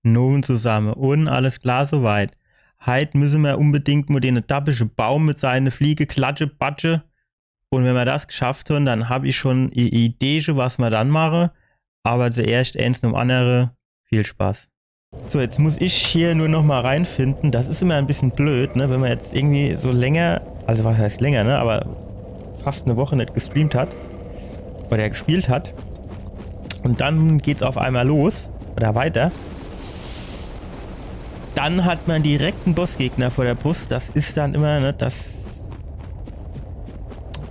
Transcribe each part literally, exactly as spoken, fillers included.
Nowen zusamme. Un alles klar soweit. Heit müsse mer unbedingt mo dene dappische Baum mit seine Fliege klatsche, batsche. Un wenn mer das gschafft hon, dann hab ich schon e Idee, was mer dann mache. Aber zuerscht eens nom annere. Viel Spaß. So, jetzt muss ich hier nur noch mal reinfinden. Das is immer e bissel blöd, ne? Wenn mer jetzt irgendwie so länger, also was heißt länger, ne? Aber fast e Woch net gestreamt hat oder gespielt hat. Un dann geht's auf einmal los oder weiter. Dann hat mer direkt en Bossgegner vor der Brust. Das is dann immer, ne? Das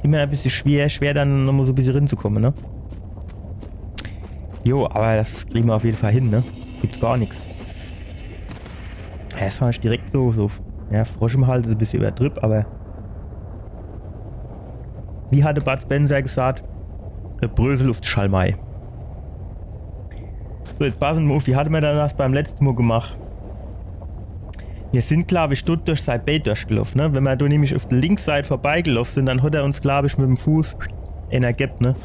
immer e bissel schwer, schwer dann nochmal so e bissel rinzukomme, ne? Jo, aber das kriege mer auf jeden Fall hin, ne? Gibt's gar nix. Ja, das war net direkt so, so, ja, Frosch im Hals is e bissel übertrieb, aber wie hat de Bud Spencer gesagt, e Brösel uff de Schalmei. So, jetzt passe mer uff, wie hatte mer dann das beim letzte Mo gemacht? Mir sin, glaub ich, dort durch sei Bää durchgeloff, ne? Wenn mer do nämlich uff de links Seit vorbeigeloff sin, dann hat er uns, glaub ich, mit em Fuß eener gebt, ne?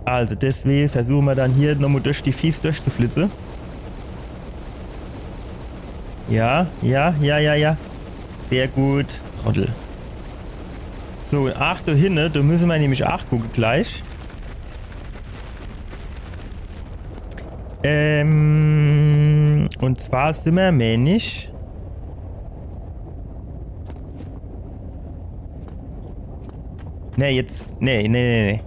Also, deswege versuche mer dann hier nochmal durch die Fieß durchzuflitze. Ja, ja, ja, ja, ja. Sehr gut. Trottel. So, un ach, do hinne, do müsse mer nämlich ach gucke gleich. Ähm, un zwar simmer, meen ich. Nee, jetzt. Nee, nee, nee, nee.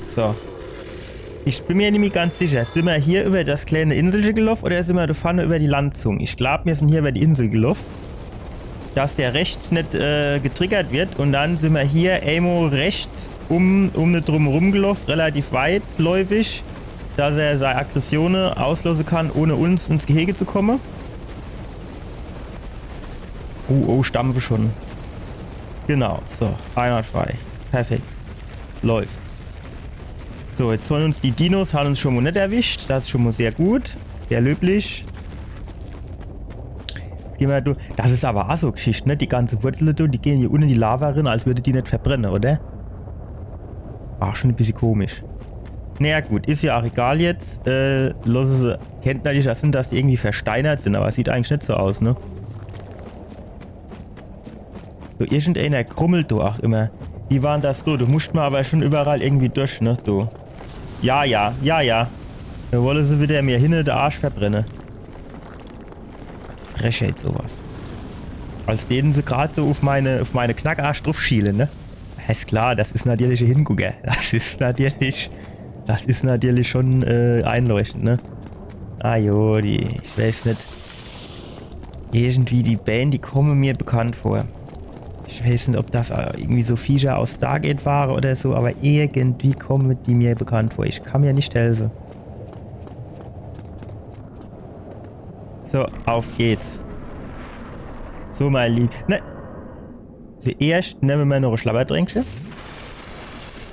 So. Ich bin mer nimmi ganz sicher. Simmer hier über das kleine Inselche geloff oder simmer do vorne über die Landzung? Ich glaub, mir sin hier über die Insel geloff. Dass der rechts net, äh, getriggert wird. Un dann simmer hier emo rechts um, um ne drumherum geloff, relativ weitläufig, dass er sei Aggressione auslosse kann, ohne uns ins Gehege zu komme. Oh, oh, stampfe schon. Genau, so, einwandfrei. Perfekt. Läuft. So, jetzt hon uns die Dinos, hon uns schon mo net erwischt. Das is schon mo sehr gut. Sehr löblich. Jetzt gehn mer do. Das is aber ach so Geschicht, ne? Die ganze Wurzle do, die gehn hier unne in die Lava rin, als würde die net verbrenne, oder? Ach, schon e bissel komisch. Naja gut, is ja ach egal jetzt. Äh, losse se. Kennt natürlich ach sin, dass die irgendwie versteinert sin, aber sieht eigentlich net so aus, ne? So, irgendeener krummelt do ach immer. Wie war dann das do? Do muscht mer aber schon überall irgendwie durch, ne? Do. Ja, ja, ja, ja. Do wolle se wieder mir hinne de Arsch verbrenne. Frechheit, sowas. Als däte se grad so uff meine, uff meine Knackarsch druffschiele, ne? Is klar, das is natürlich e Hingucker. Das is natürlich, das is natürlich schon, äh, einleuchtend, ne? Ah jo, die, ich weiß net. Irgendwie die Bää, die komme mir bekannt vor. Ich weiß net, ob das, äh, irgendwie so Viecher aus Stargate ware oder so, aber irgendwie komme die mir bekannt vor. Ich kann mir net helfe. So, auf geht's. So, mein Lieb. Ne. Zuerscht nemme mer noch e Schlabbertränkche.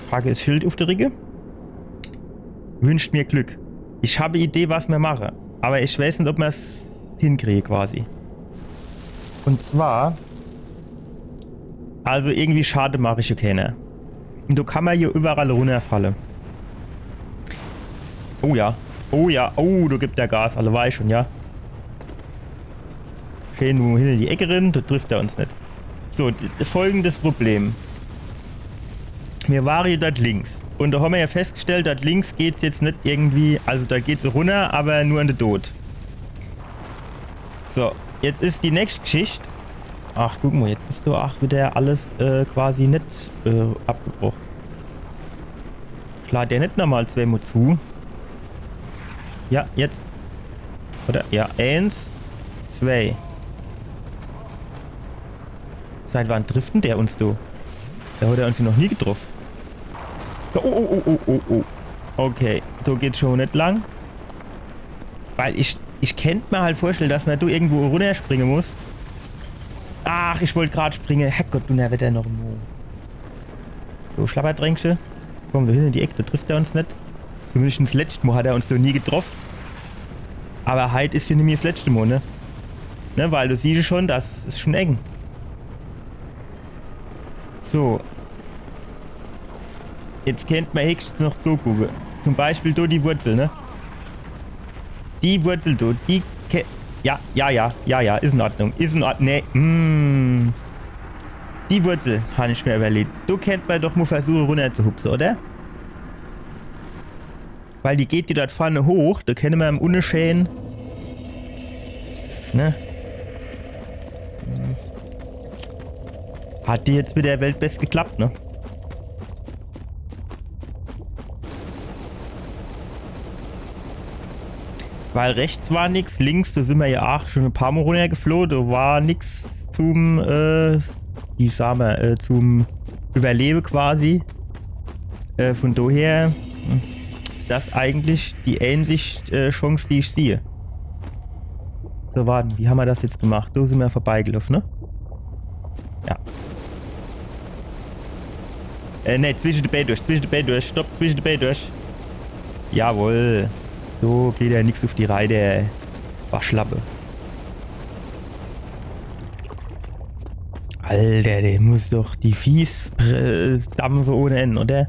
Packe es Schild uff de Ricke. Wünscht mir Glück. Ich hab e Idee, was mer mache. Aber ich weiß net, ob mer's hinkriege quasi. Un zwar, also irgendwie Schade mach ich jo keener. Un do kann mer jo überall runnerfalle. Oh ja. Oh ja. Oh, do gibt der Gas. Alle weiß schon, ja. Schön, wo hin in die Ecke rin, do trifft er uns net. So, d-, folgendes Problem. Mir ware jo dort links. Un do hommer jo festgestellt, dort links geht's jetzt net irgendwie, also do geht's runner, aber nur in de Tod. So, jetzt is die nächst Geschicht. Ach, guck mo, jetzt is doch ach wieder alles, äh, quasi net, äh, abgebroch. Schlag der net nochmal zwee mo zu? Ja, jetzt. Oder? Ja, eens, zwee. Seit wann trifft denn der uns do? Der hat uns noch nie getroff. Oh, oh, oh, oh, oh, oh. Okay, do geht's schon net lang. Weil ich, ich kennt mer halt vorstelle, dass mer do irgendwo runnerspringe muss. Ach, ich wollt grad springe. Herrgott, du Nerwetter noch mo. So, Schlabbertränkche. Komm, do hin in die Eck, do trifft er uns net. Zumindest letscht Mo hat er uns noch nie getroff. Aber heit is jo nimmi s letschte Mo, ne? Ne, weil do siehsch schon, das is schon eng. So. Jetzt kennt mer höchstens noch do gucke. Zum Beispiel do die Wurzel, ne? Die Wurzel do, die ke-, ja, ja, ja, ja, ja, is in Ordnung. Is in Ordnung. Nee, mm. Die Wurzel, han ich mer überlegt. Do kennt mer doch mo versuche, runnerzuhupse, oder? Weil die geht jo dort vorne hoch, do kenne mer im Unne scheen. Ne? Hat die jetzt mit der Welt best geklappt, ne? Weil rechts war nix, links, do sin mer jo aach schon e paar Mo runnergefloh, do war nix zum, äh, wie sa mer, äh, zum Überlebe quasi. Äh, von doher, hm, is das eigentlich die ähnlich, äh, Chance, die ich sehe. So, warte, wie han mer das jetzt gemacht? Do sin mer vorbeigelaufe, ne? Ja. Äh, nee, zwische de Bää durch, zwische de Bää durch. Stopp, zwische de Bää durch. Jawohl. So geht jo nix uf die Reih, der Waschlappe. Alter, der muss doch die Fieß pr-, dampfe ohne Ende, oder?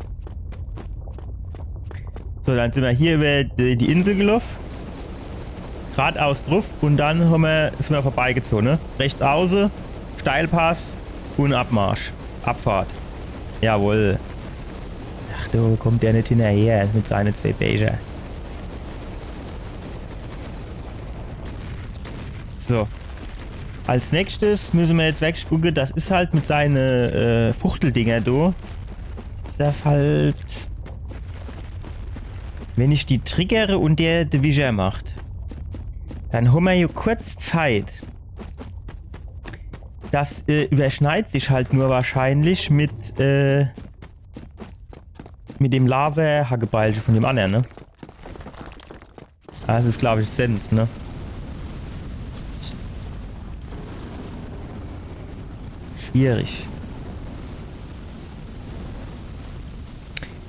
So, dann sin mer hier über die, die Insel gelaufe. Gradaus druf und dann han mer, sin mer vorbeigezoge, ne? Rechts auße, Steilpass und Abmarsch. Abfahrt. Jawohl. Ach, do kommt der net hinnerher mit seine zwee Becher. So. Als nächstes müsse mer jetzt wirklich gucke, das is halt mit seine, äh, Fuchteldinger do. Is das halt, wenn ich die triggere und der de Wischer macht, dann han mer jo kurz Zeit. Das, äh, überschneidt sich halt nur wahrscheinlich mit, äh, mit dem Lava-Hackebeilche von dem annere, ne? Ah, das is, glaub ich, Sens, ne? Schwierig.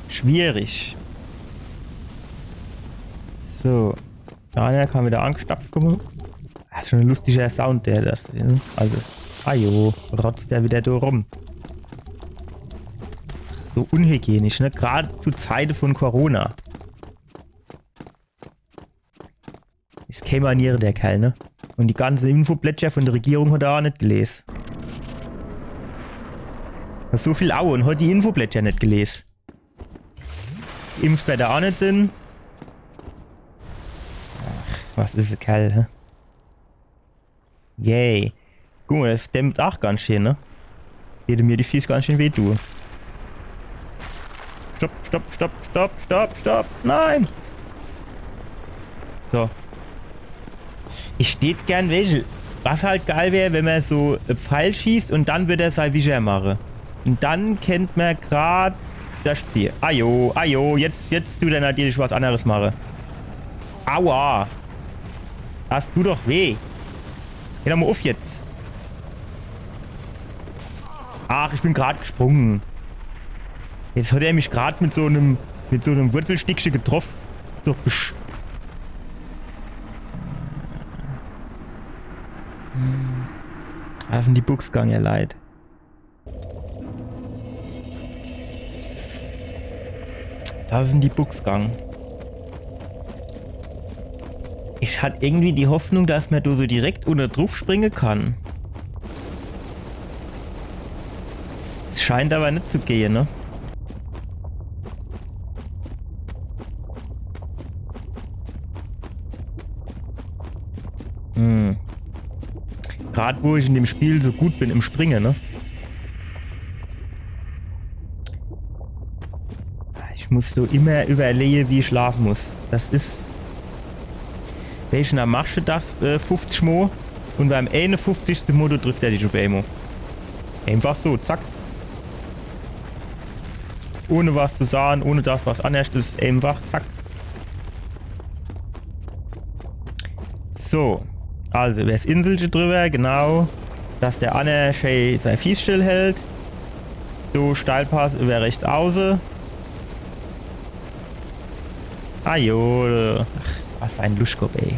Schwierig. So. Ja, der kann wieder angestapft kommen. Das is schon e lustiger Sound, der das, ne? Also, ajo, rotzt der wieder do rum. So unhygienisch, ne? Grad zu Zeite von Corona. Is kee Maniere, der Kerl, ne? Und die ganze Infoblättcher von der Regierung hat er aach net gelese. Hat so viel Aue und hat die Infoblättcher net gelese. Geimpft werd er aach net sinn. Ach, was is e Kerl, hä? Yay. Guck mo, das dämpft aach ganz schön, ne? Täte mir die Fieß ganz schön weh tue. Stopp, stopp, stopp, stopp, stopp, stopp. Nein! So. Ich tät gern welche. Was halt geil wär, wenn mer so e Pfeil schießt und dann würd er sei Wischer mache. Und dann kennt mer grad das Ziel. Ajo, ajo, jetzt, jetzt tut er natürlich was anneres mache. Aua! Das tut doch weh. Geh doch mo uff jetzt. Ach, ich bin grad gesprungen. Jetzt hat er mich grad mit so nem, mit so nem Wurzelstickche getroff. Is doch besch-, hm. Das sin die Buchsgang, ihr Leit. Das sin die Buchsgang. Ich hat irgendwie die Hoffnung, dass mer do so direkt unne druf springe kann. Es scheint aber net zu gehe, ne? Hm. Grad wo ich in dem Spiel so gut bin im Springe, ne? Ich muss so immer überlege, wie ich schlafe muss. Das is, welchen, da machsche das, äh, fuffzig Mo und beim eenufuffzigste Mo, do trifft er dich uff emol. Einfach so, zack. Ohne was zu sage, ohne dass was annerscht is, einfach zack. So, also übers Inselche drüber, genau. Dass der anner schee sei Fieß still hält. Do Steilpass über rechts auße. Ah jo, ach, was e Luschkopf, ey.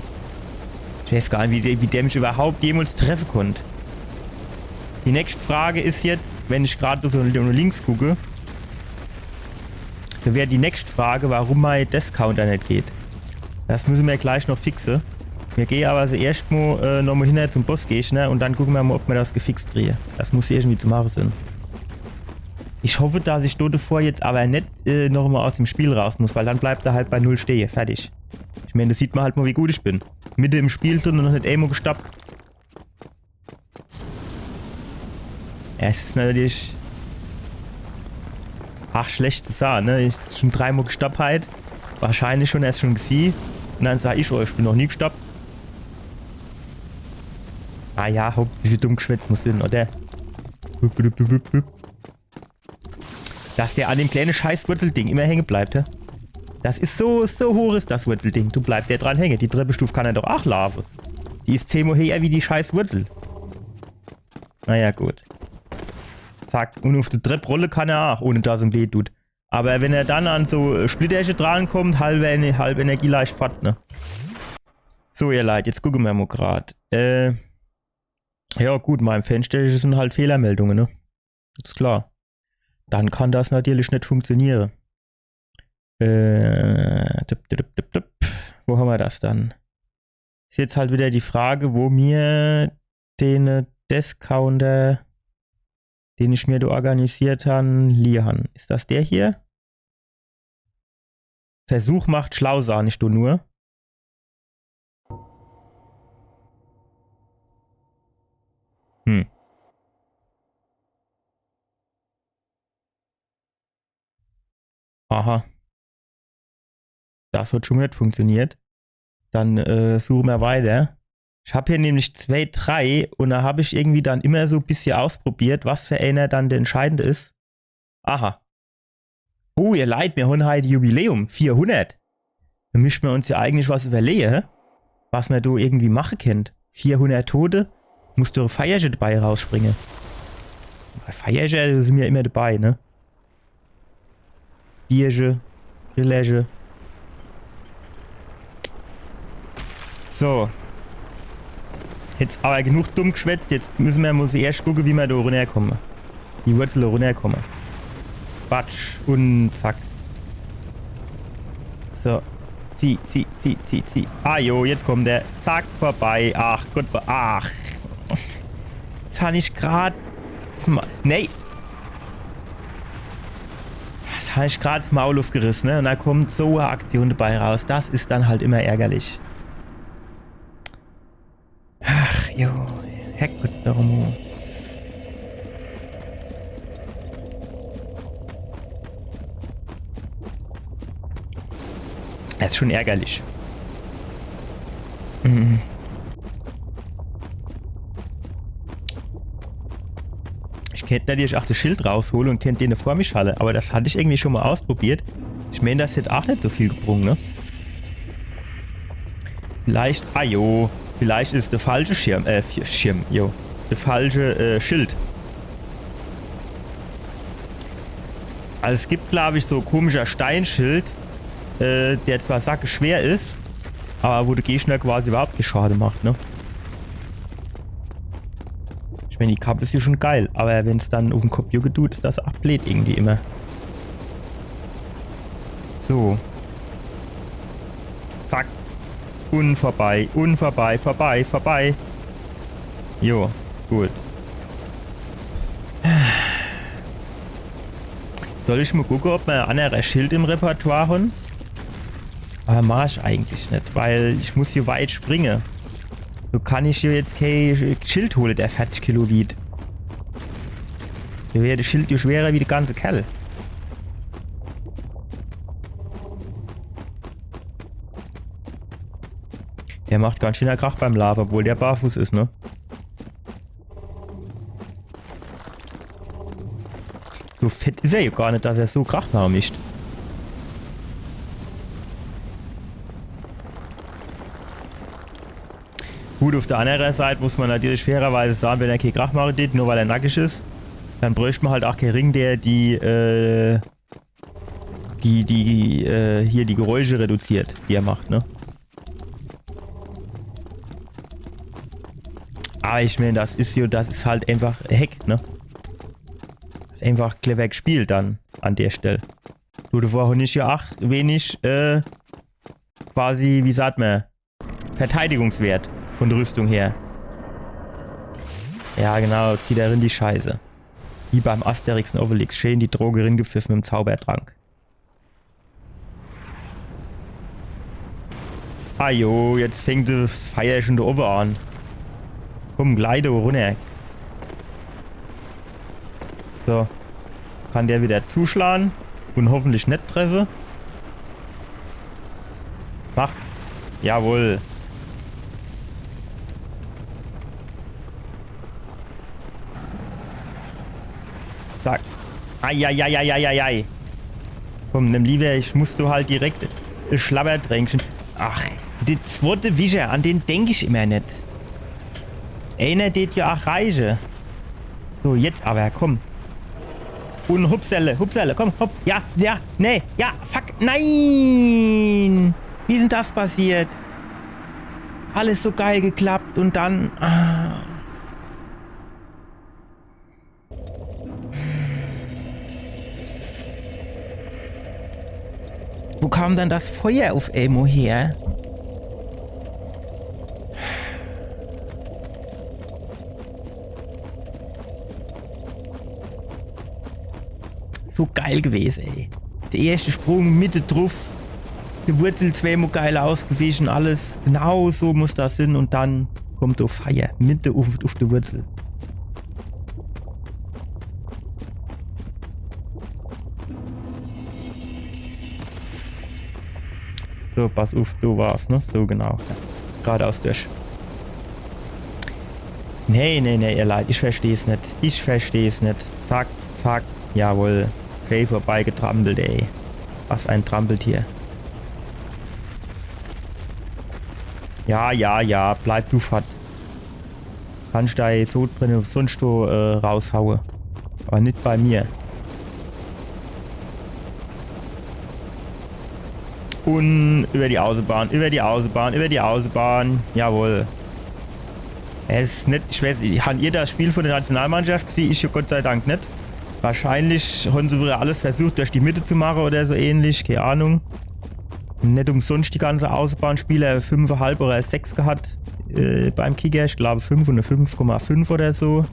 Ich weiß gar net, wie der, wie der mich überhaupt jemals treffe konnt. Die nächste Frage is jetzt, wenn ich grad so no links gucke, Do wär die nächscht Frage, warum mei Death Counter net geht. Das müsse mer gleich noch fixe. Mir gehe awwer so erscht mo, äh, noch mo hinner zum Bossgegner un dann gucke mer mo, ob mer das gefixt krieje. Das muss irgendwie zu mache sin. Ich hoff, dass ich do devor jetzt awwer net, äh, noch mo aus dem Spiel raus muss, weil dann bleibt er halt bei null stehe. Fertig. Ich meen, do sieht mer halt mo, wie gut ich bin. Mitte im Spiel drin un noch net emol gestoppt. Ja, es is natürlich, ach, schlecht zu sage, ne? Ich schon dreimol gestoppt heit. Wahrscheinlich schon, er's schon gesieh. Un dann sag ich, oh, ich bin noch nie gestoppt. Ah ja, hopp, wie viel dumm geschwätzt muss sin, oder? Hup, hup, hup, hup, hup. Dass der an dem kleine scheiß Wurzelding immer hänge bleibt, hä? Das is so, so hoch is das Wurzelding. Do bleibt der dran hänge. Die Treppestuf kann er doch ach laafe. Die is zehnmol heher wie die scheiß Wurzel. Naja, gut. Zack. Un uf de Trepp rolle kann er ach, ohne dass em weh tut. Awwer wenn er dann an so, äh, Splitterche drankommt, halbe, Ener- halbe Energieleischt fort, ne? So, ihr Leit, jetzt gucke mer mo grad. Äh, ja gut, mei Fensterche sin halt Fehlermeldunge, ne? Is klar. Dann kann das natürlich net funktioniere. Äh, tipp, tipp, tipp, tipp. Wo hammer das dann? Is jetzt halt wieder die Frage, wo mir den, äh, Death Counter, den ich mir do organisiert han, lieh han. Is das der hier? Versuch macht schlau, sah ich do nur. Hm. Aha. Das hat schon net funktioniert. Dann, äh, suche mer weiter. Ich hab hier nämlich zwei, drei un do hab ich irgendwie dann immer so e bissje ausprobiert, was für einer dann der entscheidende is. Aha. Oh, ihr Leit, mir han heit Jubiläum, vierhundert. Do misst mer uns ja eigentlich was überlehe, hä? Was mer do irgendwie mache kennt. Vierhundert Tote, muss doch e Feierche dabei rausspringe. Bei Feierche, do sin mir immer dabei, ne? Bierche, Schillerche. So. Jetzt awwer genug dumm geschwätzt. Jetzt müsse mer mo erscht gucke, wie mer do runnerkomme. Die Wurzel do runnerkomme. Batsch un zack. So. Zieh, zieh, zieh, zieh, zieh. Ah jo, jetzt kommt er. Zack, vorbei. Ach Gott, wo- ach. Jetzt han ich grad... Nee. Das han ich grad 's Maul ufgeriss, ne? Un do kommt so e Aktion dabei raus. Das is dann halt immer ärgerlich. Ach, jo. Herrgott, warum? Das is schon ärgerlich. Mhm. Ich kennt natürlich ach das Schild raushole un kennt den vor mich halle, awwer das hat ich irgendwie schon mo ausprobiert. Ich meen, das hätt ach net so viel gebrung, ne? Vielleicht, ah jo, vielleicht is de falsche Schirm, äh, Fi- Schirm, jo, de falsche, äh, Schild. Also es gibt, glaub ich, so komischer Steinschild, äh, der zwar sackeschwer is, awwer wo de Gegner quasi überhaupt kee Schade macht, ne? Ich meen, die Kapp is jo schon geil, awwer wenn's dann ufm Kopp jucke tut, is das ach bleed irgendwie immer. So. Zack. Un vorbei, un vorbei, vorbei, vorbei. Jo, gut. Soll ich mo gucke, ob mer e anneres Schild im Repertoire han? Awwer mach ich eigentlich net, weil ich muss jo weit springe. So kann ich jo jetzt kee Sch- Schild hole, der vierzig Kilo wiegt. Do wär das Schild jo schwerer wie de ganze Kerl. Der macht ganz schön Krach beim Laafe, obwohl der barfuß is, ne? So fett is er jo gar net, dass er so Krach mache misst. Gut, uf der annere Seit muss mer natürlich fairerweise sage, wenn er kee Krach mache dät, nur weil er nackig is, dann bräucht mer halt ach kee Ring, der die, äh, die, die, äh, hier die Geräusche reduziert, die er macht, ne? Awwer ich meen, das is jo, das is halt einfach Hack, ne? Das is einfach clever gespielt dann an der Stell. Gut, vorher hab ich ja ach wenig, äh, quasi, wie sagt mer, Verteidigungswert von Rüstung her. Ja, genau, zieh da rin die Scheiße. Wie beim Asterix und Obelix, schön die Droge ringepfiffen im Zaubertrank. Ah jo, jetzt fängt das Feier schon da oben an. Komm, gleich da runter. So. Kann der wieder zuschlagen und hoffentlich net treffe. Mach. Jawohl. Zack. Eieieiei. Komm, nimm lieber, ich muss do halt direkt e Schlabbertränkche. Ach, die zwotte Wischer, an den denk ich immer net. Eener dät jo ach reiche. So, jetzt aber, komm. Und hupsele, hupsele, komm, hopp. Ja, ja, nee, ja, fuck, nein! Wie is denn das passiert? Alles so geil geklappt und dann. Ah. Wo kam dann das Feuer auf emo her? So geil gewese, ey. Der erste Sprung, Mitte druf. Die Wurzel zweimal geil ausgewichen, alles. Genau so muss das sinn. Und dann kommt do Feier. Mitte auf, auf die Wurzel. So, pass auf, du warst, ne? So, genau. Ja. Geradeaus durch. Nee, nee, nee, ihr Leit, ich versteh's net. Ich versteh's net. Zack, zack, jawohl. Schee vorbeigetrampelt, ey. Was ein Trampeltier. Ja, ja, ja, bleib du fort. Kannst dei Sodbrenne sonst wo, äh, raushaue. Aber net bei mir. Und über die Außebahn, über die Außebahn, über die Außebahn. Jawohl. Es is net, ich weiß, han ihr das Spiel von der Nationalmannschaft gesieh? Ich Gott sei Dank net. Wahrscheinlich han se wieder alles versucht, durch die Mitte zu mache oder so ähnlich. Keine Ahnung. Net umsonst die ganze Außebahnspieler fünfeinhalb oder sechs gehat, äh, beim Kicker. Ich glaube fünf und e fünf Komma fünf oder so.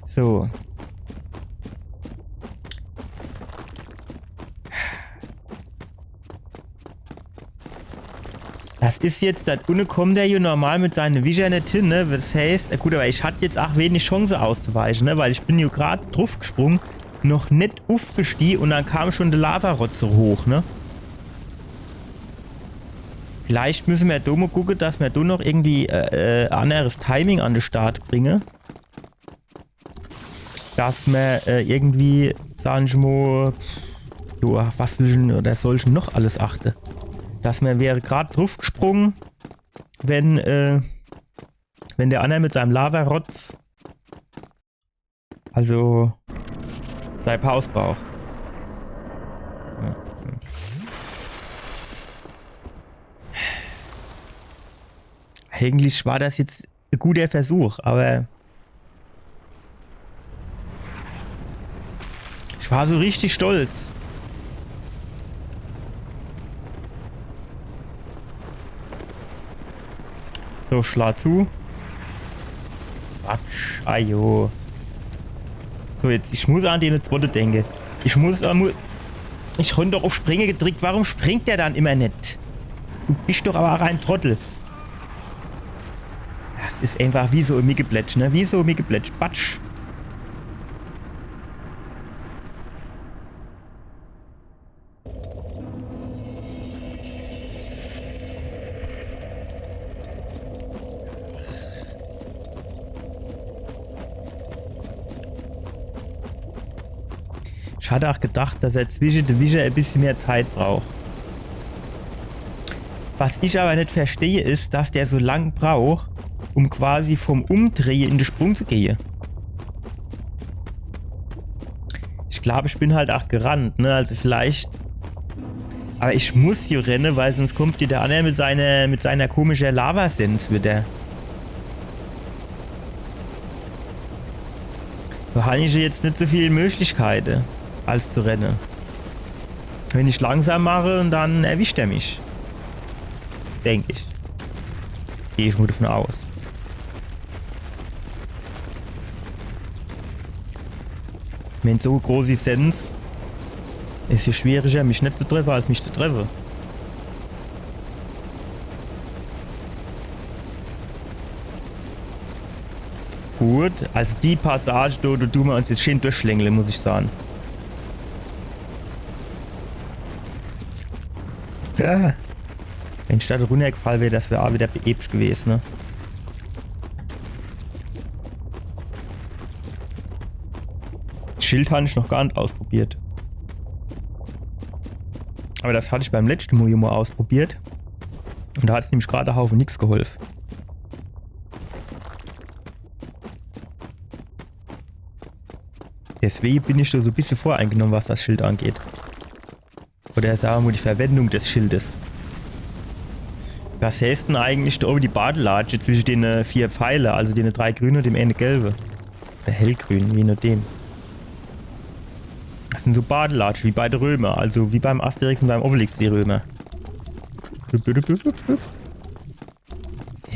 So. Das is jetzt, do unne kommt er jo normal mit seine Wischer net hin, ne? Das heißt, gut, aber ich hat jetzt ach wenig Chance auszuweiche, ne? Weil ich bin jo grad drufgesprung, noch net ufgestieh und dann kam schon de Lavarotz so hoch, ne? Vielleicht müsse mer do mo gucke, dass mer do noch irgendwie, äh, äh, anderes Timing an de Start bringe. Dass mer, äh, irgendwie, sag ich mo, jo, was will ich denn oder soll ich denn noch alles achte? Dass mer wäre grad drufgesprung, wenn, äh, wenn der anner mit seinem Lavarotz, also, sei Paus braucht. Ja, ja. Eigentlich war das jetzt e guter Versuch, aber ich war so richtig stolz. So, schlag zu. Quatsch, ajo. So, jetzt, ich muss an den zweite denke. Ich muss, äh, mu ich han doch auf Springe gedrickt. Warum springt der dann immer net? Du bist doch aber ach ein Trottel. Das is einfach wie so e Mickeplätsch, ne? Wie so e Mickeplätsch. Batsch. Ich hat ach gedacht, dass er zwische de Wischer e bissje mehr Zeit braucht. Was ich aber net verstehe, is, dass der so lang braucht, um quasi vom Umdrehe in de Sprung zu gehe. Ich glaub, ich bin halt ach gerannt, ne? Also vielleicht. Aber ich muss hier renne, weil sonst kommt hier der anner mit seiner, mit seiner komischer Lavasens wieder. Do han ich jetzt net so viel Möglichkeite, als zu renne. Wenn ich langsam mache, dann erwischt er mich. Denk ich. Geh ich mol davon aus. Wenn so großi Sens, is jo schwieriger, mich net zu treffe, als mich zu treffe. Gut, also die Passage, do, do du mer uns jetzt schön durchschlängle, muss ich sage. Ja. Wenn ich do runnergefall wär, das wär aa wieder episch gewese, ne? Das Schild han ich noch gar net ausprobiert. Aber das hat ich beim letschte Mol jo mol ausprobiert. Un do hat's nämlich grad e Haufe nix geholf. Deswege bin ich do so e bissje voreingenumme, was das Schild angeht. Oder sage mer mol die Verwendung des Schildes. Was heeßt dann eigentlich do owwe die Badelatsche zwische dene, äh, vier Pfeile, also dene drei grüne un dem eene gelbe? Oder hellgrün, je nachdem. Das sin so Badelatsche, wie bei de Römer, also wie beim Asterix un beim Obelix die Römer.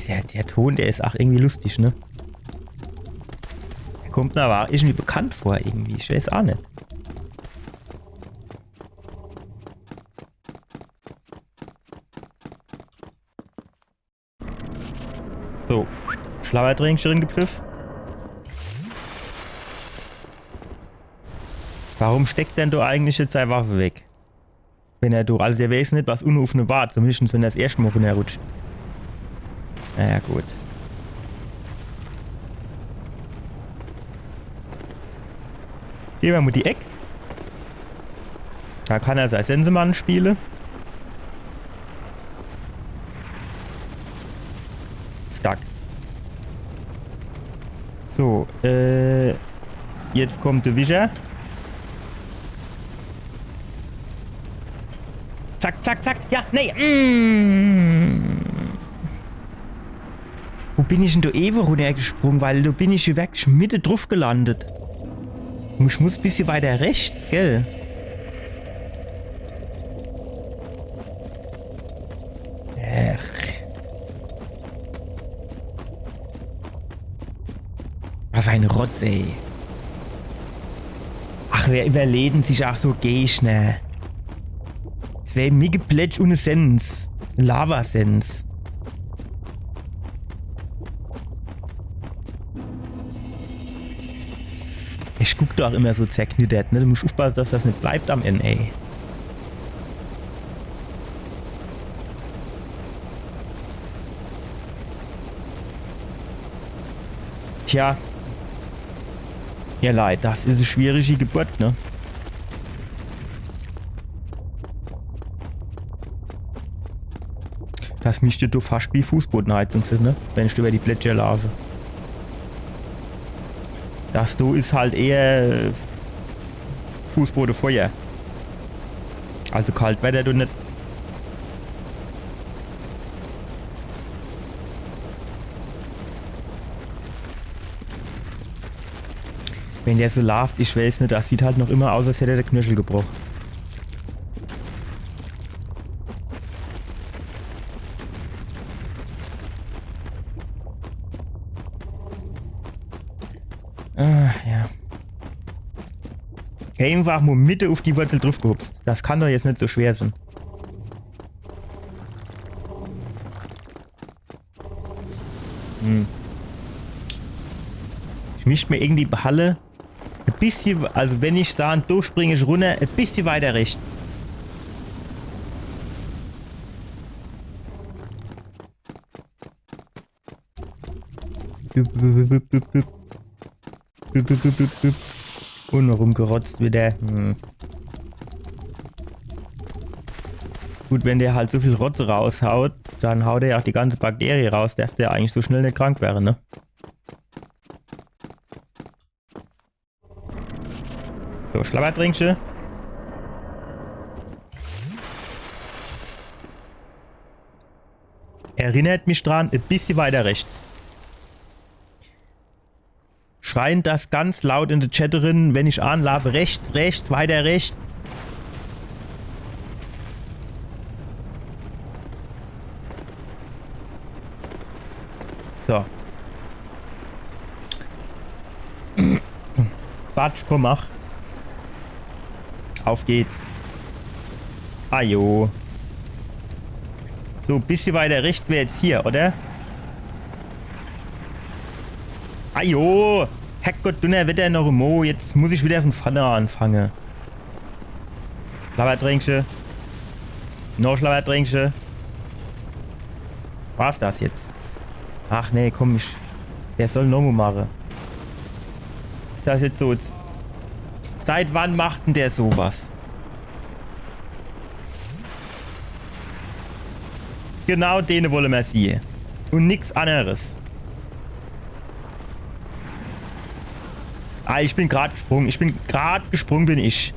Der, der Ton, der is aa irgendwie lustig, ne? Der kommt mer aber aa irgendwie bekannt vor, irgendwie. Ich weiß aa net. So, Schlabbertränkche drin gepfiff. Warum steckt denn do eigentlich jetzt sei Waffe weg? Wenn er durch, also der weiß net, was unne uff ne wart, zumindest wenn er das erschte Mol runnerrutscht. Naja, gut. Geh mer mol um die Eck. Do kann er sei Sensemann spiele. Stark. So, äh, jetzt kommt de Wischer. Zack, zack, zack. Ja, nee. Mm. Wo bin ich denn do ewe runnergesprung? Weil do bin ich jo wirklich mitte druff gelandet. Ich muss e bissje weiter rechts, gell? Ach. Was e Rotz, ey. Ach, wer iwwerleet sich aa so Gegner? Zwei Miggeplätsch un e Sens. Lavasens. Ich guck doch immer so zerknittert, ne? Du musst uffpasse, dass das net bleibt am End, ey. Tja. Ja, Leit, das is e schwierige Geburt, ne? Das misst doch fascht wie Fußbodenheizung sin, ne? Wenn ich iwwer die Plätsch laafe. Das do is halt eher, äh, Fußbodefeuer. Also kalt werd der doch net. Wenn der so laaft, ich weiß net, das sieht halt noch immer aus, als hätt er de Knöchel gebroch. Ah, ja. Einfach mol mitte uff die Wurzel druffgehupst. Das kann doch jetzt net so schwer sin. Hm. Ich misst mer irgendwie behalle. E bissje, also wenn ich sahn, do spring ich runner, e bissje weiter rechts. Düpp, düpp, düpp, düpp, düpp. Düpp, düpp, düpp, düpp, düpp. Un rumgerotzt wieder. Hm. Gut, wenn der halt so viel Rotze raushaut, dann haut er ja auch die ganze Bakterie raus, derf der eigentlich so schnell net krank werre, ne? So, Schlabbertrinkche. Erinnert mich dran, e bissje weiter rechts. schreien das ganz laut in de Chat drin, wenn ich anlaafe. Rechts, rechts, weiter rechts. So. Batsch, komm, mach. Auf geht's. Ajo. So, bissje weiter rechts wär jetzt hier, oder? Ajo! Herrgott, Dunnerwetter noch emol. Jetzt muss ich wieder von vorne anfange. Schlabbertränkche. Noch Schlabbertränkche. War's das jetzt? Ach nee, komm, ich. Der soll nomo mache. Is das jetzt so? Seit wann macht denn der sowas? Genau dene wolle mer siehe. Und nix anneres. Ah, ich bin grad gesprungen. Ich bin grad gesprungen, bin ich.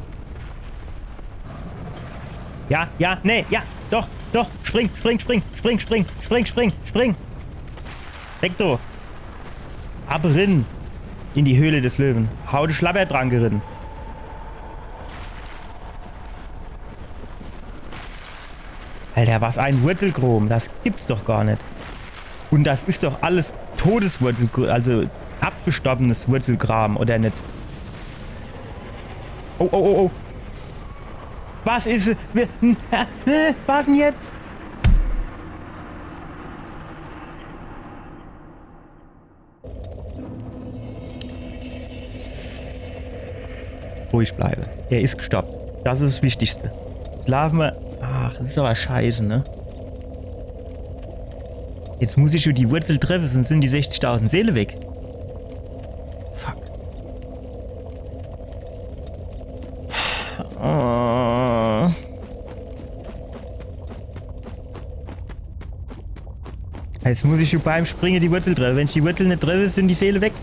Ja, ja, nee, ja, doch, doch. Spring, spring, spring, spring, spring, spring, spring, spring. Weg do. Ab rin. In die Höhle des Löwen. Hau de Schlabbertrank rin. Alter, was ein Wurzelkrom. Das gibt's doch gar net. Und das is doch alles Todeswurzel, also abgestorbenes Wurzelkram, oder net? Oh, oh, oh, oh. Was is, wer, hm, hä, hä, was denn jetzt? Ruhig bleibe. Er is gestoppt. Das is das Wichtigste. Jetzt laafe mer. Ach, das is aber scheiße, ne? Jetzt muss ich jo die Wurzel treffe, sonst sin die sechzigtausend Seele weg. Fuck. Oh. Jetzt muss ich jo beim Springe die Wurzel treffe. Wenn ich die Wurzel net treffe, sin die Seele weg.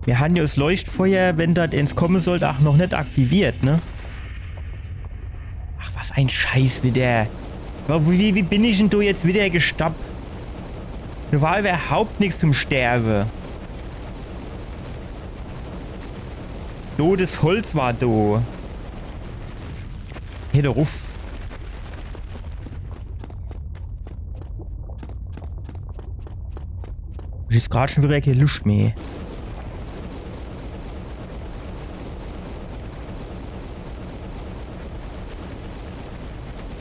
Mir han jo das Leuchtfeuer, wenn dort eens komme sollt, ach noch net aktiviert, ne? Ach, was ein Scheiß wieder. Wa-, wie, wie bin ich denn do jetzt wieder gestoppt? Do war überhaupt nix zum Sterbe. Totes Holz war do. Hey, do ruff. Ich is grad schon wieder kee Luscht mehr.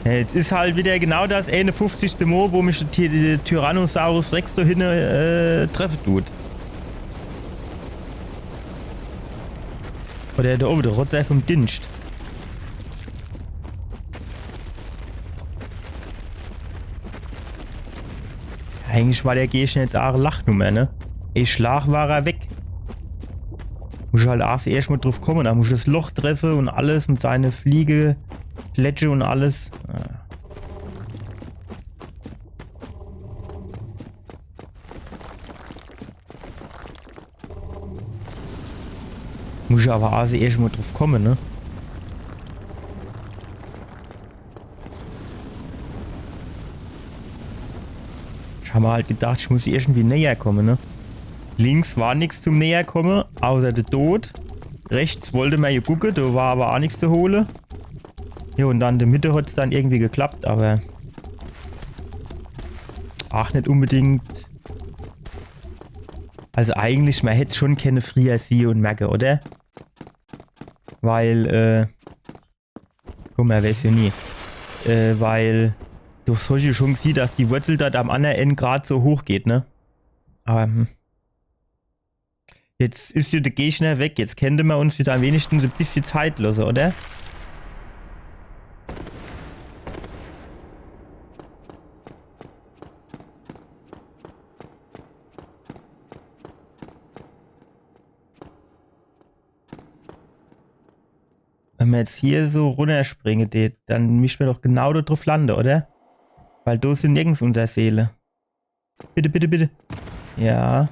Ja, jetzt is halt wieder genau das eenefufzigste Mo, wo mich der Ty-, der Tyrannosaurus Rex do hinne, äh, treffe tut. Oder der obe, der Rotzer vom Dingscht. Eigentlich war der Gegner jetzt ach e Lachnummer, ne? E Schlag war er weg. Muss ich halt ach erscht mo druff komme, do muss ich das Loch treffe und alles mit seine Fliege, Plätsche und alles. Ja. Muss ich aber also erscht mo druff komme, ne? Ich hab mir halt gedacht, ich muss irgendwie näher komme, ne? Links war nix zum Näherkomme, außer der Tod. Rechts wollte mer jo gucke, do war aber ach nix zu hole. Jo, und dann in der Mitte hat's dann irgendwie geklappt, aber ach net unbedingt. Also eigentlich, mer hätt's schon kenne frieher siehe und merke, oder? Weil, äh, guck mo, weeß jo nie. Äh, weil, do hoscht jo schon gesieh, dass die Wurzel dort am annere End grad so hoch geht, ne? Aber, hm. Jetzt is jo der Gegner weg. Jetzt kennte mer uns jo dann wenigstens e bissje Zeit losse, oder? Wenn mer jetzt hier so runnerspringe tät, dann misst mer doch genau do druff lande, oder? Weil do sin nirgends unser Seele. Bitte, bitte, bitte. Ja.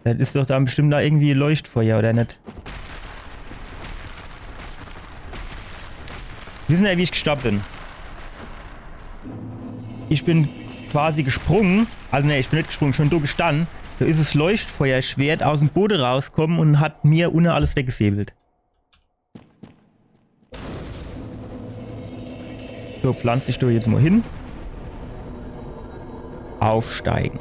Das is doch dann bestimmt do irgendwie Leuchtfeuer, oder net? Wissen er, wie ich gestorbe bin? Ich bin quasi gesprunge. Also ne, ich bin net gesprunge, schon do gestanne. Do is es Leuchtfeuerschwert aus em Bode rauskomme un hat mir unne alles weggesäbelt. So, pflanz dich do jetzt mo hin. Aufsteigen.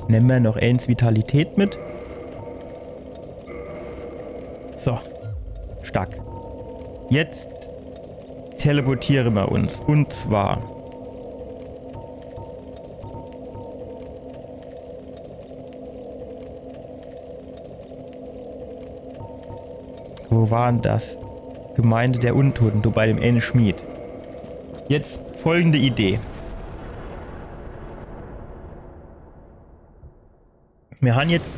Nemme mer noch eens Vitalität mit. So. Stark. Jetzt teleportiere mer uns. Un zwar. Wo war dann das? Gemeinde der Untoten, do bei dem eene Schmied. Jetzt folgende Idee. Mir han jetzt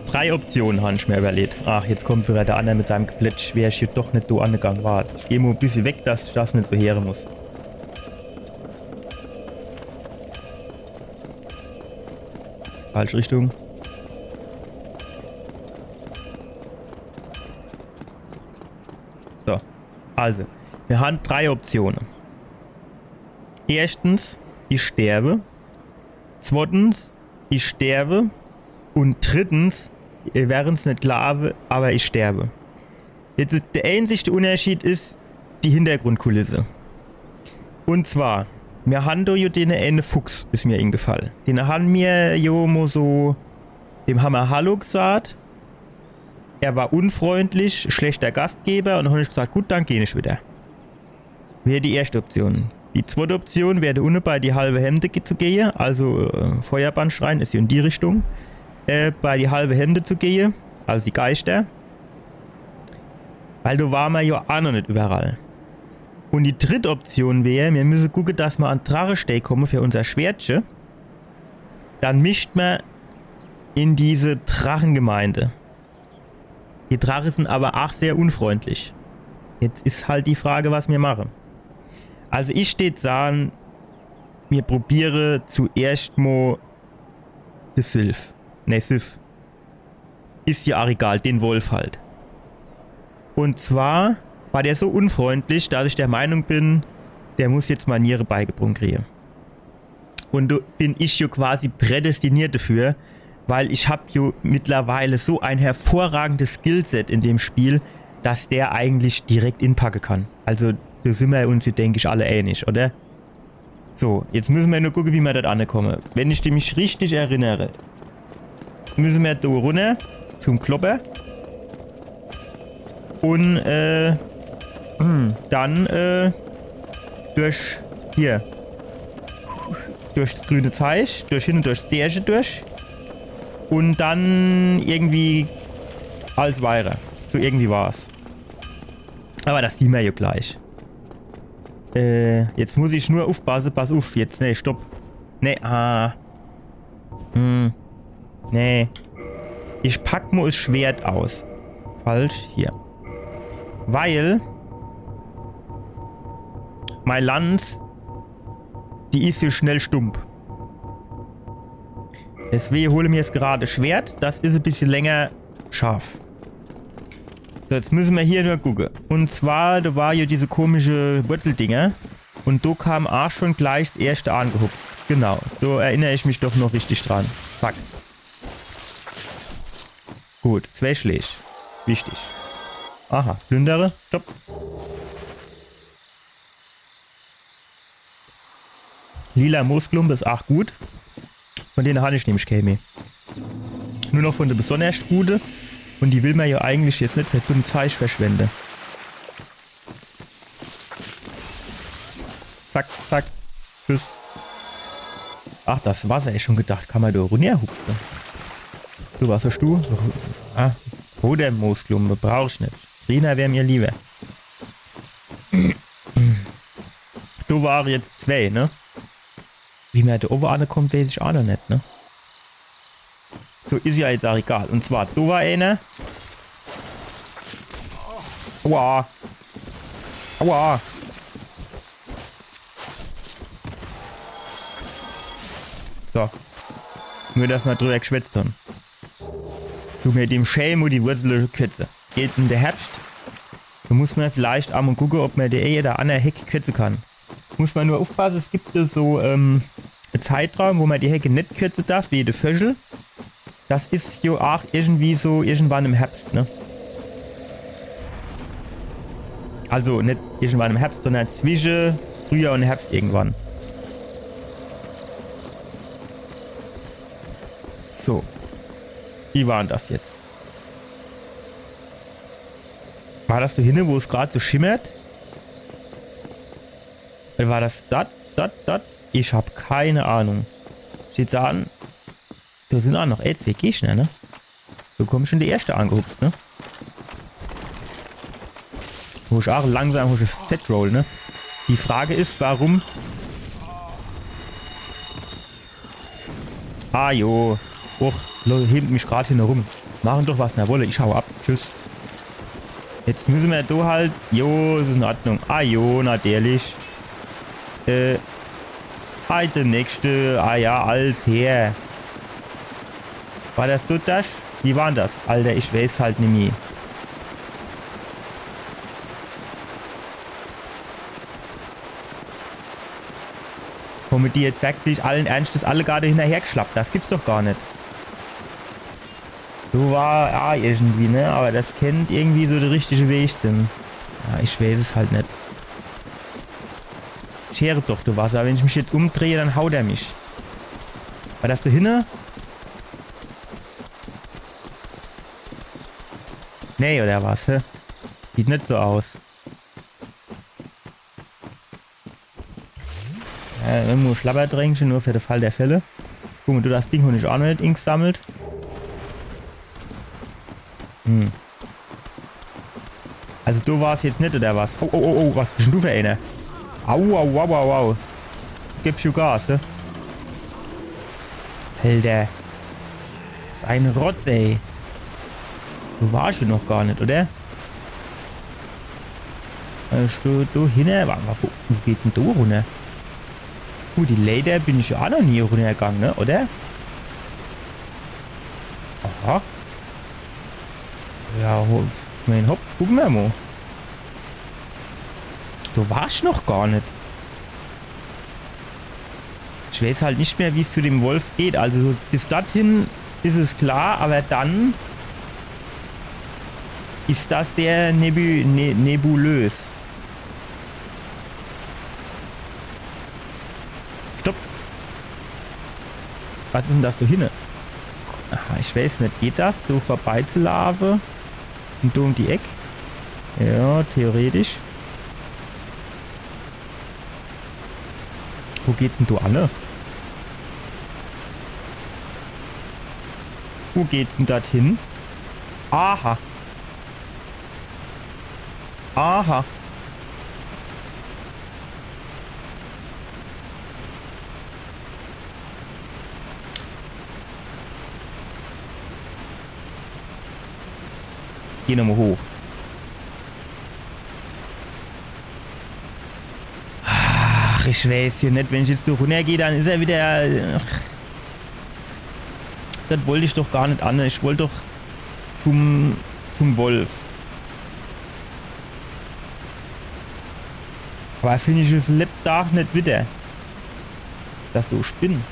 drei Optione, han ich mir überleet. Ach, jetzt kommt wieder der anner mit seinem Geplätsch. Wär ich hier doch net do angegange. Wart, ich geh mo e bissje weg, dass ich das net so heere muss. Falsche Richtung. So, also, mir han drei Optione. Erschtens, ich sterbe. Zwottens, ich sterbe. Un drittens, ihr werren's net glaawe, awwer ich sterbe. Jetzt is, der einzigste Unterschied is die Hintergrundkulisse. Un zwar, mir han do jo den eene Fuchs, is mir ingefall. Den han mir jo mo so, dem han mir Hallo gesagt. Er war unfreundlich, schlechter Gastgeber un dann han ich gesagt, gut, dann geh ich wieder. Wär die erschte Option. Die zwotte Option wär, do unne bei die halbe Hemde ge-, zu gehe, also äh, Feuerbandschrein is jo in die Richtung. Äh, bei die halbe Hemde zu gehe, also die Geister. Weil do war mer jo aa noch net überall. Un die dritt Option wär, mir müsse gucke, dass mer an Drachestee komme für unser Schwertche. Dann mischt mer in diese Drachengemeinde. Die Drache sin awwer ach sehr unfreundlich. Jetzt is halt die Frage, was mir mache. Also ich tät saan, mir probiere zuerscht mo de Sylph. Ne, Sif. Is jo ach egal, den Wolf halt. Un zwar war der so unfreundlich, dass ich der Meinung bin, der muss jetzt Maniere beigebrung kriege. Un do bin ich jo quasi prädestiniert dafür, weil ich hab jo mittlerweile so ein hervorragendes Skillset in dem Spiel, dass der eigentlich direkt inpacke kann. Also, do sin mer uns jo, denk ich, alle ähnlich, oder? So, jetzt müsse mer nur gucke, wie mer dort ankomme. Wenn ich mich richtig erinnere, müsse mer do runner zum Kloppe. Un, äh, hm, dann, äh, durch hier. Durchs grüne Zeich, durch hinne, durchs Därche durch. Un dann irgendwie alles weiter. So irgendwie war's. Awwer das siehn mer jo gleich. Äh, jetzt muss ich nur uffpasse, pass uff, jetzt, nee, stopp. Nee, ah. Hm. Nee. Ich pack mo es Schwert aus. Falsch, hier. Weil mei Lanz, die is jo schnell stump. Deswege hole mer jetzt grad Schwert, das is e bissje länger scharf. So, jetzt müsse mer hier nur gucke. Un zwar, do war jo diese komische Wurzeldinger. Un do kam ach schon gleich das erschte angehupst. Genau, do erinner ich mich doch noch richtig dran. Zack. Gut, zwei Schläg. Wichtig. Aha, plündere. Stopp. Lila Moosklumpe is ach gut. Von dene han ich nämlich kee meh. Nur noch von de besonnerscht gute. Un die will mer jo eigentlich jetzt net für dumm Zeich verschwende. Zack, zack. Tschüss. Ach, das Wasser, ich schon gedacht, kann mer do runnerhupse. So, was hast du? Ah, roter Moosklumpe, brauch ich net. Grüner wär mer lieber. Do ware jetzt zwei, ne? Wie mer do owwe ankommt, weeß ich ach noch net, ne? So, is jo jetzt ach egal. Un zwar, do war eener. Aua. Aua. So. Nur, dass mer drüber geschwätzt han. Du mer dem Schäme die Wurzele kürze. Geht's in de Herbscht. Do muss mer vielleicht emol gucke, ob mer die ee oder anner Heck kürze kann. Muss mer nur uffpasse, es gibt do so, ähm, e Zeitraum, wo mer die Hecke net kürze darf, wie de Vögel. Das is jo aach irgendwie so irgendwann im Herbscht, ne? Also net irgendwann im Herbscht, sondern zwische Frühjohr un Herbscht irgendwann. So. Wie war dann das jetzt? War das do hinne, wo es grad so schimmert? War das dort, dort, dort? Ich hab keine Ahnung. Steht so an. Do sin aach noch, ey, zwee Gegner, ne? Do kommen schon die erschte angehupst, ne? Wo ich aach langsam, wo ich fett roll, ne? Die Frage is, warum? Ah jo. Och, lo-, hebt mich grad hinne rum. Machen doch, was ner wolle. Ich hau ab. Tschüss. Jetzt müsse mer do halt. Jo, is in Ordnung. Ah jo, natürlich. Äh. Ei, de nächste. Ah ja, alles her. War das do das? Wie war dann das? Alter, ich weiß halt nimmi. Kommen die jetzt wirklich allen Ernschtes alle grad hinnerhergeschlappt? Das gibt's doch gar net. So war, ja, irgendwie, ne? Aber das kennt irgendwie so de richtige Weg sin. Ja, ich weiß es halt net. Schere doch, du Wasser. Wenn ich mich jetzt umdreh, dann haut er mich. War das do hinne? Nee, oder was, hä? Sieht net so aus. Äh, irgendwo Schlabbertränkche, nur für de Fall der Fälle. Guck mol, du, das Ding hab ich aach net ingesammelt. Hm. Also du warst jetzt net, oder was? Oh, oh, oh, oh, was bist denn du für einer? Au, au, au, au, au. Gibst du Gas, hä? Alter. Was ein Rotz, ey. Du warst schon noch gar net, oder? Äh, sto-, do hinne, wa-, wa-, wo, wo geht's denn do runner? Gut, die Leiter bin ich jo aach noch nie runnergegangen, ne? Oder? Aha. Ja, ho-, ich mein, hopp, gucke mer mol. Do war ich noch gar net. Ich weiß halt net mehr, wie's zu dem Wolf geht. Also so bis dorthin is es klar, aber dann is das sehr nebü-, ne-, nebulös. Stopp. Was is denn das do hinne? Aha, ich weiß net. Geht das, do vorbeizulaafe? Un do um die Eck? Ja, theoretisch. Wo geht's denn do anne? Wo geht's denn dorthin? Aha. Aha. Geh nochmol hoch. Ach, ich weiß jo net, wenn ich jetzt do runnergeh, dann is er wieder, ach. Das wollt ich doch gar net anne. Ich wollt doch zum, zum Wolf. Aber find ich es lebt doch net wieder. Das do Spinn.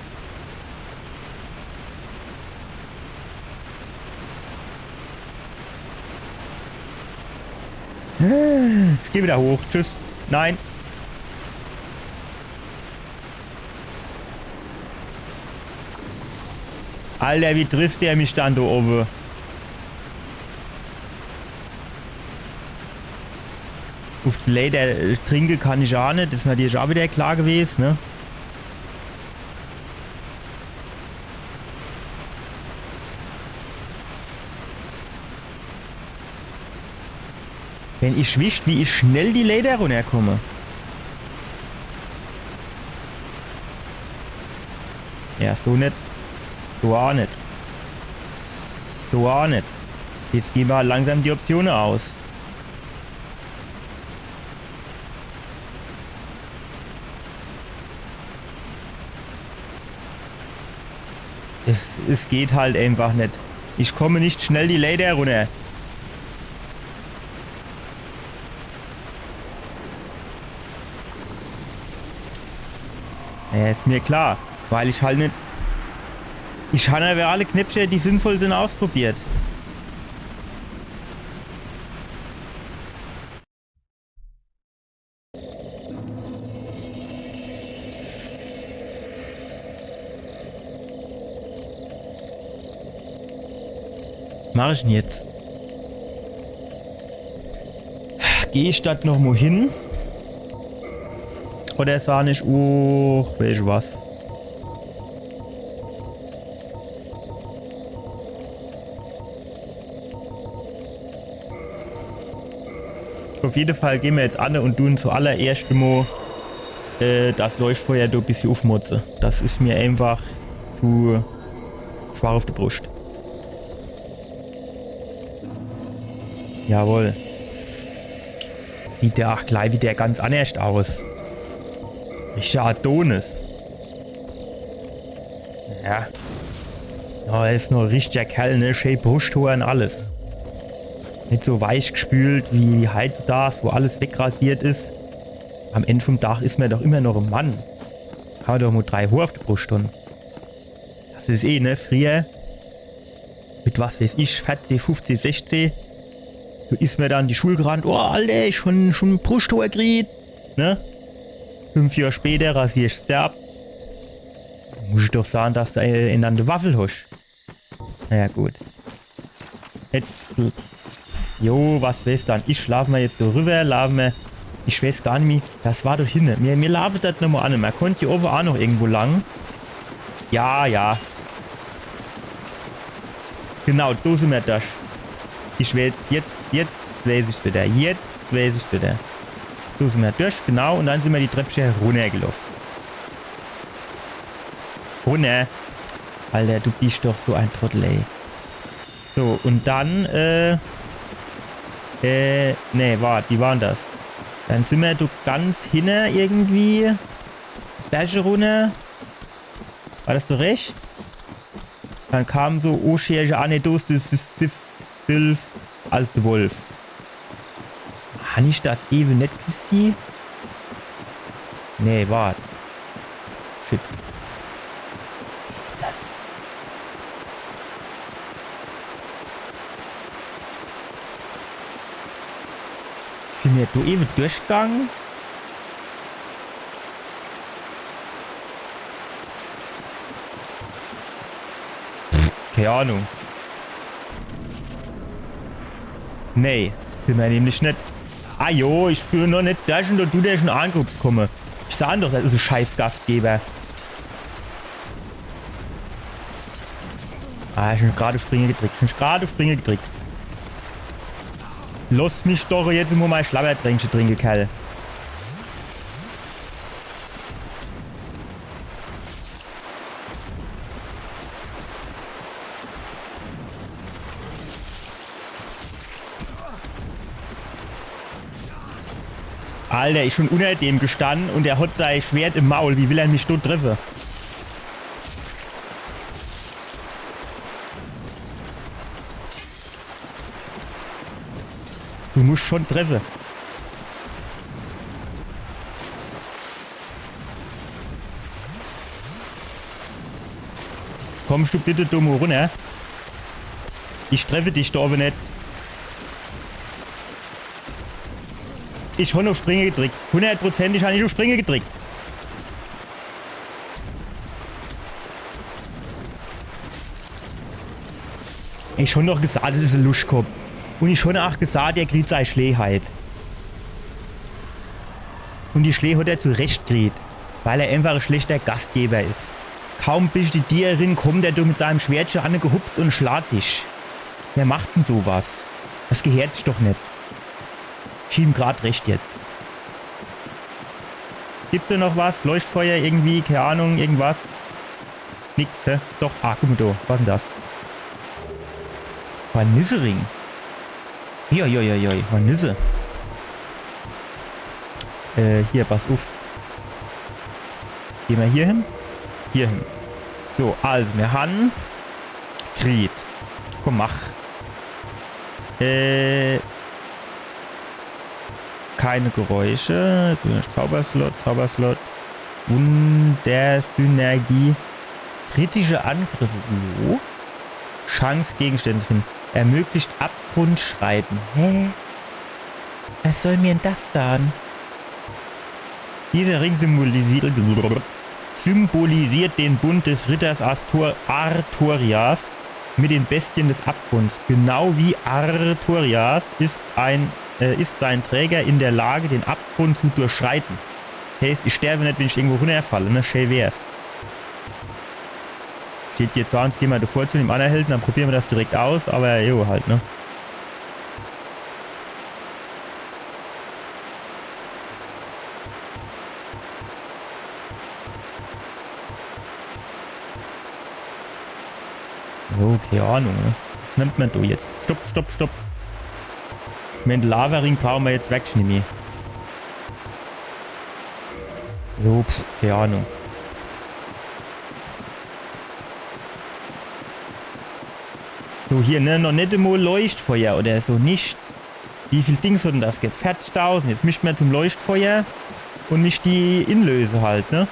Ich geh wieder hoch. Tschüss. Nein. Alter, wie trifft der mich dann do owwe? Uff die Leiter, äh, trinke kann ich aach net. Das is natürlich aach wieder klar gewes, ne? Wenn ich wisst, wie ich schnell die Leiter runnerkomme. Ja, so net. So aach net. So aach net. Jetzt gehn mer langsam die Optione aus. Es, es geht halt einfach net. Ich komm net schnell die Leiter runner. Ja, is mir klar. Weil ich halt net. Ich han awwer alle Knäppcher, die sinnvoll sin, ausprobiert. Mach ich 'n jetzt? Geh ich do noch mo hin? Oder sahn ich, uch, weesch was? Uff jede Fall gehn mer jetzt anne un dun zuallererscht mo, äh, das Leuchtfeuer do e bissje uffmotze. Das is mir einfach zu schwach uff de Bruscht. Jawohl. Sieht der ach glei widder ganz annerscht aus. Richtiger Adonis. Ja. Ja, er is noch e richtiger Kerl, ne? Schee Bruschthoor un alles. Net so weich gspült wie heitzudags, wo alles wegrasiert is. Am End vum Dag is mer doch immer noch e Mann. Kann mer doch mo drei Hoor uff de Bruscht hon. Das is eh, ne? Frieher, mit was weeß ich, verzeh, fuffzeh, sechzeh, do is mer dann in die Schul gerannt, oh, Alter, ich hon schun Bruschthoor kriet, ne? Fünf Johr später rasiersch se ab. Muss ich doch sahn, dass de, äh, en an de Waffel hosch. Na ja, gut. Jetzt. Jo, was weeß dann? Ich, laafe mer jetzt do riwwer, laafe mer. Ich weeß gar nimmi. Das war doch hinne. Mir, mir laafe do nomo anne. Mer konnt do owwe ach noch irgendwo lang. Ja, ja. Genau, do sin mer dorch. Ich weeß, jetzt, jetzt weeß ich's widder. Jetzt weeß ich's widder. Do sin mer dorch, genau. Un dann sin mer die Treppche runnergeloff. Runner. Alter, du bisch doch so en Trottel, ey. So, un dann, äh, äh, nee, wart, wie war dann das? Dann sin mer do ganz hinne irgendwie Berg runner. War das do rechts? Dann kam so, oh, Scherche, ah, nee, do is das, das Sif-, Silf, als de Wolf. Han ich das ewe net gesieh? Nee, wart. Shit. Das. Sin mer do ewe dorchgang? Pff, kee Ahnung. Nee, sin mer nämlich net. Ah jo, ich bin noch net dorch un do dut der schun angrups komme. Ich sahn doch, das is e scheiß Gastgeber. Ah, schun grad uff Springe gedrickt, schun grad uff Springe gedrickt. Loss mich doch jetzt mo mei Schlabbertränkche trinke, Kerl. Alter, ich schun unner dem gestann un der hot sei Schwert im Maul. Wie will er mich do treffe? Du musch schun treffe. Kommsch du bitte do mo runner? Ich treffe dich do owwe net. Ich hon uff Springe gedrickt. Hunnertprozentig han ich uff Springe gedrickt. Ich hon doch gesaat, das is e Luschkopp. Un ich hon ach gesaat, der kriet sei Schlää heit. Un die Schlää hot er zu Recht kriet, weil er einfach e schlechter Gastgeber is. Kaum bisch die Dier rin, kommt er do mit seim Schwertche angehupst un schlaat dich. Wer macht dann so was? Das gehert sich doch net. Schien grad recht jetzt. Gibt's do noch was? Leuchtfeuer irgendwie? Kee Ahnung, irgendwas? Nix, hä? Doch, ah, guck mo do. Was dann das? Hornissering. Joi, joi, joi, joi, Hornisse. Äh, hier, pass uff. Geh mer hier hin? Hier hin. So, also, mir han Kriet. Komm, mach. Äh, keine Geräusche. Jetzt bin ich Zauberslot, Zauberslot. Wundersynergie. Kritische Angriffe. Jo. Chance, Gegenstände zu finden. Ermöglicht Abgrundschreiten. Hä? Was soll mir denn das sagen? Dieser Ring symbolisiert, symbolisiert den Bund des Ritters Astor Artorias mit den Bestien des Abgrunds. Genau wie Artorias ist, ein, äh, ist sein Träger in der Lage, den Abgrund zu durchschreiten. Das heißt, ich sterbe net, wenn ich irgendwo runnerfalle, ne? Schee wär's. Steht jetzt sonst jemand davor zu dem anderen Held, dann probieren wir das direkt aus, aber jo, halt, ne? Jo, keine Ahnung, ne? Was nimmt man do jetzt? Stopp, stopp, stopp. Ich mein, de Lavaring brauchen wir jetzt wirklich nimmi. Jo, pf, keine Ahnung. So, hier, ne, noch net emol Leuchtfeuer oder so, nichts. Wie viel Dings hat denn das? Vierzigtausend. Jetzt mischt mer zum Leuchtfeuer und mischt die inlöse halt, ne?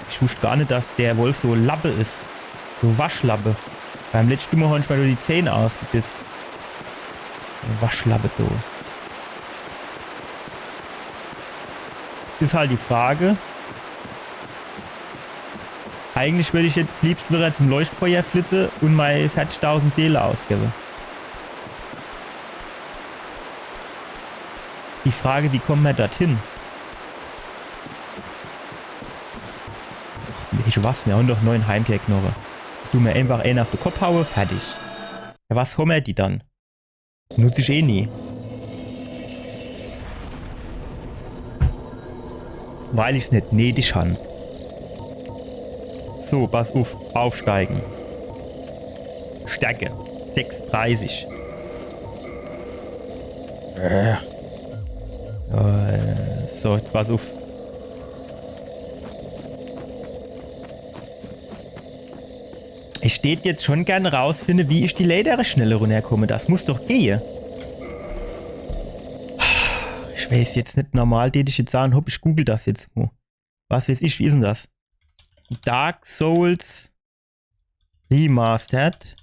Ich wusst gar net, dass der Wolf so Lappe is. So Waschlappe. Beim letschte Mol hon ich mer nur die Zähne ausgebiss. Waschlappe, du. Is halt die Frage. Eigentlich würd ich jetzt liebst wieder zum Leuchtfeuer flitze und mei vierzigtausend Seele ausgebe. Die Frage, wie kommen mer dorthin? Ach, weescht was, mir hon doch neun Heimkehrknoche. Du mer einfach een auf de Kopp haue, fertig. Ja, was hon mer die dann? Nutz ich eh nie. Weil ich's net nedisch han. So, pass uff. Aufsteigen. Stärke. Sechs dreißig. Äh. Äh, so, jetzt pass uff. Ich tät jetzt schon gern rausfinde, wie ich die Leiter schneller runnerkomme. Das muss doch gehe. Ich weeß jetzt net, normal tät ich jetzt sage, hopp, ich google das jetzt mo. Was weeß ich, wie is denn das? Dark Souls Remastered.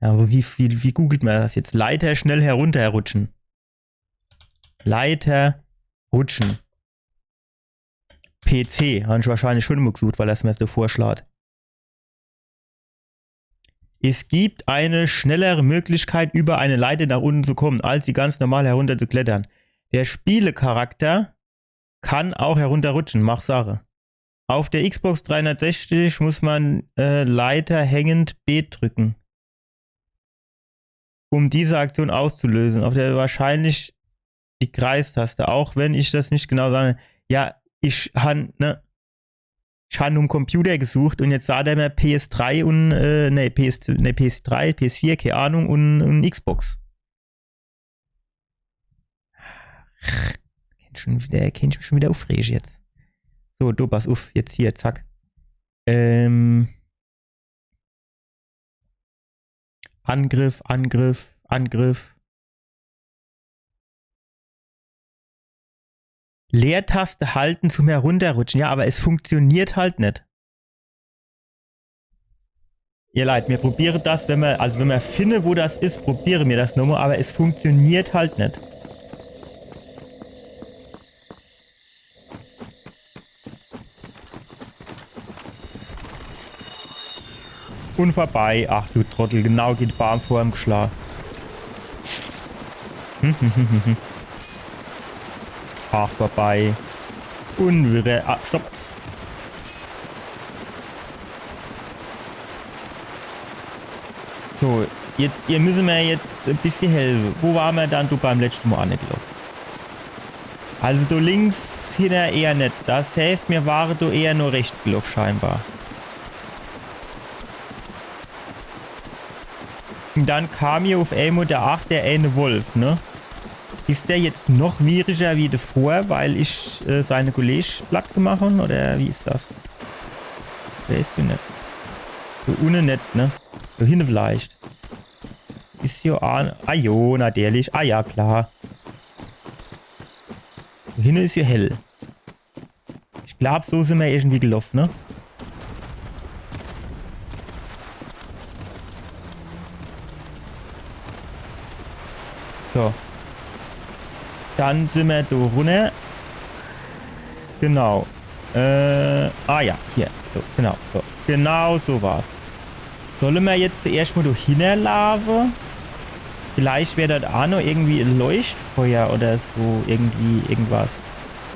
Ja, aber wie, wie, wie googelt mer das jetzt? Leiter schnell herunterrutschen. Leiter rutschen. P C, han ich wahrscheinlich schon mo gesucht, weil das mer so vorschlaht. Es gibt eine schnellere Möglichkeit, über eine Leiter nach unten zu kommen, als sie ganz normal herunterzuklettern. Der Spielecharakter kann auch herunterrutschen, mach Sache. Auf der Xbox dreihundertsechzig muss man, äh, Leiter hängend B drücken, um diese Aktion auszulösen. Auf der wahrscheinlich die Kreistaste, auch wenn ich das nicht genau sage. Ja, ich han, ne, ich han um Computer gesucht und jetzt sagt er mir P S drei und, äh, nee, P S, nee, P S drei, P S vier, keine Ahnung, und, und Xbox. Kennt schon wieder, kennt ich mich schon wieder aufrege jetzt. So, du, pass uff, jetzt hier, zack. Ähm. Angriff, Angriff, Angriff. Leertaste halten zum Herunterrutschen. Ja, aber es funktioniert halt net. Ihr Leit, mir probiere das, wenn mer, also wenn mer finne, wo das is, probiere mir das nochmo, aber es funktioniert halt net. Und vorbei. Ach du Trottel, genau geht de Baam vor em geschlaa. Ach, vorbei. Und wieder. Ah, stopp. So, jetzt, ihr müsse mir jetzt e bissje helfe. Wo ware mer dann do beim letschte Mol anegeloffe? Also do links hinner eher net. Das heißt, mir ware do eher nur rechts geloffe scheinbar. Und dann kam hier uff emol der, ach, der eine Wolf, ne? Is der jetzt noch schwieriger wie davor, weil ich, äh, seine Kollege platt gemacht han, oder wie is das? Weeß ich net. Do unne net, ne? Do hinne vielleicht. Is jo an. Ah jo, natürlich. Ah ja, klar. Do hinne is jo hell. Ich glaab, so sin mer irgendwie geloff, ne? So. Dann sin mer do runner. Genau. Äh, ah ja, hier. So, genau, so. Genau so war's. Solle mer jetzt zuerscht mol do hinne laafe? Vielleicht wär dort aa noch irgendwie e Leuchtfeuer oder so, irgendwie irgendwas.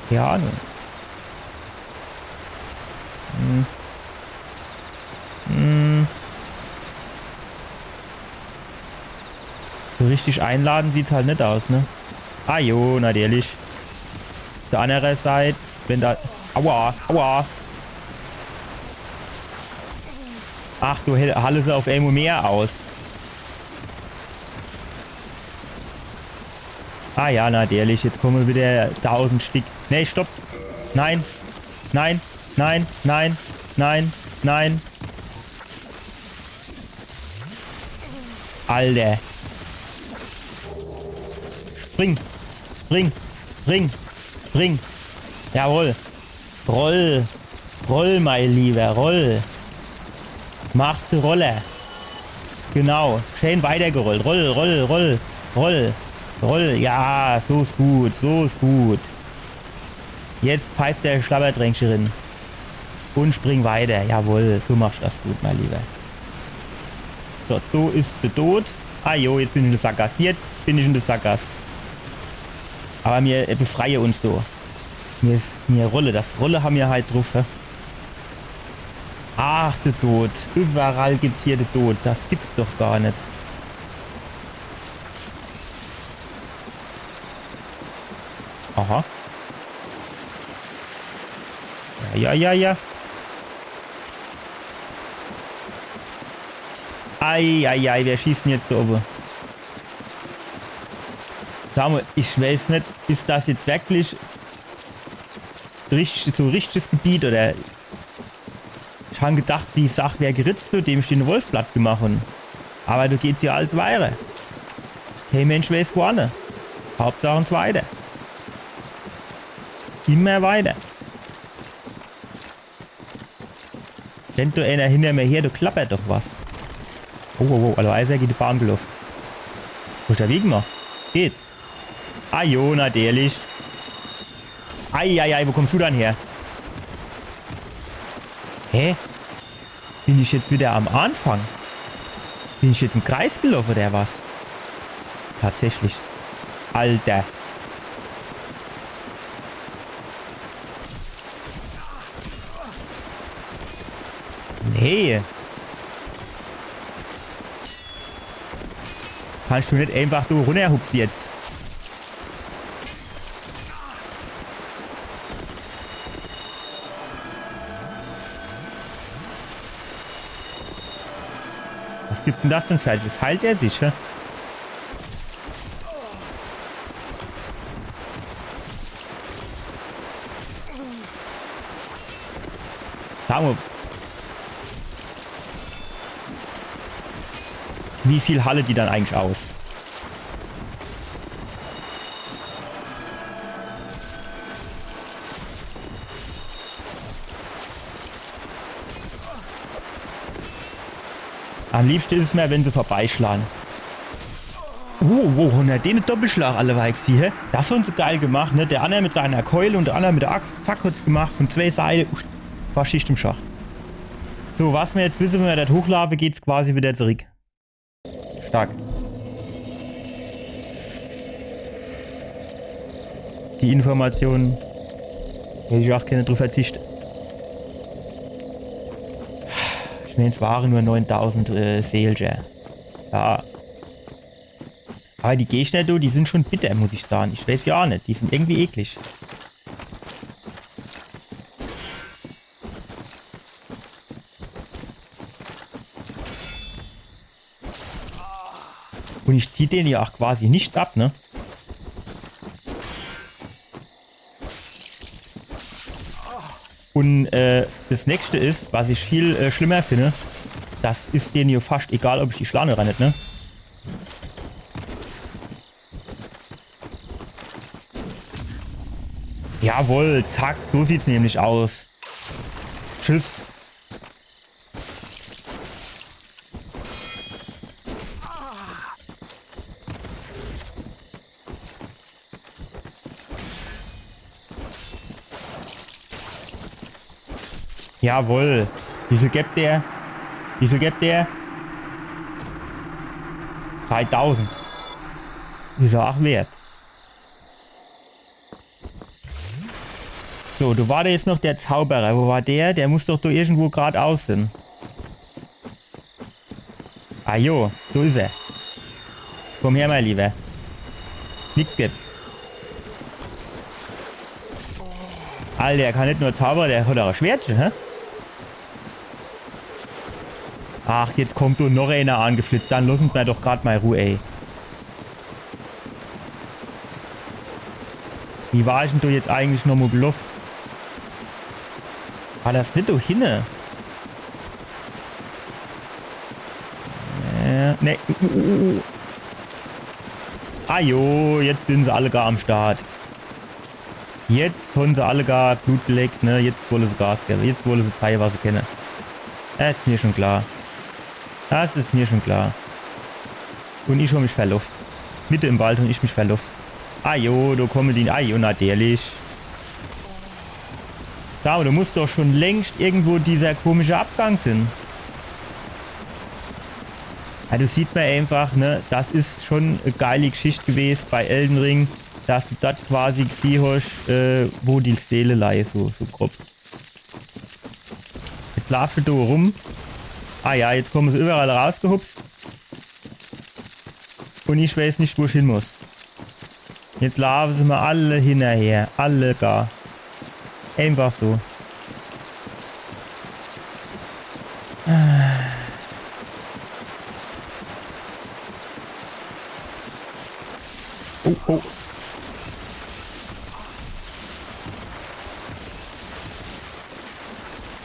Kee Ahnung. Hm. Hm. So richtig einladend sieht's halt net aus, ne? Ah jo, natürlich. Uff de anner Seit, wenn do... Aua, aua. Ach, do hal-, halle se uff emol mehr aus. Ah ja, natürlich. Jetzt komme wieder dausend Stick. Nee, stopp. Nein. Nein. Nein. Nein. Nein. Nein. Alter. Spring. Spring. Spring. Spring. Jawohl. Roll. Roll, mein Lieber, roll. Mach de Roller. Genau. Schön weitergerollt. Roll, roll, roll. Roll. Roll. Ja, so is gut. So is gut. Jetzt pfeift der Schlabberdränkche rin. Und spring weiter. Jawohl, so machst das gut, mein Lieber. So, do is de Tod. Ah jo, jetzt bin ich in de Sackgass. Jetzt bin ich in de Sackgass. Aber mir, äh, befreie uns do. Mir, mir Rolle, das Rolle ha mir halt druff, hä? Ach, de Tod. Überall gibt's hier de Tod. Das gibt's doch gar net. Aha. Ja, ja, ja, ja. Ei, ei, ei, wer schießt denn jetzt do owwe? Sa mol, ich weiß net, is das jetzt wirklich richtig, so richtiges Gebiet oder ich han gedacht, die Sach wär geritzt, nodem ich den Wolf platt gemach hun. Aber do geht's jo alles weiter. Kee Mensch weiß wohin. Hauptsach uns weiter. Immer weiter. Rennt do ener hinner mir her, do klappert doch was. Oh, oh, oh, also is er gege die Bahn geloff. Wo is der Weg noch? Geht. Ah jo, natürlich. Ei, ei, ei, wo kommst du dann her? Hä? Bin ich jetzt wieder am Anfang? Bin ich jetzt im Kreis geloff oder was? Tatsächlich. Alter. Nee. Kannst du net einfach do runnerhupse jetzt? Was gibt denn das denn Fertiges? Heilt er sich, hä? Sa mol, wie viel halle die dann eigentlich aus? Am liebschte is es mir, wenn se vorbeischlage. Oh, wow, hunner den Doppelschlag alleweil gsieh, hä? Das han se geil gemacht, ne? Der anner mit seiner Keule und der anner mit der Axt. Zack, hat's gemacht, von zwee Seite. Uff, war Schicht im Schacht. So, was mir jetzt wisse, wenn mir dort hochlaafe, geht's quasi wieder zurück. Stark. Die Information, hätt ich aach gern druff verzicht. Ich meen, es ware nur neuntausend, äh, Seelcher. Ja. Aber die Gegner, du, die sin schon bitter, muss ich sage. Ich weiß jo aach net, die sin irgendwie eklig. Und ich zieh dene jo aach quasi nix ab, ne? Und, äh, das nächste is, was ich viel, äh, schlimmer finde, Das is dene jo fascht egal, ob ich die schlan oder net, ne? Jawohl, zack, so sieht's nämlich aus. Tschüss. Jawohl. Wie viel gibt der? Wie viel gibt der? Dreitausend. Is er ach wert. So, do war do jetzt noch der Zauberer. Wo war der? Der muss doch do irgendwo gradaus sin. Ah jo, do is er. Komm her, mein Lieber. Nix gibt's. Alter, der kann net nur zaubere, der hat ach e Schwertche, hä? Ach, jetzt kommt do noch ener angeflitzt. Dann loss uns mer doch grad mol Ruh, ey. Wie war ich dann do jetzt eigentlich nochmol geloff? War das net do hinne? Äh, nee. Uh, uh, uh, uh. Ah jo, jetzt sin se alle gar am Start. Jetzt hon se alle gar Blut geleckt, ne? Jetzt wolle se Gas gewwe. Jetzt wolle se zeige, was se kenne. Das is mir schon klar. Das is mir schon klar. Un ich hon mich verloff. Mitte im Wald hon ich mich verloff. Ah jo, do komme die. Ah jo, natürlich. Sa mol, do muss doch schon längst irgendwo dieser komische Abgang sin. Ja, do sieht mer einfach, ne, das is schon e geili Geschicht gewes bei Elden Ring, dass du dort quasi gesieh hosch, äh, wo die Seele leie, so, so grob. Jetzt laafsch du do rum. Ah ja, jetzt komme se überall rausgehupst. Un ich weiß net, wo ich hin muss. Jetzt laafe se mer alle hinnerher. Alle gar. Einfach so. Oh, oh.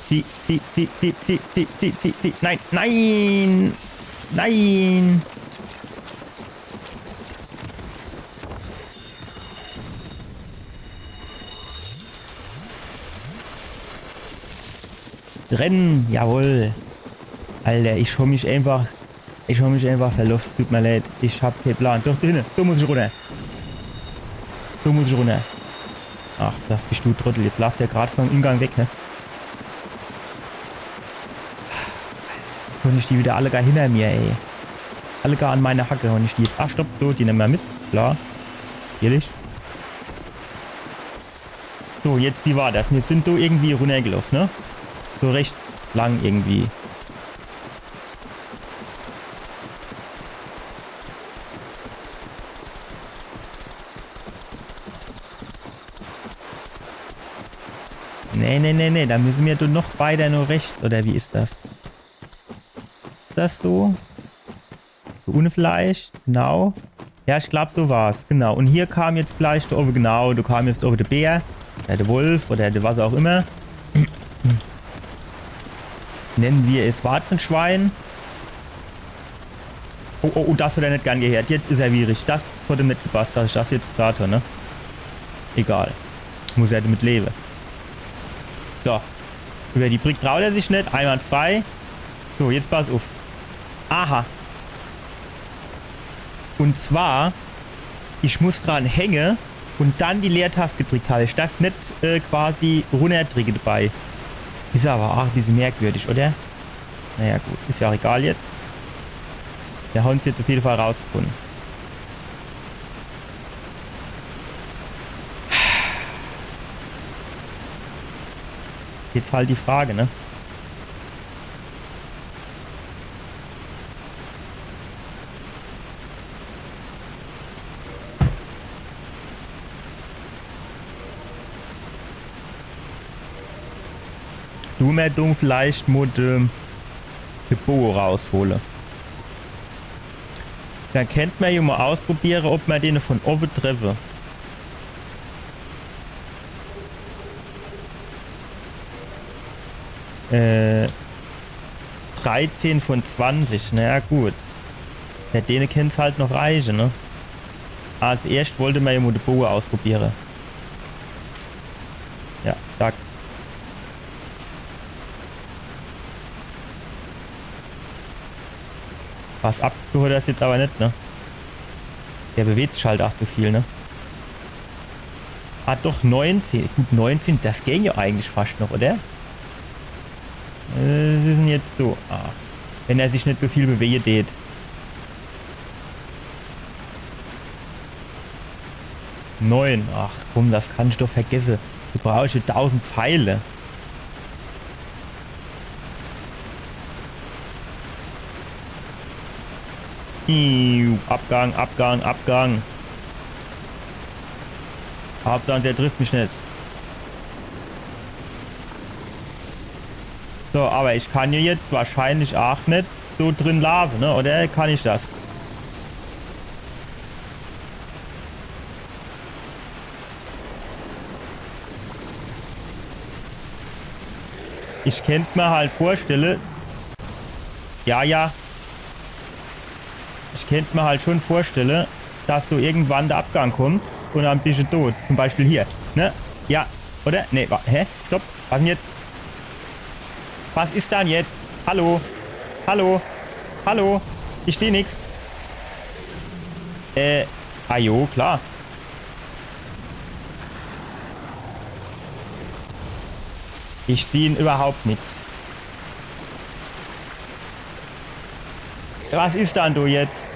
Zieh, zieh, zieh, zieh, zieh, zieh, zieh, zieh, zieh. Nein, nein, nein. Rennen, jawohl. Alter, ich hon mich einfach, ich hon mich einfach verloff. Es tut mir leid, ich hab kee Plan. Doch, do hinne, do muss ich runner. Do muss ich runner. Ach, das bist du, Trottel. Jetzt laaft der grad vom Ingang weg, ne? Jetzt hon ich die wieder alle gar hinner mir, ey. Alle gar an meiner Hacke hon ich die jetzt. Ach, stopp, so, die nemme mer mit. Klar. Ehrlich. So, jetzt, wie war das? Mir sin do irgendwie runnergeloff, ne? So rechts lang irgendwie. Nee, nee, nee, nee, do müsse mir doch noch weiter nur rechts, oder wie is das? Is das so? Do unne vielleicht? Genau. Ja, ich glaub, so war's. Genau. Un hier kam jetzt gleich do owwe, genau, do kam jetzt owwe de Bär. Oder de Wolf oder de was auch immer. Nenne mer es Warzenschwein. Oh, oh, oh, das hat er net gern gehört. Jetzt is er wierig. Das hat em net gepasst, dass ich das jetzt gesagt hab, ne? Egal. Muss er damit leben. So. Über die Brick traut er sich net. Einwandfrei. So, jetzt pass uff. Aha. Un zwar, ich muss dran hänge un dann die Leertaste gedrickt halte. Ich darf net, äh, quasi runnerdricke dabei. Is aber auch e bissel merkwürdig, oder? Naja, gut. Is ja auch egal jetzt. Mir hon's jetzt auf jeden Fall rausgefunne. Jetzt halt die Frage, ne? Du mer dumm vielleicht mol de, de Boge raushole. Dann kennt mer jo mol ausprobiere, ob mer den von owwe treffe. Äh, Dreizeh von zwanzig, na ja, gut. Ja, dene kennt's halt noch reiche, ne? Als erscht wollte mer jo mo de Boe ausprobiere. Ja, stark. Was abgezoge hat das jetzt aber net, ne? Der bewegt sich halt auch zu viel, ne? Ah, doch, neunzehn. Gut, neunzehn, das gäng ja eigentlich fast noch, oder? Äh, was is denn jetzt do? Ach, wenn er sich net so viel bewege tät. Neun. Ach komm, das kann ich doch vergesse. Du brauchst jo tausend Pfeile. Iu, Abgang, Abgang, Abgang. Hauptsache, der trifft mich net. So, aber ich kann jo jetzt wahrscheinlich auch net so drin laafe, ne? Oder kann ich das? Ich kennt mer halt vorstelle, ja, ja. Ich kennt mer halt schon vorstelle, dass so irgendwann der Abgang kommt und dann bist du tot. Zum Beispiel hier, ne? Ja, oder? Nee, wa hä? Stopp. Was denn jetzt? Was is dann jetzt? Hallo? Hallo? Hallo? Ich seh nix. Äh, ah jo, klar. Ich seh überhaupt nix. Was is dann do jetzt?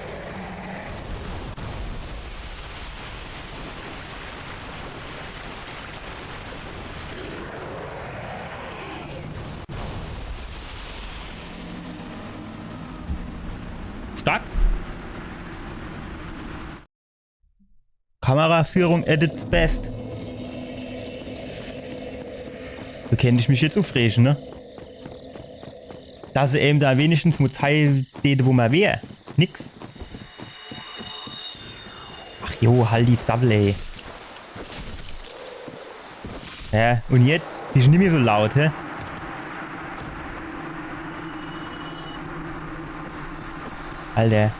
Stark. Kameraführung at its best. Do kennt ich mich jetzt ufrege, ne? Dass se ewe do wenigstens mo zeige däte, wo mer wär. Nix. Ach jo, halt die Sabbel, ey. Ja, und jetzt? Bist du nimmer so laut, hä? Alter.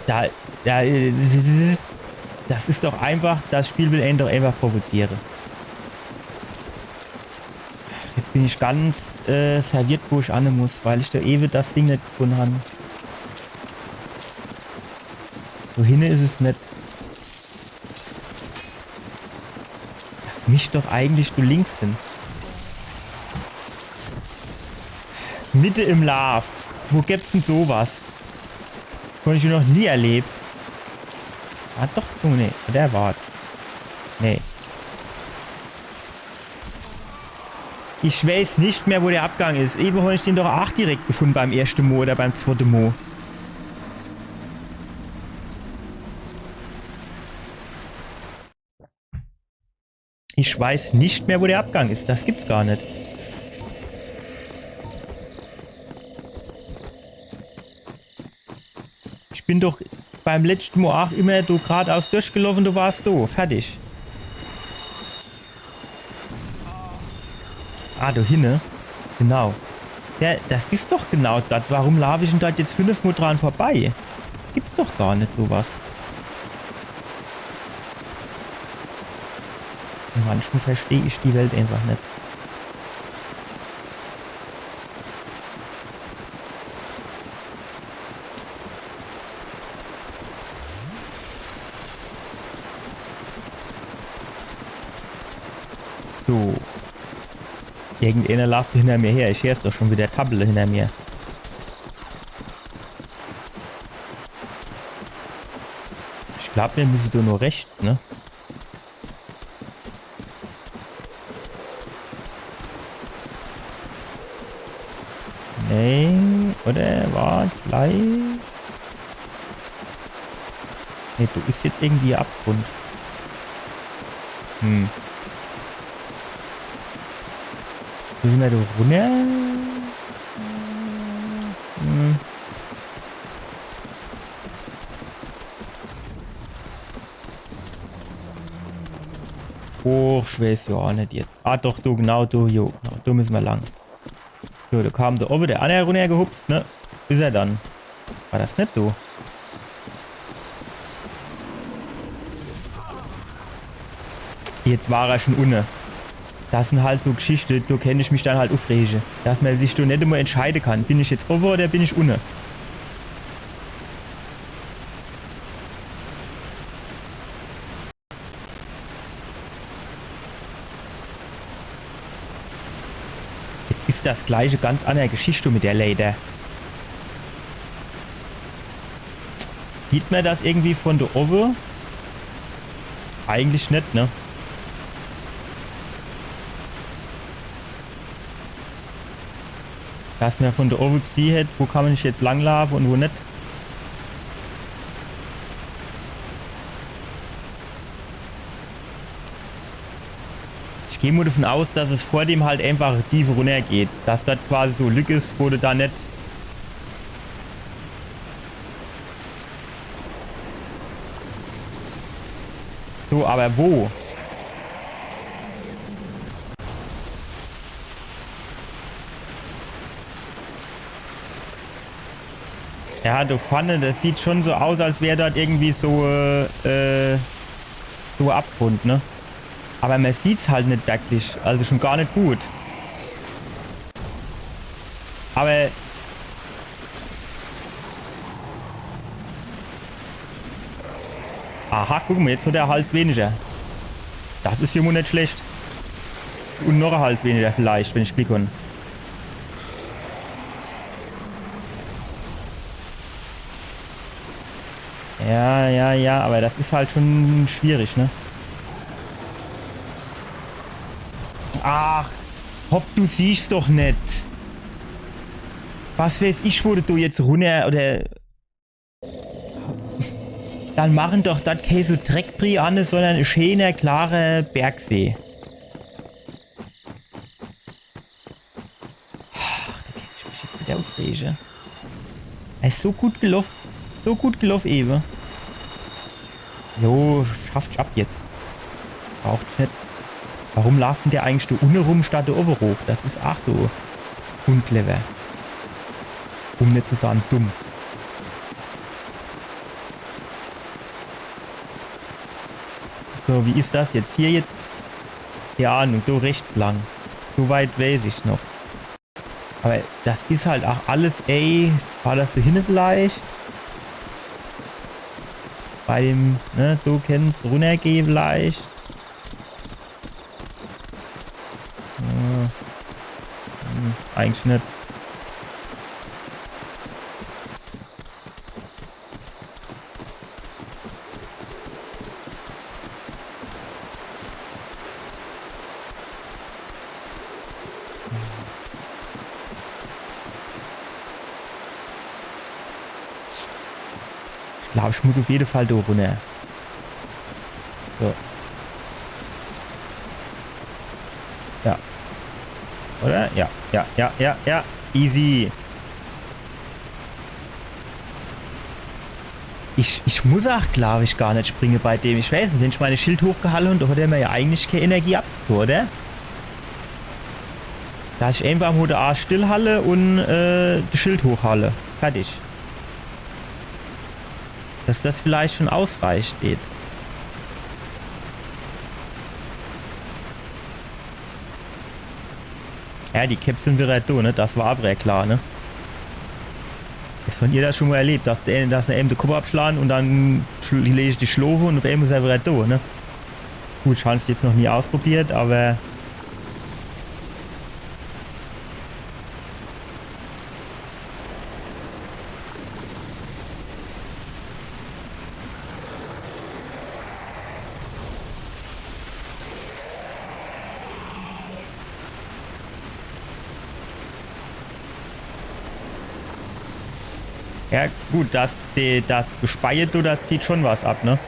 Da, da, äh, das is doch einfach, das Spiel will einen doch einfach provoziere. Jetzt bin ich ganz, äh, verwirrt, wo ich anne muss, weil ich do ewe das Ding net gefunne han. Do hinne is es net. Das misst doch eigentlich do links sin. Mitte im Laaf. Wo gibt's denn sowas? Hab ich noch nie erlebt. Ah, doch, Junge, nee. Der wart. Nee. Ich weiß net mehr, wo der Abgang is. Ewe hab ich den doch aach direkt gefunne beim erschte Mo oder beim zwotte Mo. Ich weiß net mehr, wo der Abgang is. Das gibt's gar net. Ich bin doch beim letschte Mo aach immer do gradaus durchgelaufe, do warst du. Fertig. Ah, do hinne. Genau. Ja, das is doch genau das. Warum laaf ich denn do jetzt fünfmo dran vorbei? Gibt's doch gar net sowas. Manchmal versteh ich die Welt einfach net. So. Irgendeiner laaft hinner mir her. Ich heer's doch schon wieder tabbele hinner mir. Ich glaab, mir misse do nur rechts, ne? Nee, oder? War gleich. Nee, do is jetzt irgendwie Abgrund. Hm. Müsse mir do runner? Hm. Och, ich weiß jo aach net jetzt. Ah, doch, do, genau, do, jo, genau, do müsse mir lang. So, do kam do owwe der anner runnergehupst, ne? Wo is er dann? War das net do? Jetzt war er schon unne. Das sin halt so Geschichte, do kennt ich mich dann halt ufrege. Dass mer sich do net immer entscheide kann. Bin ich jetzt owwe oder bin ich unne? Jetzt is das gleiche ganz anner Geschichte mit der Leiter. Sieht mer das irgendwie von do owwe? Eigentlich net, ne? Dass mer von do owwe gesieh hätt, wo kann mer sich jetzt langlaafe un wo net. Ich geh mo davon aus, dass es vor dem halt einfach tief runnergeht. Dass das quasi so Lück is, wo du do net. So, aber wo? Ja, do vorne, das sieht schon so aus, als wär dort irgendwie so, äh, so Abgrund, ne? Aber mer sieht's halt net wirklich, also schon gar net gut. Aber aha, guck mo, jetzt hat er Hals weniger. Das is jo mo net schlecht. Un noch e Hals weniger vielleicht, wenn ich Glick hon. Ja, ja, ja, aber das is halt schon schwierig, ne? Ach, hopp, du siehst doch net. Was weiß ich, wo du jetzt runner oder. Dann machen doch dort kee so Dreckbrie anne, sondern e scheener, klarer Bergsee. Ach, do kennt ich mich jetzt wieder ufrege. Er is so gut geloff. So gut geloff ewe. Jo, schafft ab jetzt. Braucht net. Warum laaft dann der eigentlich do unne rum statt do owwe hoch? Das is ach so unclever. Um net zu sage dumm. So, wie is das jetzt? Hier jetzt? Kee Ahnung, do rechts lang. So weit weiß ich's noch. Aber das is halt ach alles, ey. War das do hinne vielleicht? Bei dem, ne, do kennt's runnergehe vielleicht. Äh, hm, eigentlich net. Ich glaub, ich muss auf jede Fall do runner. So. Ja. Oder? Ja, ja, ja, ja, ja. Easy. Ich, ich muss ach, glaub ich, gar net springe bei dem. Ich weiß net, wenn ich mei Schild hochgehalle hon, do hat er mir ja eigentlich kee Energie abgezoge, oder? Dass ich einfach mo de Arsch stillhalle un, äh, de Schild hochhalle. Fertig. Dass das vielleicht schon ausreicht, geht. Ja, die Caps sin wieder do, ne? Das war awwer klar, ne? Is von ihr das schon mo erlebt, dass der, dass er eben de Kopp abschlaan un dann schl-, legt die schlofe un auf emol is er wieder do, ne? Gut, ich hab's jetzt noch nie ausprobiert, awwer Ja, gut, das, die, das Gespeier do, das zieht schon was ab, ne?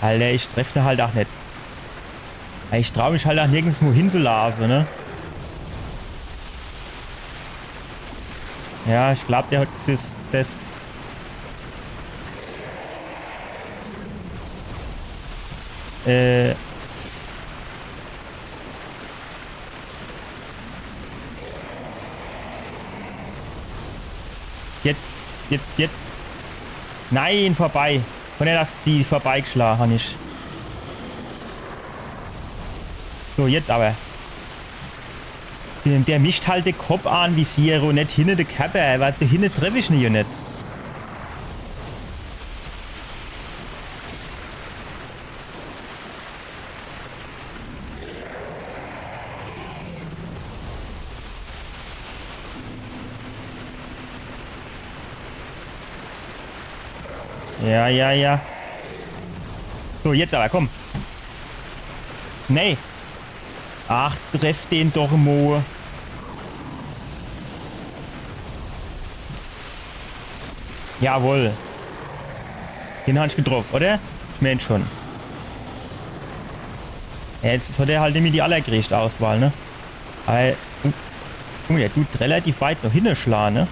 Alter, ich treff ne halt ach net. Ich trau mich halt ach nirgendswo hinzulaafe, ne? Ja, ich glaab, der hat das, das, äh, jetzt, jetzt, jetzt. Nein, vorbei. Von der das sie vorbeigeschlagen, hab ich. So, jetzt aber. Der, der mischt halt de Kopp an, wie Siro, net hinne de Kerper, weil do hinne treff ich ne jo net. Ja, ja, ja. So, jetzt aber, komm. Nee. Ach, treff den doch mo. Jawohl. Den hab ich getroff, oder? Ich mein schon. Ja, jetzt hat er halt immer die allergrößte Auswahl, ne? Weil, guck mal, der tut relativ weit noch hinne schlagen, ne?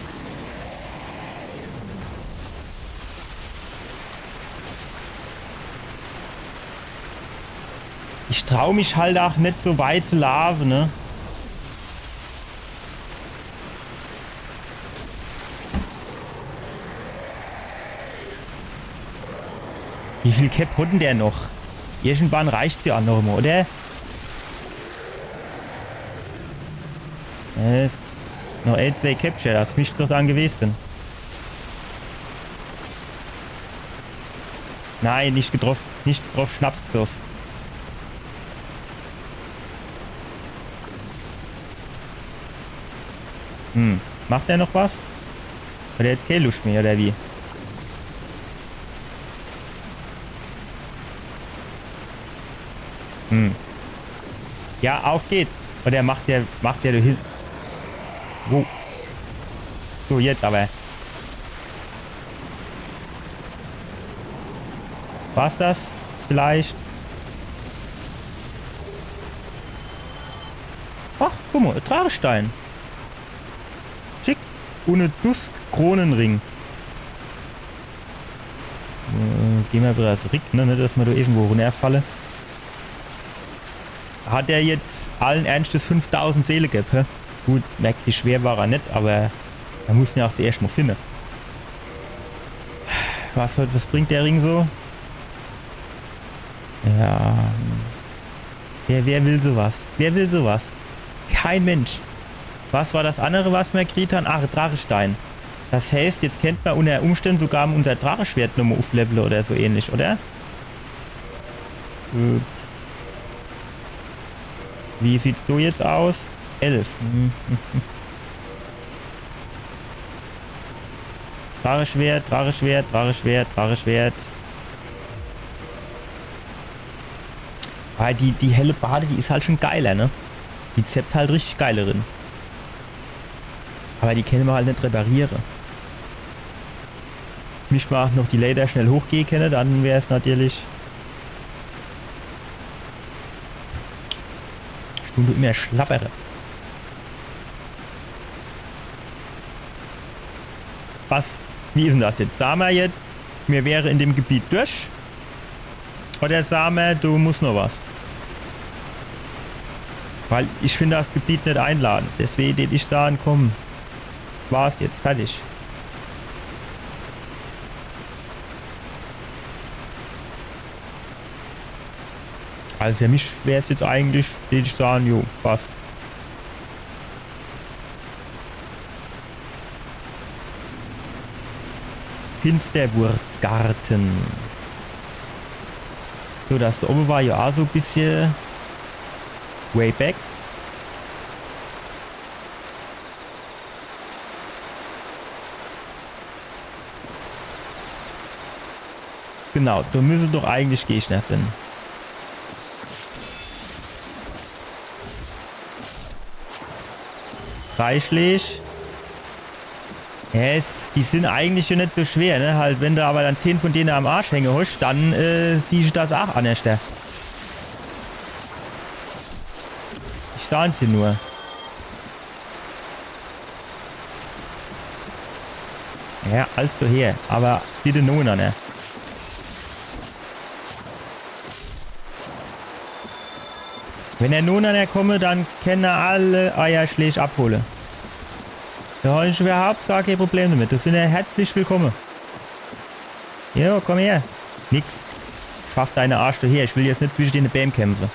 Ich trau mich halt ach net so weit zu laufen, ne? Wie viel Cap hat denn der noch? Irgendwann reicht's ja auch noch mal, oder? Es noch ein, zwei Capture, das müsste doch dann gewesen sein. Nein, nicht getroffen. Nicht getroffen, Schnaps gesoffen. Hm. Macht er noch was? Hat er jetzt keine Lust mehr, oder wie? Hm. Ja, auf geht's. Oder macht der, macht der da hin. Wo? So, jetzt aber. War's das? Vielleicht? Ach, guck mal, Drachestein. Schick. Und e Dusk-Kronenring. Äh, geh mer wieder zurück, ne? Nicht, dass mer da irgendwo runnerfalle. Hat er jetzt allen Ernstes fünftausend Seele gebb, hä? Gut, wirklich schwer war er net, aber er muss ja auch zuerst mal finden. Was, was bringt der Ring so? Ja. Wer, wer will sowas? Wer will sowas? Kein Mensch. Was war das andere, was mer gekriegt haben? Ach, Drachestein. Das heißt, jetzt kennt mer unter Umständen sogar unser Dracheschwert nochmal aufleveln oder so ähnlich, oder? Äh. Wie sieht's do jetzt aus? Elf. Hm. Dracheschwert, Dracheschwert, Dracheschwert, Dracheschwert. Weil die, die Hellebarde, die is halt schon geiler, ne? Die zappt halt richtig geil rin. Aber die kenne mer halt net repariere. Misst mer noch die Leiter schnell hochgehe kenne, dann wär's natürlich Stunde immer schlappere. Was? Wie is denn das jetzt? Sa mer jetzt, mir wäre in dem Gebiet durch? Oder sa mer, du musst noch was? Weil ich find das Gebiet net einladend. Deswegen tät ich sagen, komm, war's jetzt, fertig. Also für mich wär's jetzt eigentlich, tät ich sagen, jo, passt. Finsterwurzgarten. So, das do obe war ja auch so e bissje way back. Genau, do müsse doch eigentlich Gegner sin. Drei Schläg. Ja, es, die sin eigentlich schon net so schwer, ne? Halt, wenn du aber dann zehn von denen am Arsch hänge hosch, dann, äh, siehsch das auch annerschter. Sahn se nur. Ja, alles do her, awwer bitte nunanner. Wenn er nunanner komme, dann kenne alle Eierschläg abhole. Do hab ich iwwerhaupt gar kee Problem demit. Do sin er herzlich willkomme. Jo, komm her. Nix. Schaff deine Arsch do her. Ich will jetzt net zwische dene Bääm kämpfe.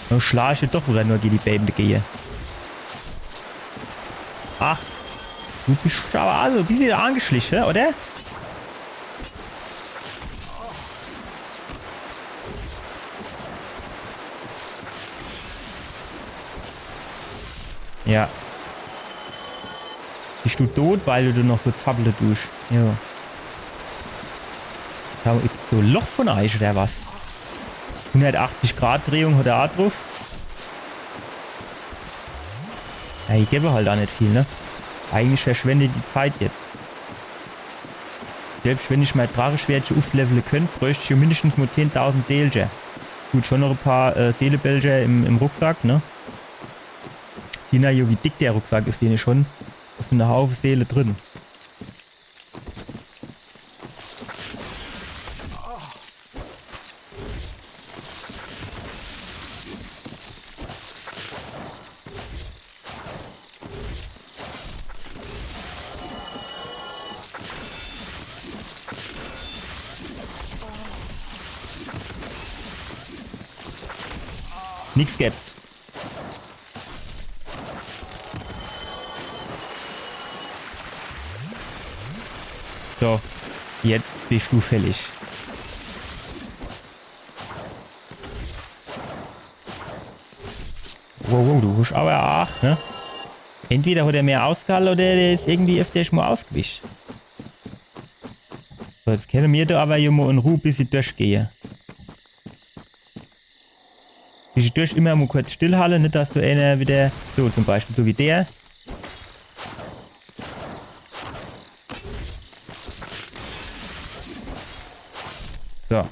Dann schla ich doch widder nur gege die Bääm degeje. Ach. Du bisch awwer also e bissel angeschlich, oder? Ja. Bisch du dot, weil du noch so zappele dusch? Jo. Do is so e Loch vun eich, oder was? Hundertachtzig Grad Drehung hat er aa druff. Ja, die gewwe halt aa net viel, ne? Eigentlich verschwende die Zeit jetzt. Selbscht wenn ich mei Dracheschwertche ufflevele könnt, bräucht ich jo mindeschtens mo zehntausend Seelcher. Gut, schun noch e paar, äh, Seelebälcher im, im Rucksack, ne? Siehn mer jo, wie dick de Rucksack is, den ich schun. Do sin e Haufe Seele drin. Nix gebt's. So, jetzt bisch du fällig. Wow, wow, du bisch awwer aach, ne? Entweder hat er mehr ausgehalle oder der is irgendwie öfter schun mo ausgewich. So, jetzt kenne mer do awwer jo mo in Ruh e bissel durchgehe. Zwischedurch immer mo kurz stillhalle, net dass do eener widder, so zum Beispiel, so wie der. So.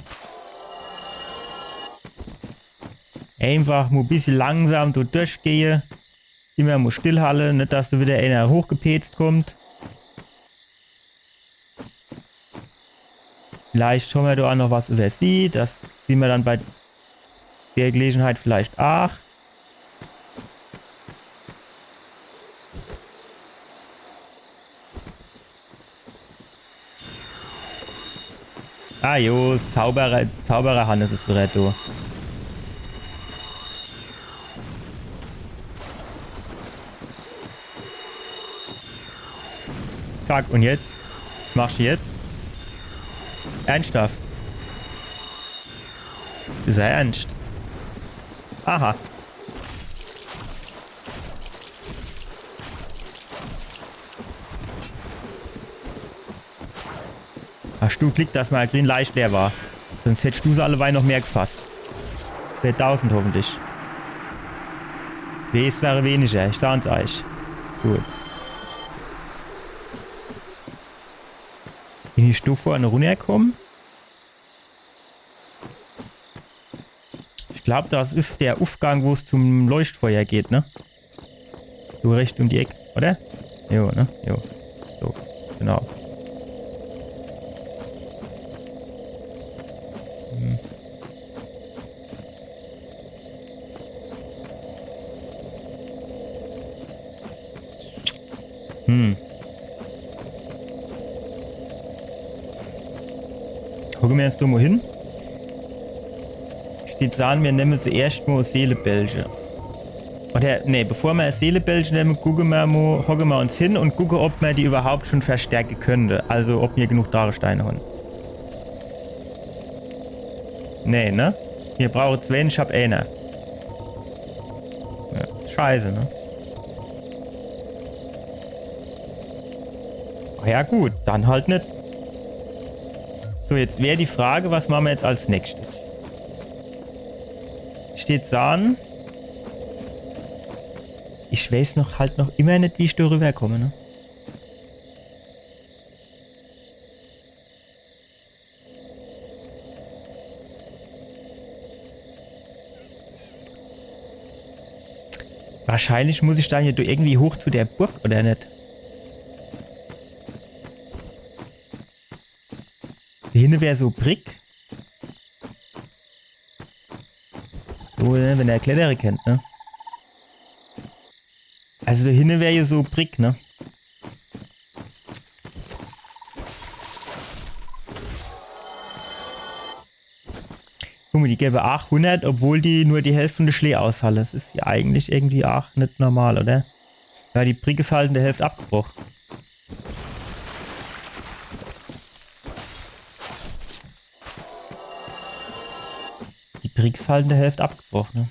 Einfach mo e bissel langsam do durchgehe. Immer mo stillhalle, net dass do widder eener hochgepetzt kommt. Vielleicht hon mer do aa noch was iwwersieh. Das siehn mer dann bei der Gelegenheit vielleicht aach. Ah jo, Zauberer, Zauberer Hannes is bereit, du. Zack, un jetzt? Was machsch du jetzt? Ernsthaft? Is er ernst? Aha. Hasch du Glick, dass mei Green leicht leer war. Sunscht hätsch du se alleweil noch mehr gefasst. Zweetausend hoffentlich. Wees wäre weniger, ich saan's eich. Gut. Bin ich do vorne runnerkomme? Ich glaub, das is der Ufgang, wo's zum Leuchtfeuer geht, ne? So rechts um die Eck, oder? Jo, ne? Jo. So, genau. Hm. Hm. Gucke mer uns do mo hin. Steht do, mir nemme zuerscht mo Seelebälche. Oder, nee, bevor mer Seelebälche nemme, gucke mer mo, hocke mer uns hin un gucke, ob mer die iwwerhaupt schun verstärke kennte. Also, ob mir genug Drachesteine hon. Nee, ne? Mir brauche zwee, ich hab eener. Ja, scheiße, ne? Ah ja, gut, dann halt net. So, jetzt wär die Frage, was mache mer jetzt als nächstes? Steht do. Ich wees noch, halt noch immer net, wie ich do rüberkomme, ne? Wahrscheinlich muss ich dann hier do irgendwie hoch zu der Burg, oder net? Do hinne wär so Brick. So, ne, wenn er klettere kennt, ne? Also do hinne wär hier so Brick, ne? Guck mol, die gebe aach hunnert, obwohl die nur die Hälft vun de Schlää aushalle. Das is ja eigentlich irgendwie aach net normal, oder? Ja, die Brick is halt in de Hälft abgebroch. Die Brick is halt in de Hälft abgebroch, ne?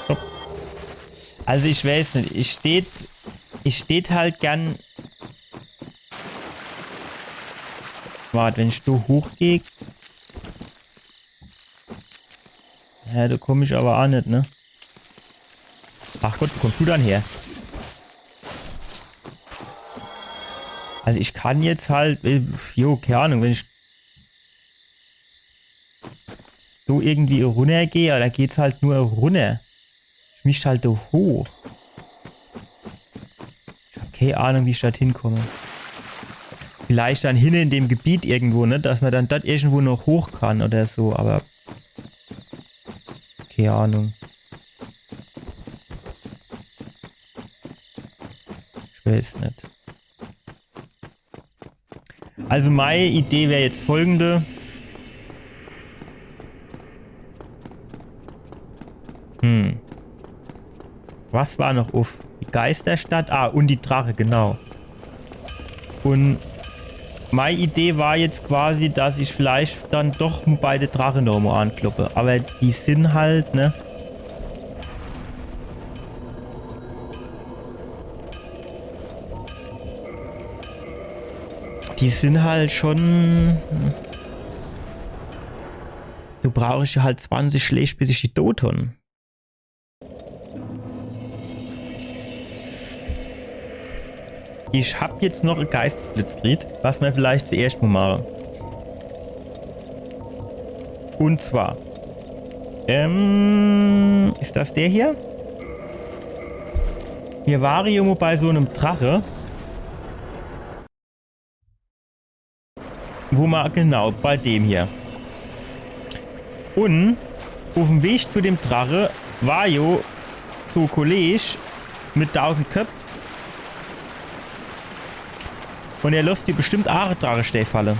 Hopp. Also ich weiß net, ich tät, ich tät halt gern. Wart, wenn ich do hochgeh. Ja, do komm ich awwer aach net, ne? Ach Gott, wo kommst du dann her? Also ich kann jetzt halt, äh, jo, kee Ahnung, wenn ich so irgendwie runnergeh, awwer do geht's halt nur runner. Ich misst halt do hoch. Ich hab kee Ahnung, wie ich dort hinkomm. Vielleicht dann hinne in dem Gebiet irgendwo, ne? Dass mer dann dort irgendwo noch hoch kann oder so, awwer kee Ahnung. Ich weiß net. Also mei Idee wär jetzt folgende. Hm. Was war noch uff? Die Geisterstadt? Ah, un die Drache, genau. Un mei Idee war jetzt quasi, dass ich vielleicht dann doch bei de Drache nochmo ankloppe. Awwer die sin halt, ne? Die sin halt schon. Do brauch ich halt zwanzig Schläg, bis ich die dot hon. Ich hab jetzt noch e Geistesblitz gekriet, was mer vielleicht zuerscht mo mache. Un zwar, ähm, is das der hier? Mir ware jo mo bei so nem Drache. Wo mer, genau, bei dem hier. Un uff'm Weg zu dem Drache war jo so Kolleg mit dausend Köpf. Un er losst die bestimmt aach e Drachestää falle.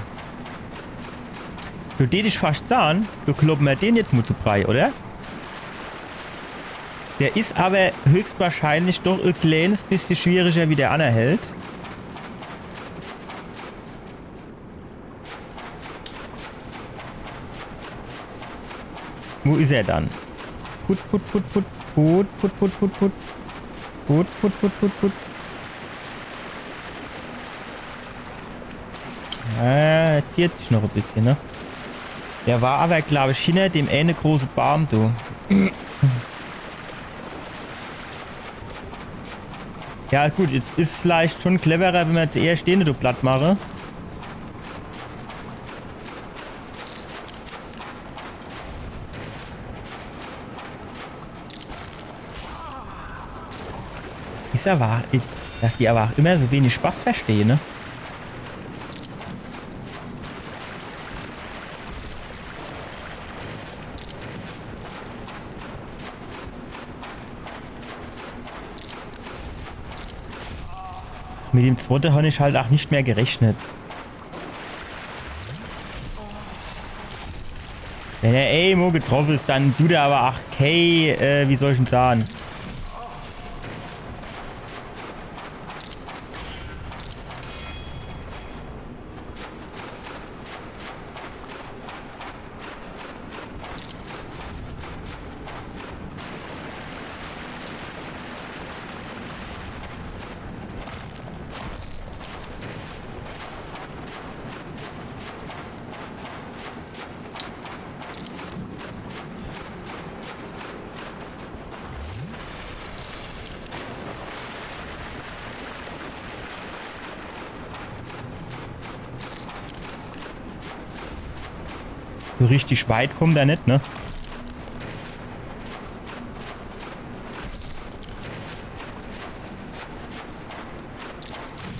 Do tät ich fascht sahn, do kloppe mer den jetzt mo zu Brei, oder? Der is awwer höchstwahrscheinlich doch e kleenes bissje schwieriger wie der anner Held. Wo is er dann? Put, put, put, put. Put, put, put, put, put. Put, put, put, put, put. Äh, er ziert sich noch e bissje, ne? Der war awwer, glaab ich, hinner dem eene große Baam, du. Ja, gut, jetzt is vielleicht schon cleverer, wenn mer zuerscht dene do platt mache. Is awwer, dass die awwer aach immer so wenig Spaß verstehe, ne? Mit dem zwotte hon ich halt aach net mehr gerechnet. Wenn er emol getroffe is, dann dut er awwer aach kee, äh, wie soll ich dann sahn? So richtig weit kommt er net, ne?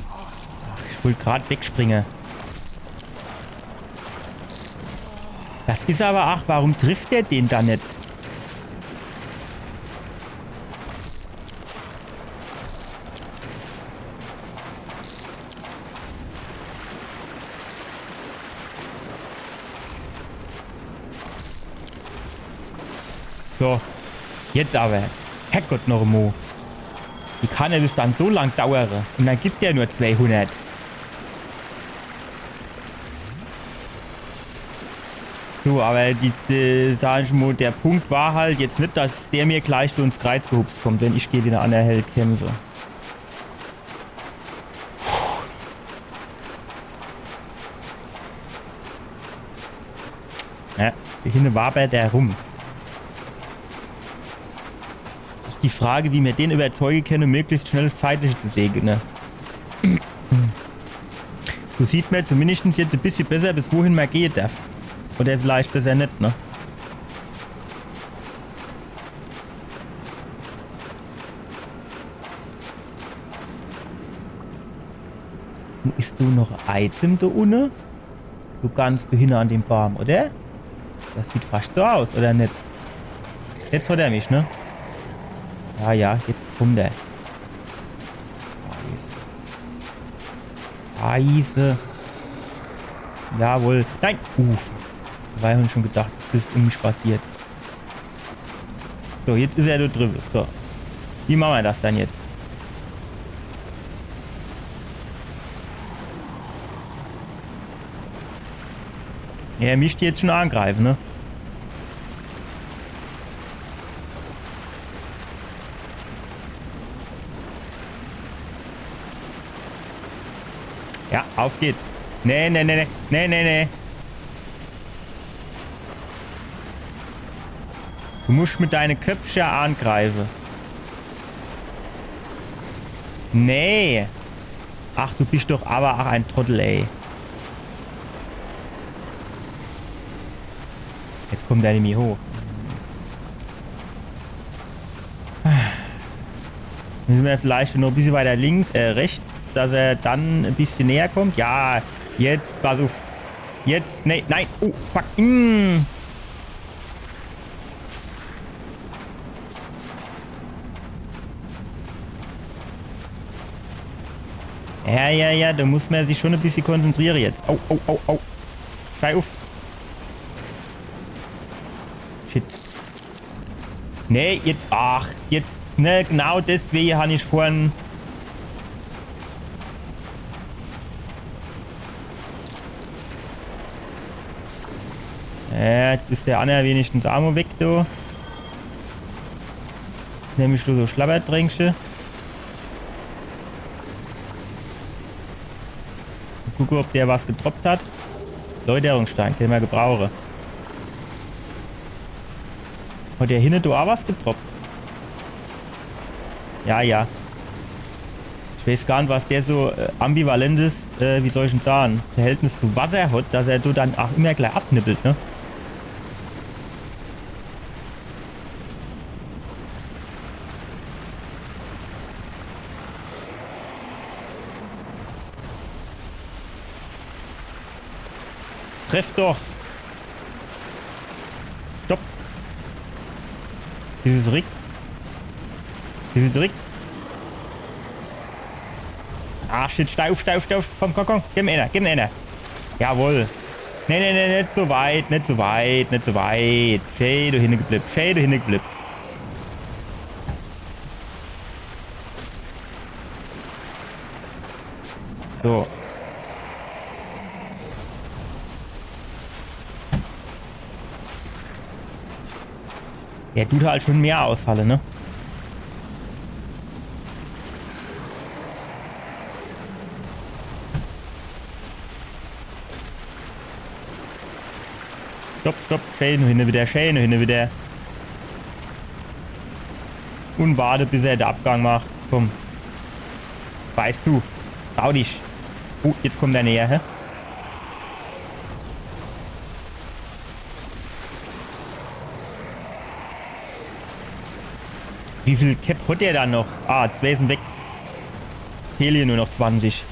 Ach, ich wollt grad wegspringe. Das is aber, ach, warum trifft der den da net? So, jetzt aber. Herrgott noch mo. Wie kann er das dann so lang dauere? Und dann gibt er nur zweihundert. So, aber die, die, sag ich mo, der Punkt war halt jetzt net, dass der mir gleich so ins Kreiz gehupst kommt, wenn ich gege den annere Held kämpfe. Ja, do hinne wabert der rum. Is die Frage, wie mer den überzeuge kenne, möglichst schnell das Zeitliche zu segne, ne? So sieht mer zumindest jetzt e bissje besser, bis wohin mer gehe darf. Oder vielleicht besser net, ne? Wo is do noch e Item do unne? Du ganz do hinne an dem Baum, oder? Das sieht fast so aus, oder net? Jetzt hat er mich, ne? Ja, ja, jetzt kommt er. Scheiße. Scheiße. Jawohl. Nein! Uff. War ja schon gedacht, das is irgendwie spaziert. So, jetzt is er do driwwe. So. Wie mache mer das dann jetzt? Er misst jetzt schon angreife, ne? Ja, auf geht's. Nee, nee, nee, nee. Nee, nee, nee. Du musst mit deine Köpfche angreife. Nee. Ach, du bist doch aber ach ein Trottel, ey. Jetzt kommt der nämlich hoch. Müsse mer vielleicht noch e bissje weiter links, äh, rechts, dass er dann e bissje näher kommt. Ja, jetzt, pass uff. Jetzt, nee, nein. Oh, fuck. Mm. Ja, ja, ja, do muss mer sich schon e bissje konzentriere jetzt. Au, au, au, au. Steh uff. Shit. Nee, jetzt, ach, jetzt, ne, genau deswege han ich vorhin. Ja, jetzt is der anner wenigstens ach mo weg, du. Nämlich so Schlabbertränkche. Gucke, ob der was gedroppt hat. Läuterungsstein, kenne mer gebrauche. Hat der hinne do ach was gedroppt? Ja, ja. Ich weeß gar net, was der so, äh, ambivalentes, äh, wie soll ich'n sage, Verhältnis zu Wasser hat, dass er do dann ach immer gleich abnippelt, ne? Treff doch! Stopp! Is es zurück? Is es zurück? Ah, shit, steh uff, steh uff, steh uff. Komm, komm, komm. Gib em eener, gib em eener. Jawohl. Nee, nee, nee, net so weit, net so weit, net so weit. Schee do hinne geblibb, schee do hinne geblibb. So. Der dut halt schon mehr aushalle, ne? Stopp, stopp, schee no hinne wieder, schee no hinne wieder. Un warte, bis er de Abgang macht. Komm. Beiß zu. Trau dich. Oh, jetzt kommt er näher, hä? Wie viel Cap hat der dann noch? Ah, zwee sin weg. Fehle nur noch zwanzig.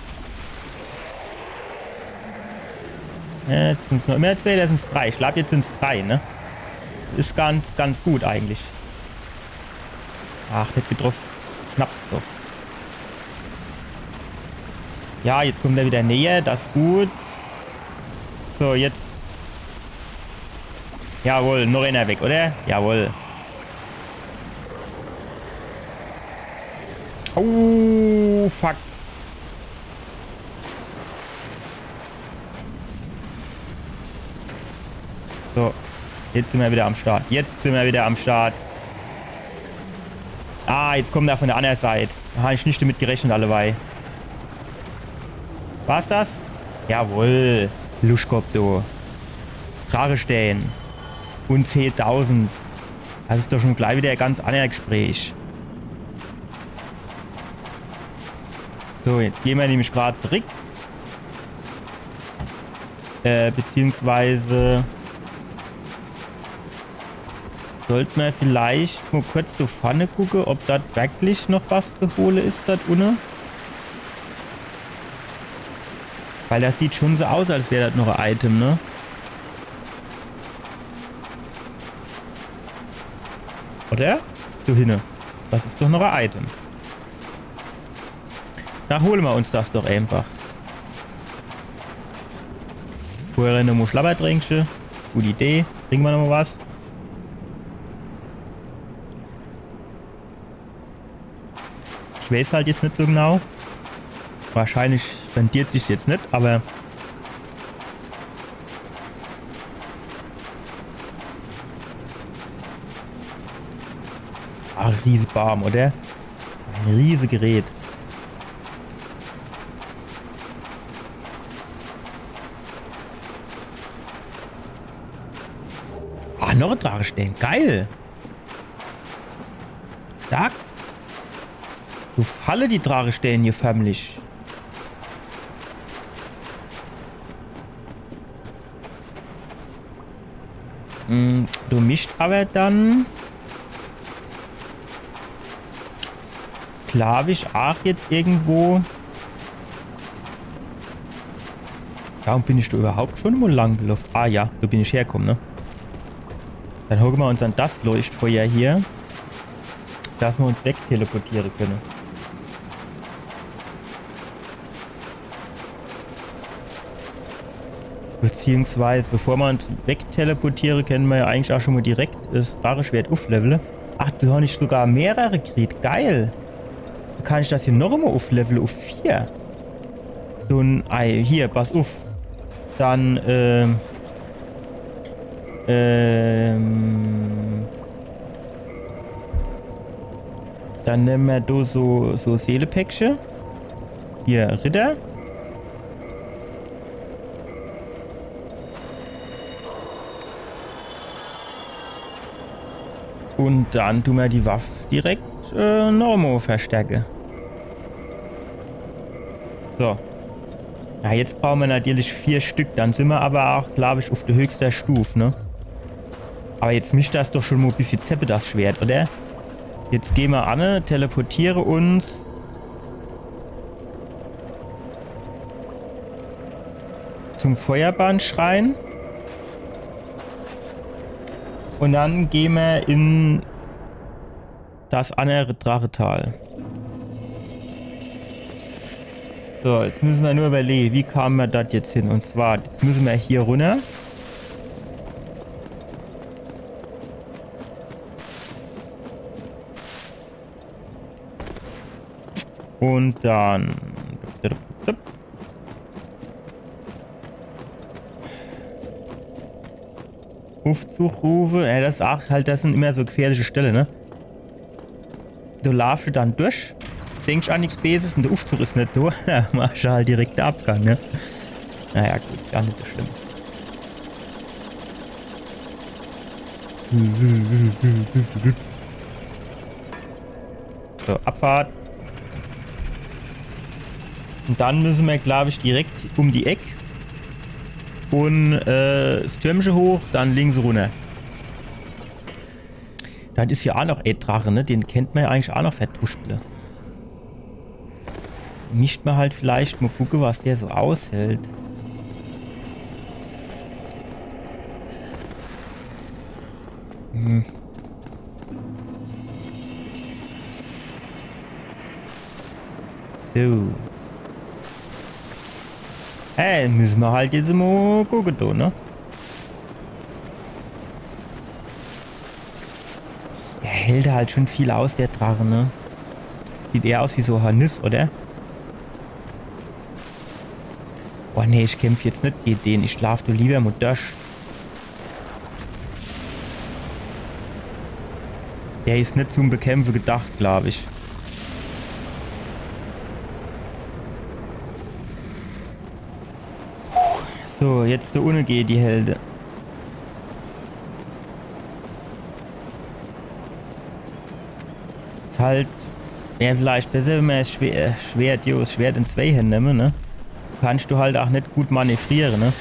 Jetzt sin's noch immer zwee, do sin's drei. Ich glaab, jetzt sin's drei, ne? Is ganz, ganz gut eigentlich. Ach, net getroff. Schnaps gesoff. Ja, jetzt kommt er wieder näher. Das is gut. So, jetzt. Jawohl, noch einer weg, oder? Jawohl. Oh, fuck. So, jetzt sin mer wieder am Start. Jetzt sin mer wieder am Start. Ah, jetzt kommt er von der annere Seit. Do hab ich net damit gerechnet, alleweil. War's das? Jawohl. Luschkopp, du. Drachestään. Un zehntausend. Das is doch schon gleich wieder e ganz anner Gespräch. So, jetzt gehn mer nämlich grad zurück. Äh, beziehungsweise sollt mer vielleicht mo kurz do vorne gucke, ob dort wirklich noch was zu hole is dort unne. Weil das sieht schon so aus, als wär dort noch e Item, ne? Oder? Do hinne. Das is doch noch e Item. Na, hole mer uns das doch einfach. Vorher nomo Schlabbertränkche. Gute Idee. Trinke mer nomo was. Ich weiß halt jetzt net so genau. Wahrscheinlich rentiert sich's jetzt net, aber. Ach, Riesebaam, oder? E Riesegerät. Ah, noch e Drachestään. Geil. Stark. So falle die Drachestään hier förmlich. Hm, do misst aber dann, glaab ich, aach jetzt irgendwo. Ja, un bin ich do überhaupt schon mo lang geloff? Ah ja, do bin ich herkomm, ne? Dann hocke mer uns an das Leuchtfeuer hier, dass mer uns wegteleportiere könne. Beziehungsweise, bevor mer uns wegteleportiere, könne mer ja eigentlich aach schon mo direkt das Dracheschwert ufflevele. Ach, do hab ich sogar mehrere kriet. Geil. Dann kann ich das hier noch mo ufflevele uff vier. So e, ei, hier, pass uff. Dann, ähm, ähm, dann nemme mer do so, so Seelepäckche. Hier, Ritter. Un dann du mer die Waff direkt, äh, nomo verstärke. So. Ja, jetzt brauche mer natürlich vier Stück. Dann sin mer aber aach, glaab ich, uff der höchster Stuf, ne? Aber jetzt misst das doch schon mo bissje zeppe, das Schwert, oder? Jetzt gehn mer anne, teleportiere uns zum Feuerbandschrein. Un dann gehn mer in das annere Drachetal. So, jetzt müsse mer nur überlege, wie kame mer dort jetzt hin? Un zwar, jetzt müsse mer hier runner. Un dann Uffzug rufe. Ja, das is aach halt, das sin immer so gefährliche Stelle, ne? Du laafsch dann durch, denksch an nix Beses un der Uffzug is net do. Do machsch halt direkt de Abgang, ne? Naja, gut, gar net so schlimm. So, Abfahrt. Un dann müsse mer, glaab ich, direkt um die Eck un, äh, 's Türmche hoch, dann links runner. Das is jo aa noch e Drache, ne? Den kennt mer jo eigentlich aa noch verduschble. Misst mer halt vielleicht mo gucke, was der so aushält. Hm. So. Äh, misse mer halt jetzt mo gucke, do, ne? Der hält halt schon viel aus, der Drache, ne? Sieht eher aus wie so Horniss, oder? Oh nee, ich kämpf jetzt net gege den. Ich laaf do lieber mo dorch. Der is net zum Bekämpfe gedacht, glaab ich. So, jetzt do unne gehe die Helde. Is halt, wär vielleicht besser, wenn mer es Schwer-, Schwert, jo, es Schwert in zwei Hände nemme, ne? Kannst du halt aa net gut manövriere, ne?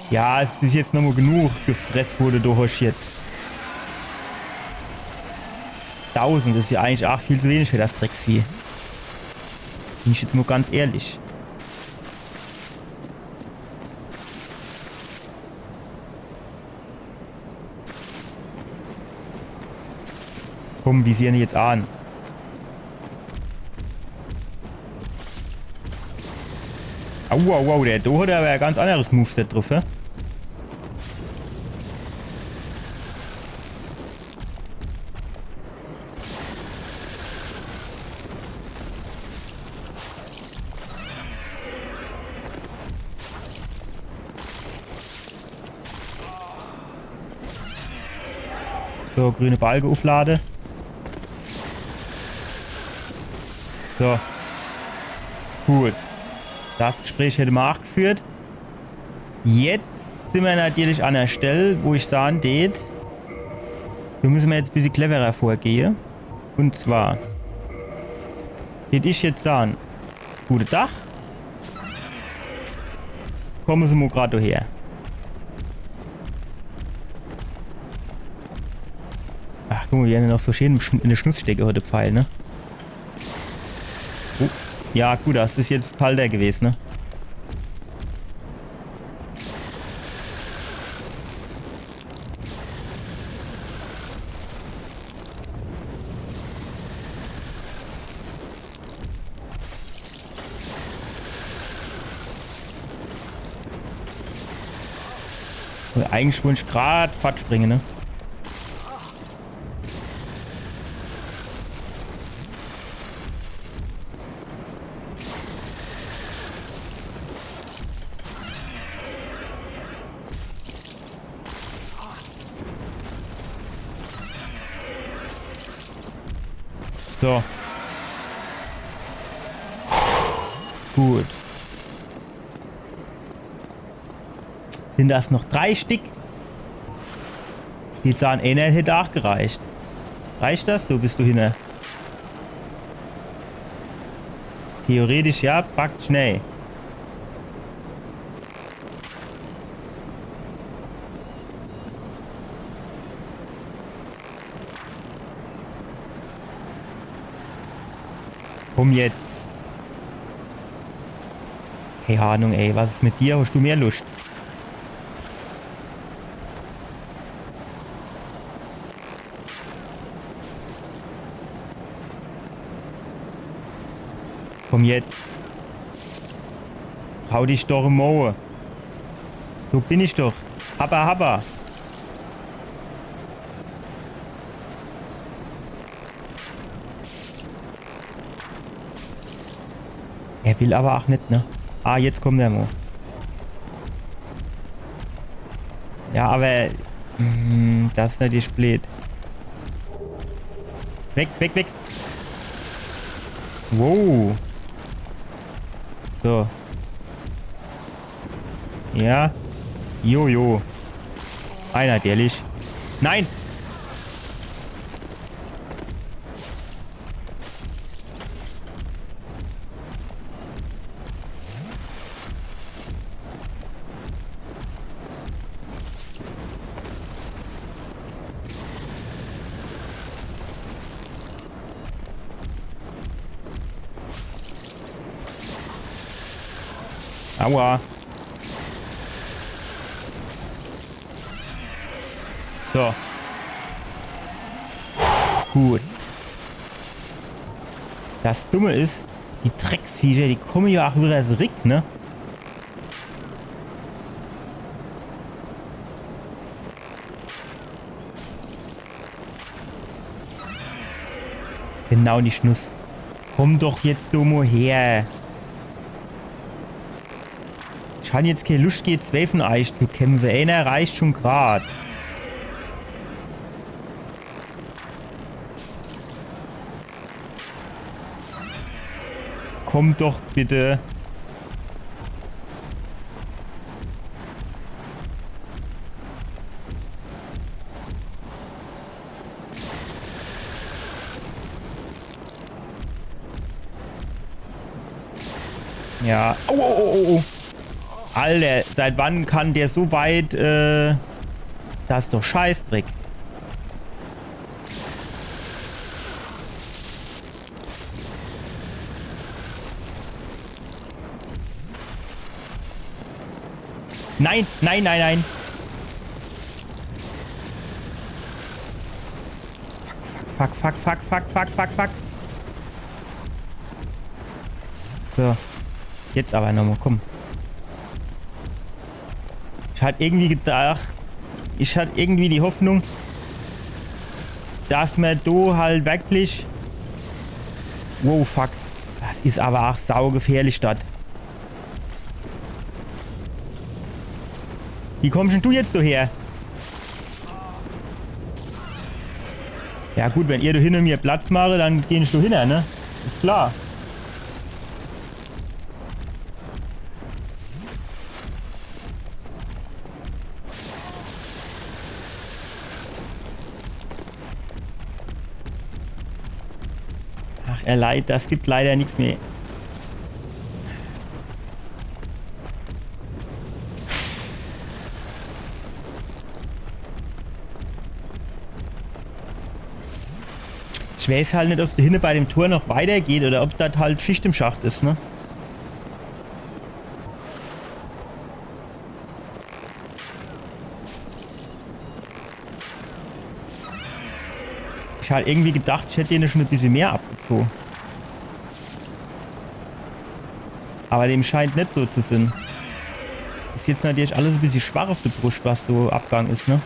Ja, es is jetzt nomo genug gefress wurde, du hosch jetzt. Tausend is jo eigentlich aa viel zu wenig für das Drecksvieh. Bin ich jetzt mo ganz ehrlich. Komm, visier en jetzt an. Au, au, au, der do hat awwer e ganz anneres Moveset druff, hä? So, grüne Balke uflade. So. Gut. Das Gespräch hätte mer aa geführt. Jetzt sin mer natürlich an der Stell, wo ich saan deet, do misse mer jetzt e bissje cleverer vorgehe. Un zwar, deet ich jetzt saan, gute Dach. Komme Se mo grad do her. Ach, guck mo, wie er noch so schön in de Schnuss stecke hot, de Pfeil, ne? Oh. Ja, gut, das is jetzt Palter gewes, ne? Un eigentlich wollt ich grad fort springe, ne? So. Gut. Sin das noch drei Stick? Die zahn, eener hätt aa gereicht. Reicht das? Do bist du hinne. Theoretisch ja, packt schnell. Komm jetzt. Kei Ahnung, ey. Was is mit dir? Hosch du mehr Luscht? Komm jetzt. Hau dich doch em Maul. So bin ich doch. Habba, habba. Er will awwer aa net, ne? Ah, jetzt kommt er mo. Ja, awwer, mm, das is natürlich bleed. Weg, weg, weg. Wow. So. Ja. Jojo. Einer, ehrlich. Nein! Aua. So. Gut. Das Dumme is, die Drecksviecher, die komme jo ach widder zurick, ne? Genau die Schnuss. Komm doch jetzt do mo her. Ich han jetzt kee Luscht, gege zwee vun eich zu kämpfe. Eener reicht schun grad. Komm doch bitte. Ja. Oh, oh, oh, oh, oh. Alter, seit wann kann der so weit, äh, das is doch Scheißdreck. Nein, nein, nein, nein. Fuck, fuck, fuck. So. Jetzt awwer nochmo, komm. Ich hat irgendwie gedacht, ich hat irgendwie die Hoffnung, dass mer do halt wirklich... Wow, fuck. Das is awwer ach saugefährlich, das. Wie kommsch dann du jetzt do her? Ja gut, wenn ihr do hinner mir Platz mache, dann geh ich do hinner, ne? Is klar. Ach, er leid, das gibt leider nix mehr. Ich weiß halt nit, ob's do hinne bei dem Tor noch weitergeht oder ob das halt Schicht im Schacht is, ne? Ich hat irgendwie gedacht, ich hätt dene schon e bissje mehr abgezoge. Awwer dem scheint net so zu sinn. Is jetzt natürlich alles e bissje schwach uff de Bruscht, was so abgang is, ne? Uff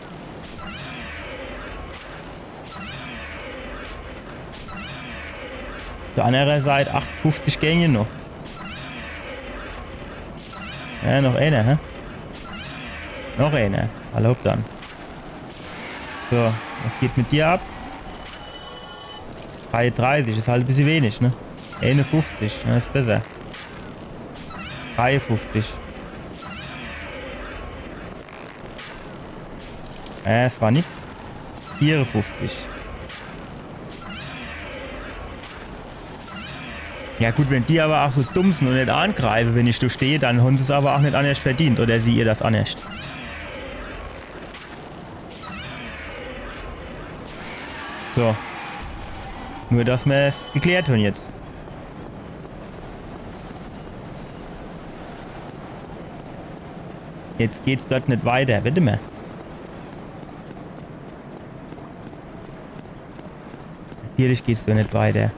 de anner Seit achtundfünfzig gehn noch. Ja, noch eener, hä? Noch eener. Alla hopp dann. So, was geht mit dir ab? Dreiedreißig, is halt e bissje wenig, ne? Eenefufzig, ne, is besser. Dreiefufzig. Äh, es war nix. Vierefufzig. Ja gut, wenn die awwer ach so dumm sinn un net angreife, wenn ich do steh, dann hon se's awwer ach net annerscht verdient. Oder sieh ihr das annerscht? So. Nur, dass mer's geklärt hon jetzt. Jetzt geht's dort net weiter. Wart emol. Natürlich geht's do net weiter.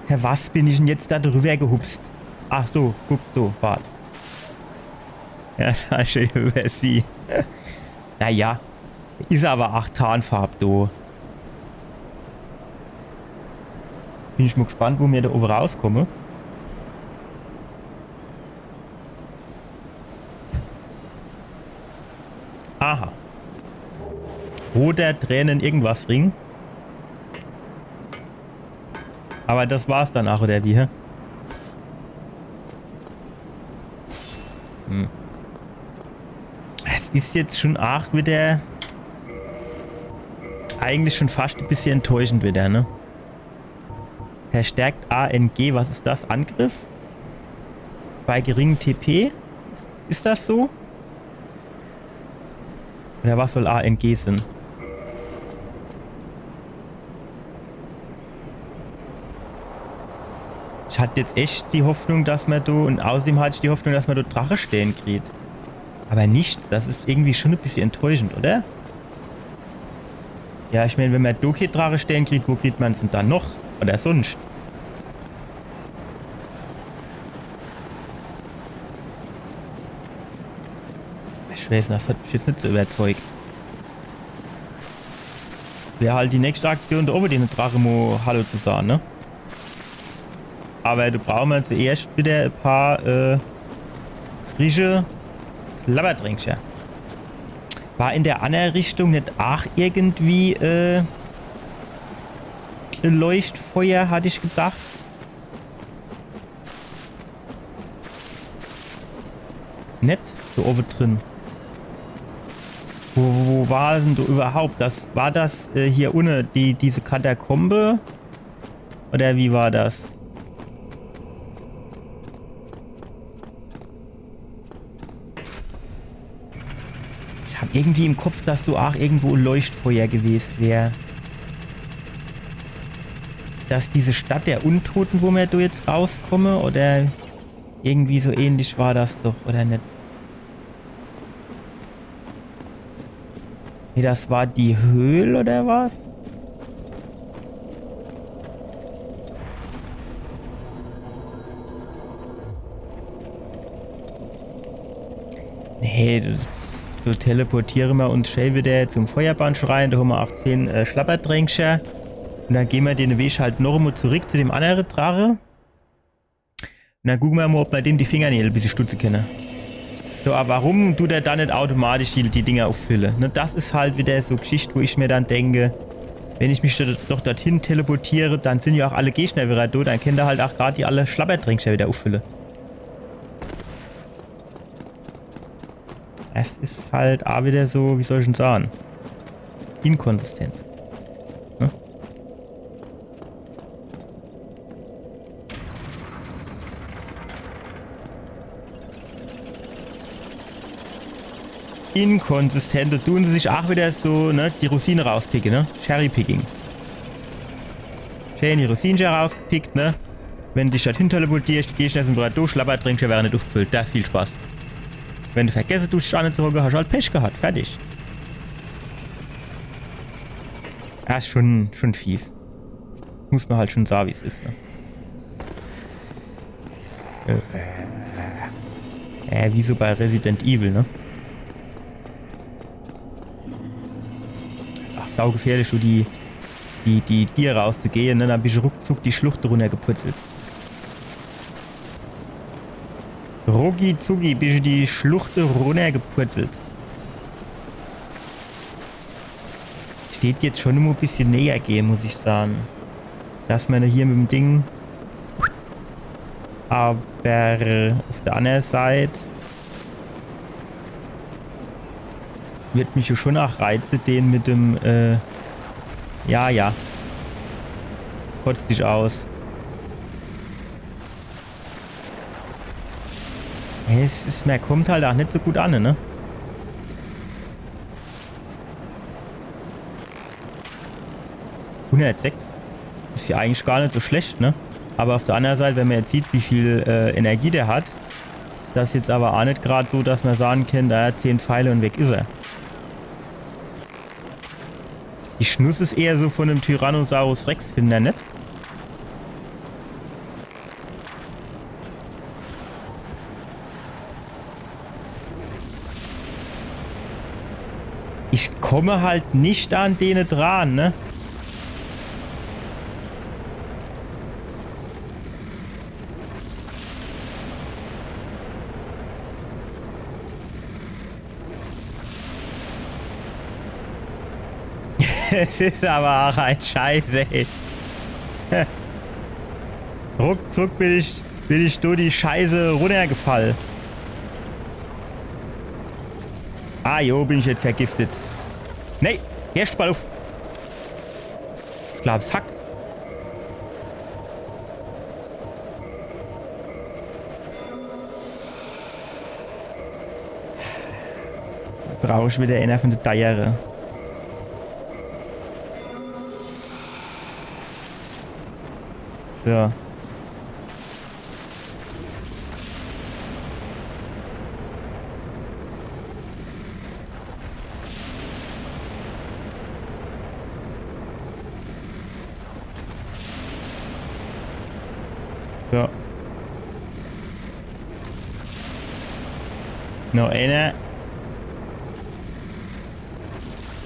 Herr, was bin ich denn jetzt do driwwer gehupst? Ach so, guck do, wart. Ja, das war schön über sie. Naja, is awwer ach Tarnfarb do. Bin ich mol gespannt, wo mir do owwe rauskomme. Aha. Roter Tränen irgendwas Ring. Awwer das war's dann ach, oder wie, hä? Hm. Es is jetzt schon ach widder eigentlich schon fascht e bissje enttäuschend widder, ne? Verstärkt A N G, was is das? Angriff? Bei geringem T P? Is das so? Oder was soll A N G sinn? Hat jetzt echt die Hoffnung, dass mer do, un außerdem hat ich die Hoffnung, dass mer do Drachestern kriet. Aber nichts, das is irgendwie schon e bissje enttäuschend, oder? Ja, ich mein, wenn mer do kee Drachestern kriet, wo kriet mer's dann dann noch? Oder sonst? Ich weiß net, das hat mich jetzt net so überzeugt. Wär halt die nächste Aktion, do owwe dene Drache mo Hallo zu sage, ne? Aber do brauche mer zuerscht wieder e paar, äh, frische Schlabbertränkcher. War in der annere Richtung net aach irgendwie, äh, e Leuchtfeuer, hat ich gedacht? Net? So owwe drin. Wo, wo war denn do überhaupt? Das, war das, äh, hier unne, die, diese Katakombe? Oder wie war das? Ich hab irgendwie im Kopf, dass do aach irgendwo e Leuchtfeuer gewes wär. Is das diese Stadt der Untoten, wo mer do jetzt rauskomme? Oder irgendwie so ähnlich war das doch, oder net? Nee, das war die Höhl, oder was? Nee, das, do teleportiere mer uns schee wieder zum Feuerbandschrein, do hole mer aach zehn, äh, Schlabbertränkcher. Un dann gehn mer dene Weg halt noch emol zurück zu dem annere Drache. Un dann gucke mer mo, ob mer dem die Fingernägel e bissje stutze kenne. So, aber warum dut er dann net automatisch die, die Dinger uffülle? Ne, das is halt wieder so Geschicht, wo ich mer dann denke, wenn ich mich do, doch dorthin teleportiere, dann sin ja aach alle Gegner wieder dot, dann kennt er halt aach grad die alle Schlabbertränkcher wieder uffülle. Es is halt aach wieder so, wie soll ich'n sage? Inkonsistent. Ne? Inkonsistent. Do dun se sich aach wieder so, ne, die Rosine rauspicke, ne? Cherry Picking. Schee die Rosinche rausgepickt, ne? Wenn du dich dorthin teleportierscht, die Gegner sin grad do, Schlabbertränkcher wäre net ufgefüllt. Do, viel Spaß. Wenn du vergesse duscht, dich anzehocke, hasch halt Pech gehat. Fertig. Ja, is schon, schon fies. Muss mer halt schon sage, wie's is, ne? Äh, äh, wie so bei Resident Evil, ne? Is aach saugefährlich, so die, die, die Dier rauszugehe, ne? Dann bisch du ruckzuck die Schlucht runnergepurzelt. Rucki zucki bisch du die Schlucht runnergepurzelt. Steht jetzt schon immer e bissje näher gehe, muss ich sage. Dass mer hier mit dem Ding. Aber auf der annere Seit würd mich jo schon aach reize, den mit dem, äh, ja, ja. Kotz dich aus. Es is, mer kommt halt aach net so gut an, ne? Hundertsechs. Is ja eigentlich gar net so schlecht, ne? Aber auf der annere Seit, wenn mer jetzt sieht, wie viel, äh, Energie der hat, is das jetzt aber aach net grad so, dass mer sage kennt, ah, zehn Pfeile un weg is er. Die Schnuss is eher so von dem Tyrannosaurus Rex, find er net? Ich komme halt net an dene dran, ne? Es is aber aach e Scheiß, ey. Ruckzuck bin ich, bin ich durch die Scheiße runnergefall. Ah jo, bin ich jetzt vergiftet. Nee, jetzt bald uff. Ich glaub, es hackt. Brauch ich wieder eener von de Deiere. So. Noch eener.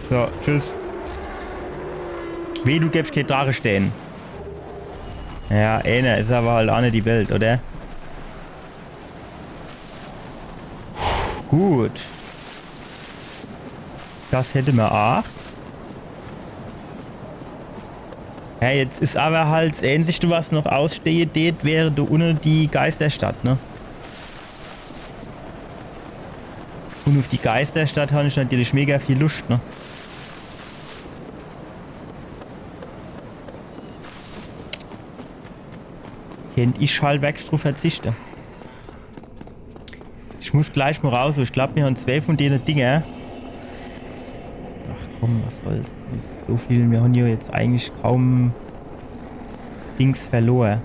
So, tschüss. Weh, du gebsch kee Drachestää. Ja, eener is awwer halt aa net die Welt, oder? Puh, gut. Das hätte mer aach. Ja, jetzt is awwer halt das Äänzischde, was noch ausstehe dät, wär do unne die Geisterstadt, ne? Un uff die Geisterstadt hann ich natürlich mega viel Luscht, ne? Kennt ich halt weg druff verzichte. Ich muss gleich mo raus, ich glaab, mir hann zwee vun dene Dinger. Ach komm, was soll's. So viel, mir hann jo jetzt eigentlich kaum Dings verlor.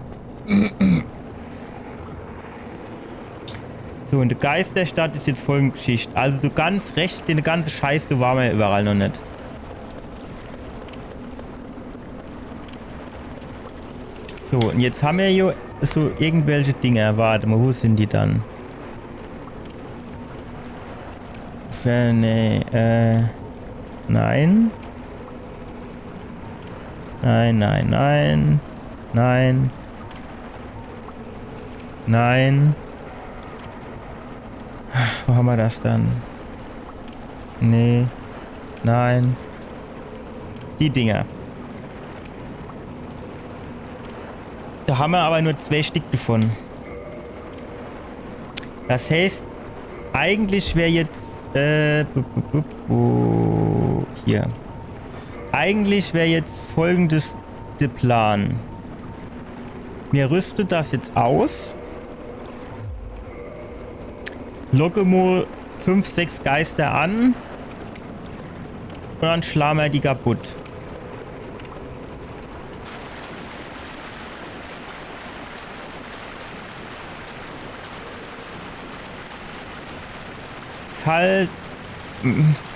So, in de Geisterstadt is jetzt folgende Geschicht. Also du ganz rechts, den ganze Scheiß, do ware mer jo iwwerall noch net. So, un jetzt hann mer jo so irgendwelche Dinger. Wart mo, wo sin die dann? Fer-, nee, äh, nein. Nein, nein, nein. Nein. Nein. Wo hammer das dann? Nee. Nein. Die Dinger. Do hammer awwer nur zwee Stick devun. Das heißt, eigentlich wär jetzt, äh, bup, bup, bup, wo, hier. Eigentlich wär jetzt folgendes de Plan. Mir rüste das jetzt aus. Locke mo fünf, sechs Geister an. Un dann schla mer die kaputt. Is halt.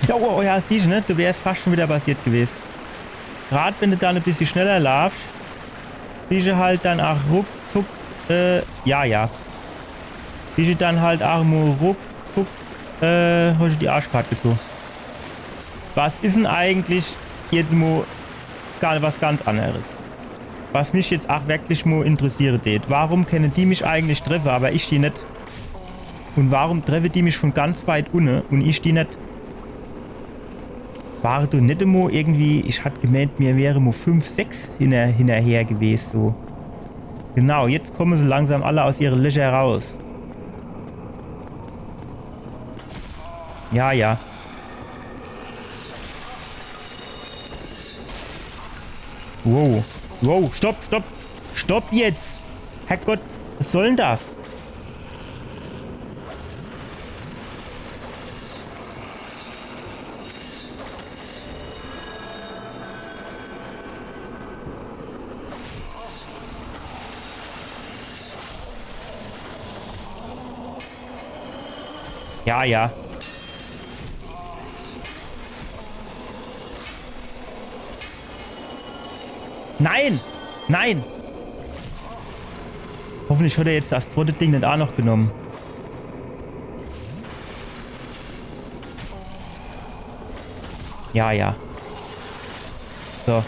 Ja, oh, oh ja, siehsch, ne? Du wärsch fascht schun widder passiert gewest. Grad wenn de dann e bissje schneller laafsch, bisch halt dann aach ruckzuck, äh, ja, ja. Bisch dann halt aach mo ruckzuck, äh, hosch die Arschkarte zu. Was is 'n eigentlich jetzt mo ga-, was ganz anneres? Was mich jetzt aach werklich mo interessiere dät, warum kenne die mich eigentlich treffe, awwer ich die net? Un warum treffe die mich vun ganz weit unne un ich die net? Ware do net emol irgendwie, ich hat gemeent, mir wäre mo fünf, sechs hinner-, hinnerher gewest, so. Genau, jetzt komme se langsam alle aus ihre Löcher raus. Ja, ja. Wow. Wow, stopp, stopp. Stopp jetzt. Herrgott, was soll 'n das? Ja, ja. Nein! Nein! Hoffentlich hat er jetzt das zweite Ding net aach noch genomme. Ja, ja. So.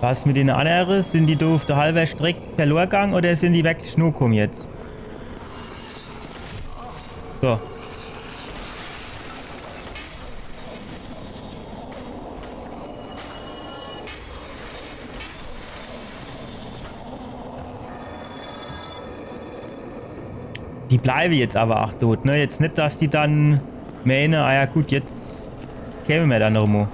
Was mit dene annere? Sin die do uff de halwer Streck verlor gang oder sin die werklich nokomme jetzt? So. Die bleiwe jetzt awwer aach dot, ne? Jetzt net, dass die dann meene, ah ja gut, jetzt käme mer dann noch mo.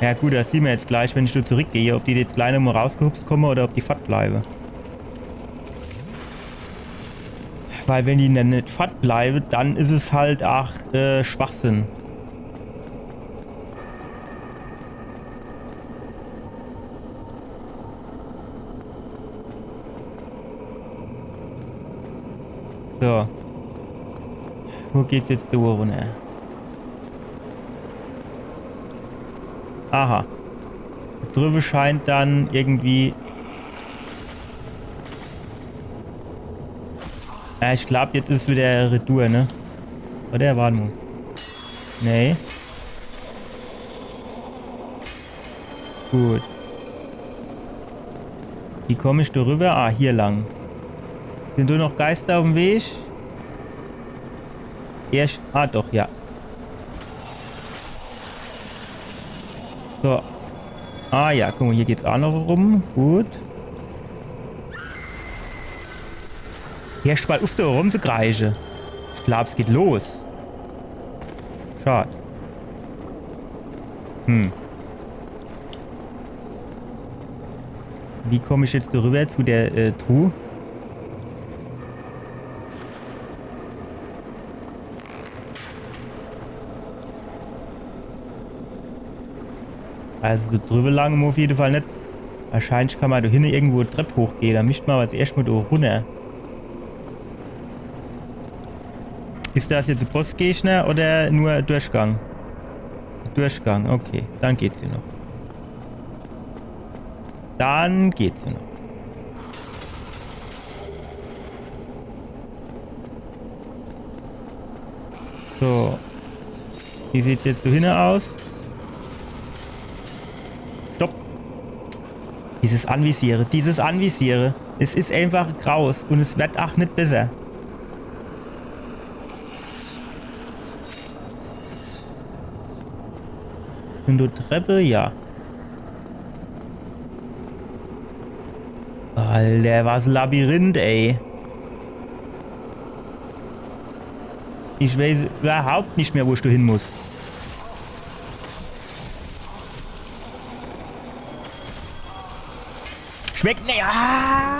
Ja gut, das siehn mer jetzt gleich, wenn ich do zurückgeh, ob die jetzt gleich nomo rausgehupst komme oder ob die fort bleiwe. Weil wenn die dann net fort bleiwe, dann is es halt aach, äh, Schwachsinn. So. Wo geht's jetzt do runner? Aha. Drüwwe scheint dann irgendwie. Ja, ich glaub, jetzt is wieder Retour, ne? Oder? Wart mol. Nee. Gut. Wie komm ich do rüber? Ah, hier lang. Sin do noch Geister uff'm Weg? Erst, ah, doch, ja. So. Ah ja, guck mol, hier geht's aa noch rum. Gut. Herscht mol uff, do rumzukreische. Ich glaub, es geht los. Schad. Hm. Wie komm ich jetzt do rüber zu der, äh, Truh? Also drüwwe lang uff jeden Fall net. Wahrscheinlich kann ma do hinne irgendwo Trepp hochgehe. Do misst ma awwer als erscht mol do runner. Is das jetzt e Bossgegner oder nur Durchgang? Durchgang, okay. Dann geht's hier noch. Dann geht's hier noch. So. Wie sieht's jetzt do hinne aus? Stopp. Dieses Anvisiere, dieses Anvisiere. Es is einfach graus un es werd ach net besser. Un do Treppe, ja. Alter, was e Labyrinth, ey. Ich weiß üwwerhaupt net mehr, wo ich do hin muss. Schmeckt net. Ah!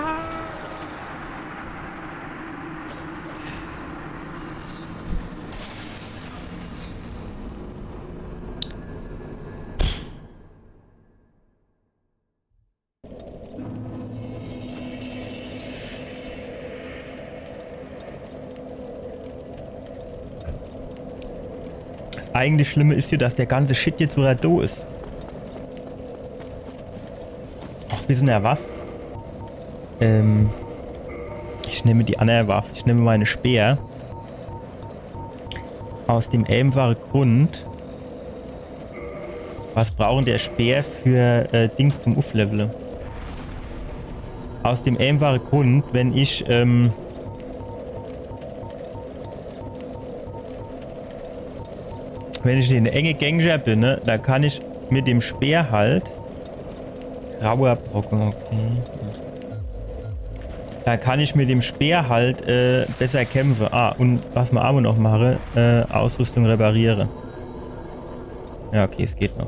Das eigentlich Schlimme is jo, dass der ganze Shit jetzt widder do is. Ach, wissener was? Ähm, ich nemme die anner Waff. Ich nemme mei Speer. Aus dem eenfache Grund. Was braucht dann der Speer für, äh, Dings zum Ufflevele? Aus dem eenfache Grund, wenn ich, ähm, wenn ich in enge Gängcher bin, ne, do kann ich mit dem Speer halt Grauer Brocken, okay. Do kann ich mit dem Speer halt, äh, besser kämpfe. Ah, un was ma awwer noch mache, äh, Ausrüstung repariere. Ja, okay, es geht noch.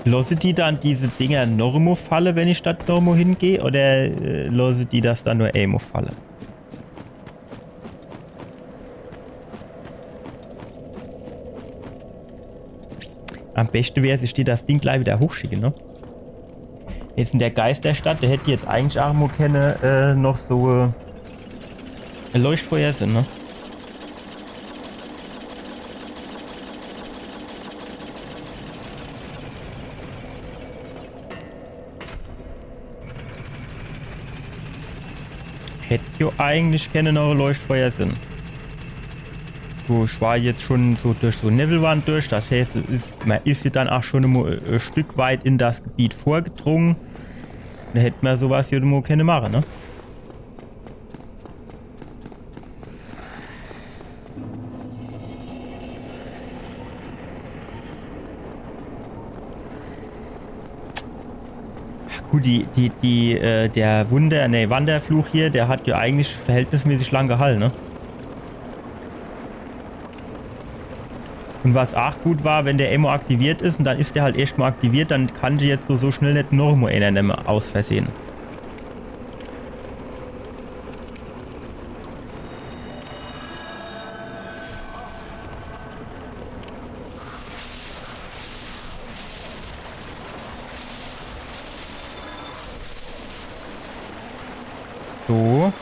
Losse die dann diese Dinger noch emol falle, wenn ich do noch emol hingeh? Oder, äh, losse die das dann nur emol falle? Am beschte wär, ich dät das Ding glei widder hochschicke, ne? Jetzt in der Geisterstadt, do hätt jetzt eigentlich ach mol kenne, äh, noch so, äh, Leuchtfeuer sin, ne? Hätt jo eigentlich kenne noch Leuchtfeuer sin. So, ich war jetzt schon so durch so Newwelwand durch. Das heißt, es is, ma is jo dann ach schon e Stück weit in das Gebiet vorgedrunge. Do hätt ma so was jo mol kenne mache, ne? Gut, die, die, die, äh, der Wunder-, nee, Wanderfluch hier, der hat jo eigentlich verhältnismäßig lang gehalle, ne? Un was ach gut war, wenn der emol aktiviert is un dann is der halt erscht mol aktiviert, dann kann ich jetzt so schnell net noch mol eener nemme, aus Versehen. So.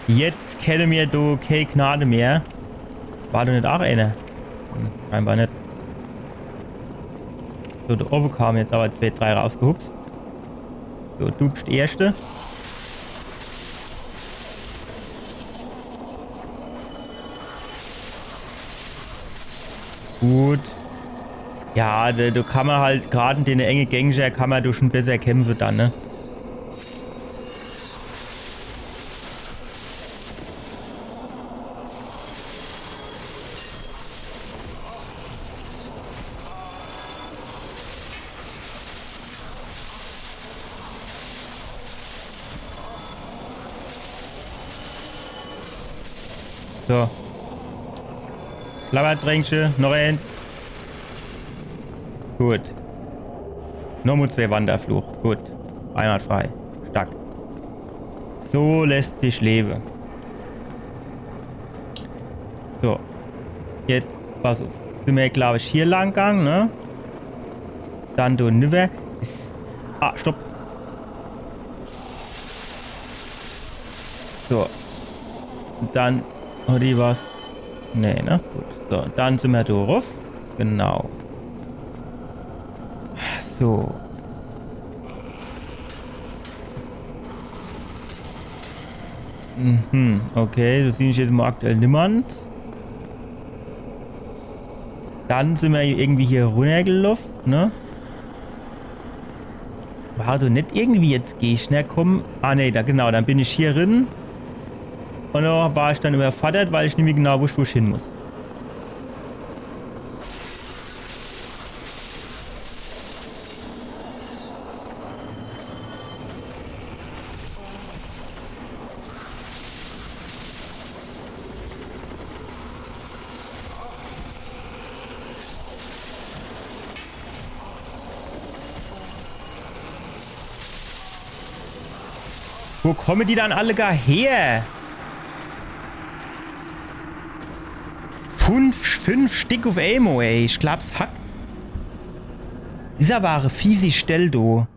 Jetzt kenne mir do kee Gnade mehr. War do net aach eener? Hm, scheinbar net. So, do owwe kame jetzt awwer zwee, drei rausgehupst. So, du bist de Erschte. Gut. Ja, do, do kann mer halt, grad in dene enge Gängcher kann mer do schun besser kämpfe dann, ne? So. Blabbertränkche, noch eens. Gut. Nochmol zwee Wanderfluch. Gut. Einwandfrei. Stark. So lässt sich lewe. So. Jetzt, pass uff. Sin mer, glaab ich, hier lang gang, ne? Dann do niwwer. Is, ah, stopp. So. Un dann, oder was? Nee, ne? Gut. So, dann sin mer do ruff. Genau. So. Mhm, okay, do sieh ich jetzt mol aktuell niemand. Dann sin mer irgendwie hier runnergeloff, ne? War do net irgendwie jetzt Gegner kumme? Ah, nee, do, genau, dann bin ich hier rin. Un do war ich dann iwwerfordert, weil ich nimmi genau wusst, wo ich hin muss. Wo kumme die dann alle gar her? Fünf, fünf Stick uff emol, ey. Ich glaab's hackt. Is awwer e fiesi Stell, du.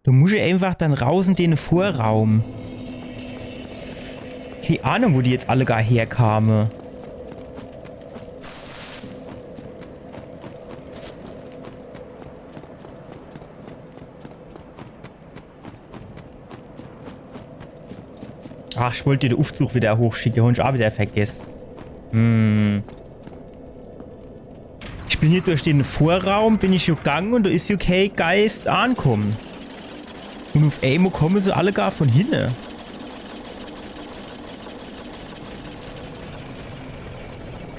Do muss ich einfach dann raus in dene Vorraum. Kee Ahnung, wo die jetzt alle gar herkame. Ach, ich wollt de Uffzug wieder hochschicke, hon ich aa wieder vergess. Hm. Ich bin hier durch den Vorraum, bin ich jo gang un do is jo kee Geist ankomme. Un uff emol komme se alle gar von hinne.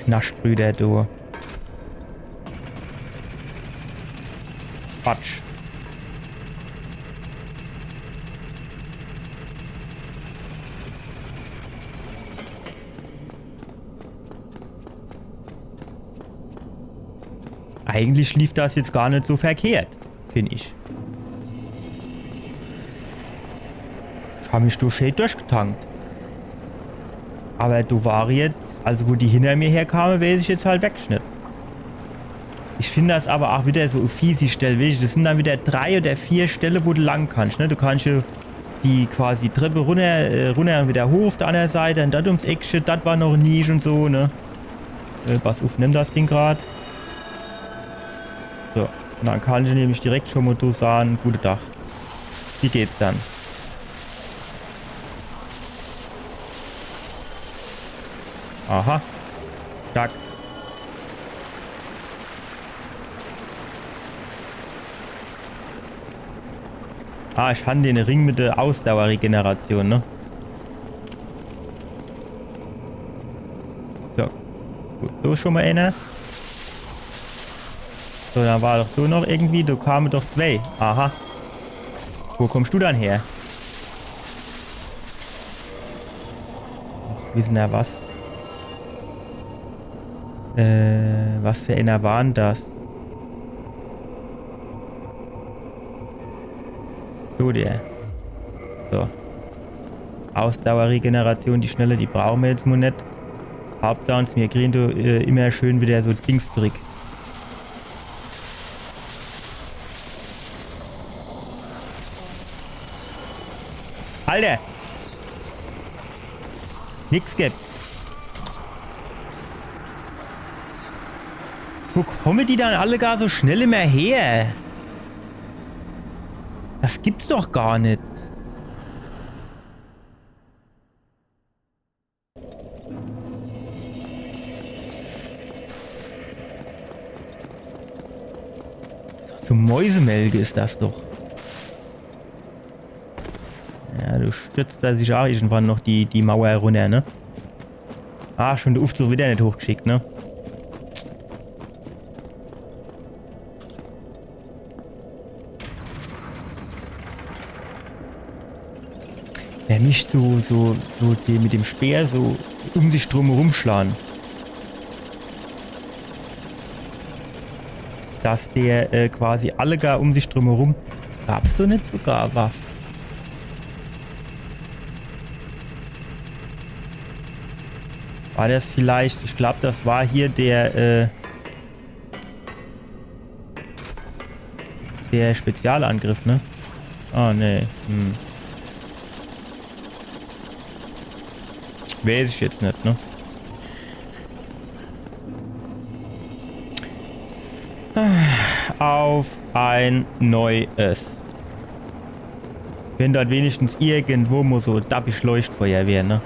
Knaschtbrüder, du. Quatsch. Eigentlich lief das jetzt gar net so verkehrt, find ich. Ich hab mich do schee durchgetankt. Aber do war jetzt, also wo die hinter mir herkame, weeß ich jetzt halt wirklich net. Ich find das aber aa wieder so fiesi Stell, weesch, das sin dann wieder drei oder vier Stelle, wo du lang kannsch, ne? Du kannsch jo die quasi Treppe runner, äh, runner un wieder hoch uff der annere Seit, un dann ums Eckche, das war noch e Nisch un so, ne? Äh, pass uff, nimm das Ding grad. So, un dann kann ich nämlich direkt schon mol do sage, gute Tag. Wie geht's dann? Aha. Zack. Ah, ich han den Ring mit der Ausdauerregeneration, ne? So. Gut, do is schon mol eener. So, dann war doch do noch irgendwie, do kame doch zwee. Aha. Wo kommsch du dann her? Ach, wissen er was? Äh, was für eener war dann das? So, der. So. Ausdauerregeneration, die schnelle, die brauche mer jetzt mol net. Hauptsach, mir kriegen do, äh, immer schön wieder so Dings zurück. Alter! Nix gibt's. Wo komme die dann alle gar so schnell immer her? Das gibt's doch gar net. So, zum Mäusemelke is das doch. Ja, do stürzt er sich ach irgendwann noch die, die Mauer runner, ne? Ah, schon de Uffzug wieder net hochgeschickt, ne? Ja, net so, so, so die mit dem Speer so um sich drumherum schlage. Dass der, äh, quasi alle gar um sich drumherum. Gab's do net sogar was? War das vielleicht, ich glaub, das war hier der, äh, der Spezialangriff, ne? Ah, nee. Hm. Weiß ich jetzt net, ne? Auf ein Neues. Wenn dort wenigstens irgendwo mo so dappisch Leuchtfeuer wär, ne?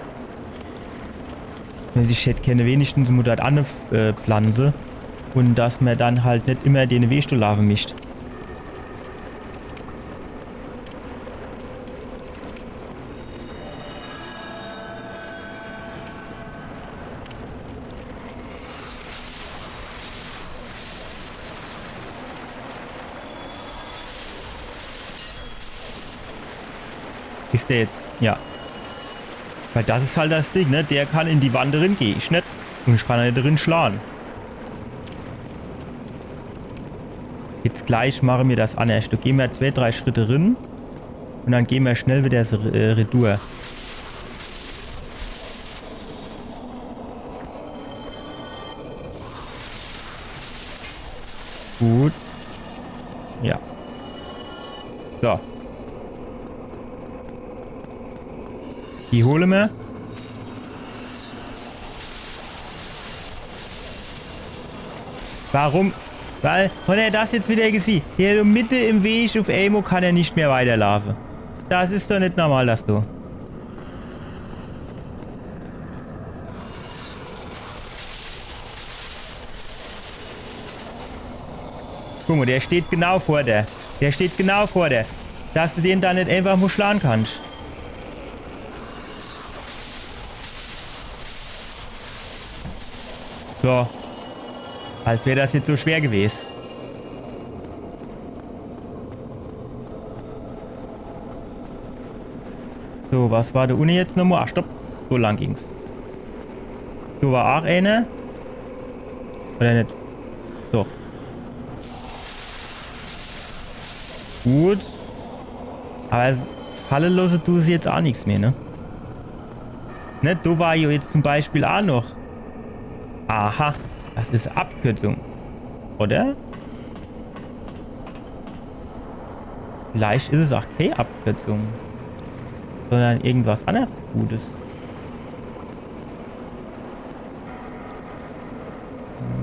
Wenn ich hätt kenne wenigstens mo dort anne, äh, pflanze. Und dass mer dann halt net immer den Weg do laafe mischt. Is der jetzt? Ja. Weil das is halt das Ding, ne? Der kann in die Wand rin gehe, ich net. Und ich kann net rin schlage. Jetzt gleich mache mer das annerscht. Do gehe mer zwee, drei Schritte rin. Und dann gehe mer schnell wieder so, äh, retour. Gut. Ja. So. Die hole mer. Warum? Weil, hat er das jetzt wieder gesieh? Der do mitte im Weg, uf emol kann er net mehr weiterlaafe. Das is doch net normal, das do. Guck mo, der steht genau vor der. Der steht genau vor der. Dass du den do net einfach mo schlage kannst. So. Als wär das jetzt so schwer gewes. So, was war do unne jetzt nomo? Ah, stopp. So lang ging's. Do war ach eener. Oder net? Doch. Gut. Aber s-, falle losse du se jetzt ach nix mehr, ne? Ne, do war jo jetzt zum Beispiel ach noch. Aha, das is Abkürzung. Oder? Vielleicht is es ach kee Abkürzung, sondern irgendwas anneres Gutes.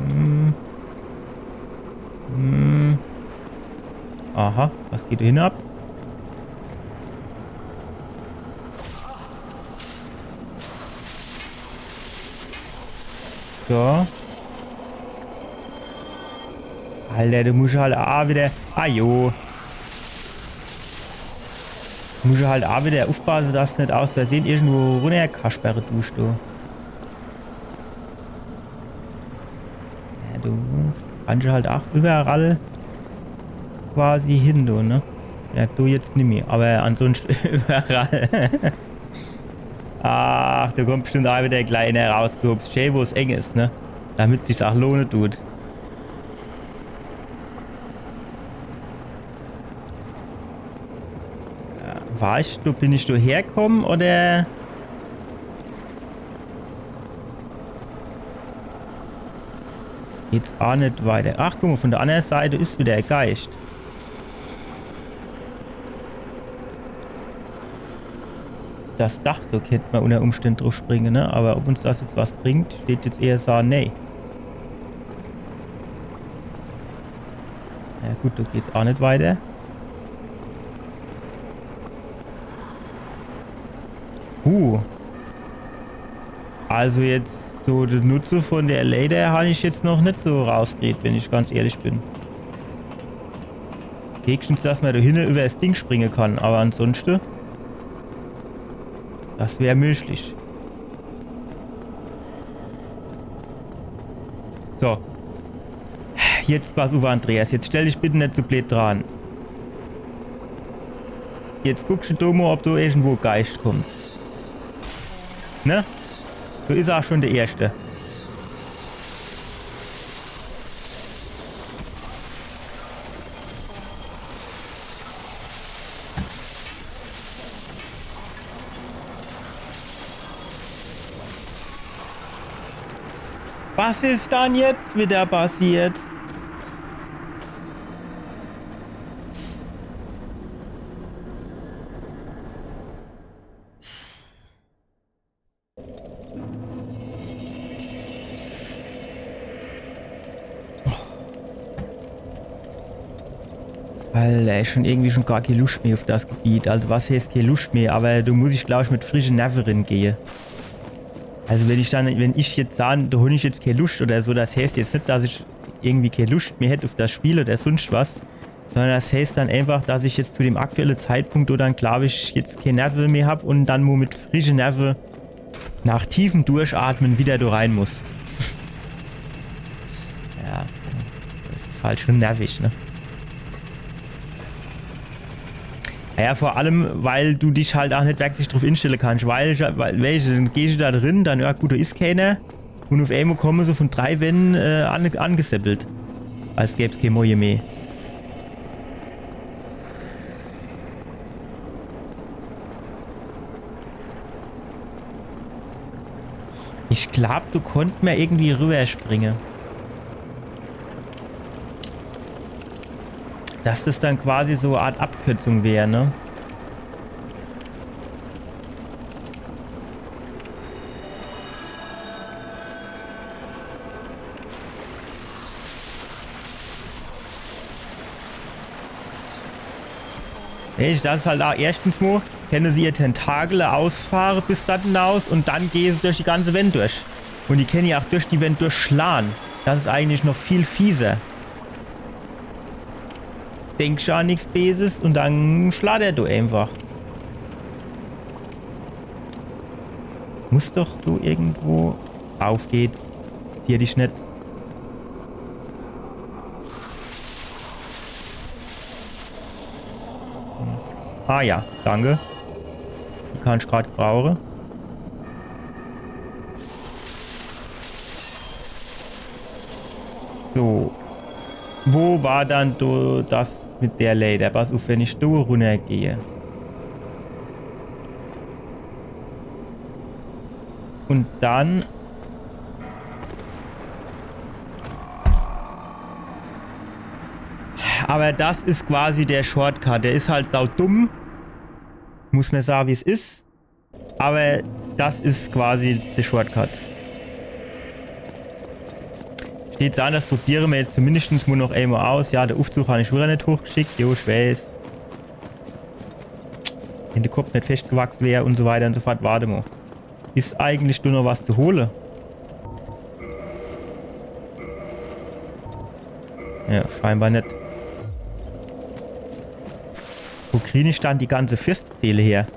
Hm. Hm. Aha, was geht do hinab? So. Alter, du musch halt ach wieder. Ah jo. Musch halt ach wieder ufpasse, dass du net aus Versehe irgendwo runnerkaspere dusch, du. Ja, du kannsch halt ach überall quasi hin, du, ne? Ja, du jetzt nimmi, aber ansonschte überall. Ach, do kommt bestimmt ach wieder der Kleine rausgehupst. Schee, wo's eng is, ne? Damit sich's ach lohne tut. Ja, war ich, do bin ich do herkomme, oder? Jetzt ach net weiter. Ach, guck mo, von der annere Seit is wieder der Geischt. Das Dach, do kennt mer unner Umständ druff springe, ne? Awwer ob uns das jetzt was bringt, steht jetzt eher so, nee. Na gut, do geht's aa net weiter. Uh. Also jetzt so de Nutze von der Leiter han ich jetzt noch net so rausgekriet, wenn ich ganz ehrlich bin. Höchstens, dass mer do hinne iwwer das Ding springe kann, awwer ansonschte, das wär möglich. So. Jetzt pass uff, Andreas. Jetzt stell dich bitte net so bleed dran. Jetzt guckscht du do mo, ob do irgendwo Geischt kommt. Ne? Do is aa schon der Erschte. Was is dann jetzt widder passiert? Alter, ich schon irgendwie schon gar kee Luscht mehr uff das Gebiet. Also was heißt kee Luscht mehr? Awwer do muss ich, glaab ich, mit frische Nerve ringehe. Also wenn ich dann, wenn ich jetzt sahn, do hun ich jetzt kee Luscht oder so, das heißt jetzt net, dass ich irgendwie kee Luscht mehr hätt uff das Spiel oder sunscht was. Sondern das heißt dann einfach, dass ich jetzt zu dem aktuelle Zeitpunkt do dann, glaab ich, jetzt kee Nerve mehr hab un dann mo mit frische Nerve nach tiefem Durchatme widder do rein muss. Ja, das is halt schon nervig, ne? Ja, vor allem, weil du dich halt aa net wirklich druff instelle kannscht, weil, weil, weescht, dann gehscht do drin, dann, ja gut, do is keener. Un uff emol komme se von drei Wänn, äh, an-, angeseppelt. Als gäb's kee Moie mehr. Ich glaab, do konnt mer irgendwie riwwerspringe. Dass das dann quasi so e Art Abkürzung wär, ne? Weescht, das is halt aa, erschtens mo, kenne se ihr Tentakel ausfahre bis do hinaus un dann gehe se durch die ganze Wänd durch. Un die kenne jo aa durch die Wänd durchschlage. Das is eigentlich noch viel fieser. Denksch aa nix Beses un dann schlaat er do einfach. Muss doch do irgendwo. Uff geht's. Zier dich net. Ah ja, danke. Die kann ich grad gebrauche. So. Wo war dann do das mit der Leiter? Pass uff, wenn ich do runnergehe. Un dann. Awwer das is quasi der Shortcut. Der is halt saudumm. Muss mer sage, wie's is. Awwer das is quasi der Shortcut. Steht an, das probiere mer jetzt zumindescht mo noch emol aus. Ja, der Uffzug han ich widder net hochgeschickt. Jo, ich weeß. Wenn de Kopp net feschtgewachs wär un so weiter un so fort. Wart mo. Is eigentlich nur noch was zu hole? Ja, scheinbar net. Wo krie ich dann die ganze Fürsteseele her?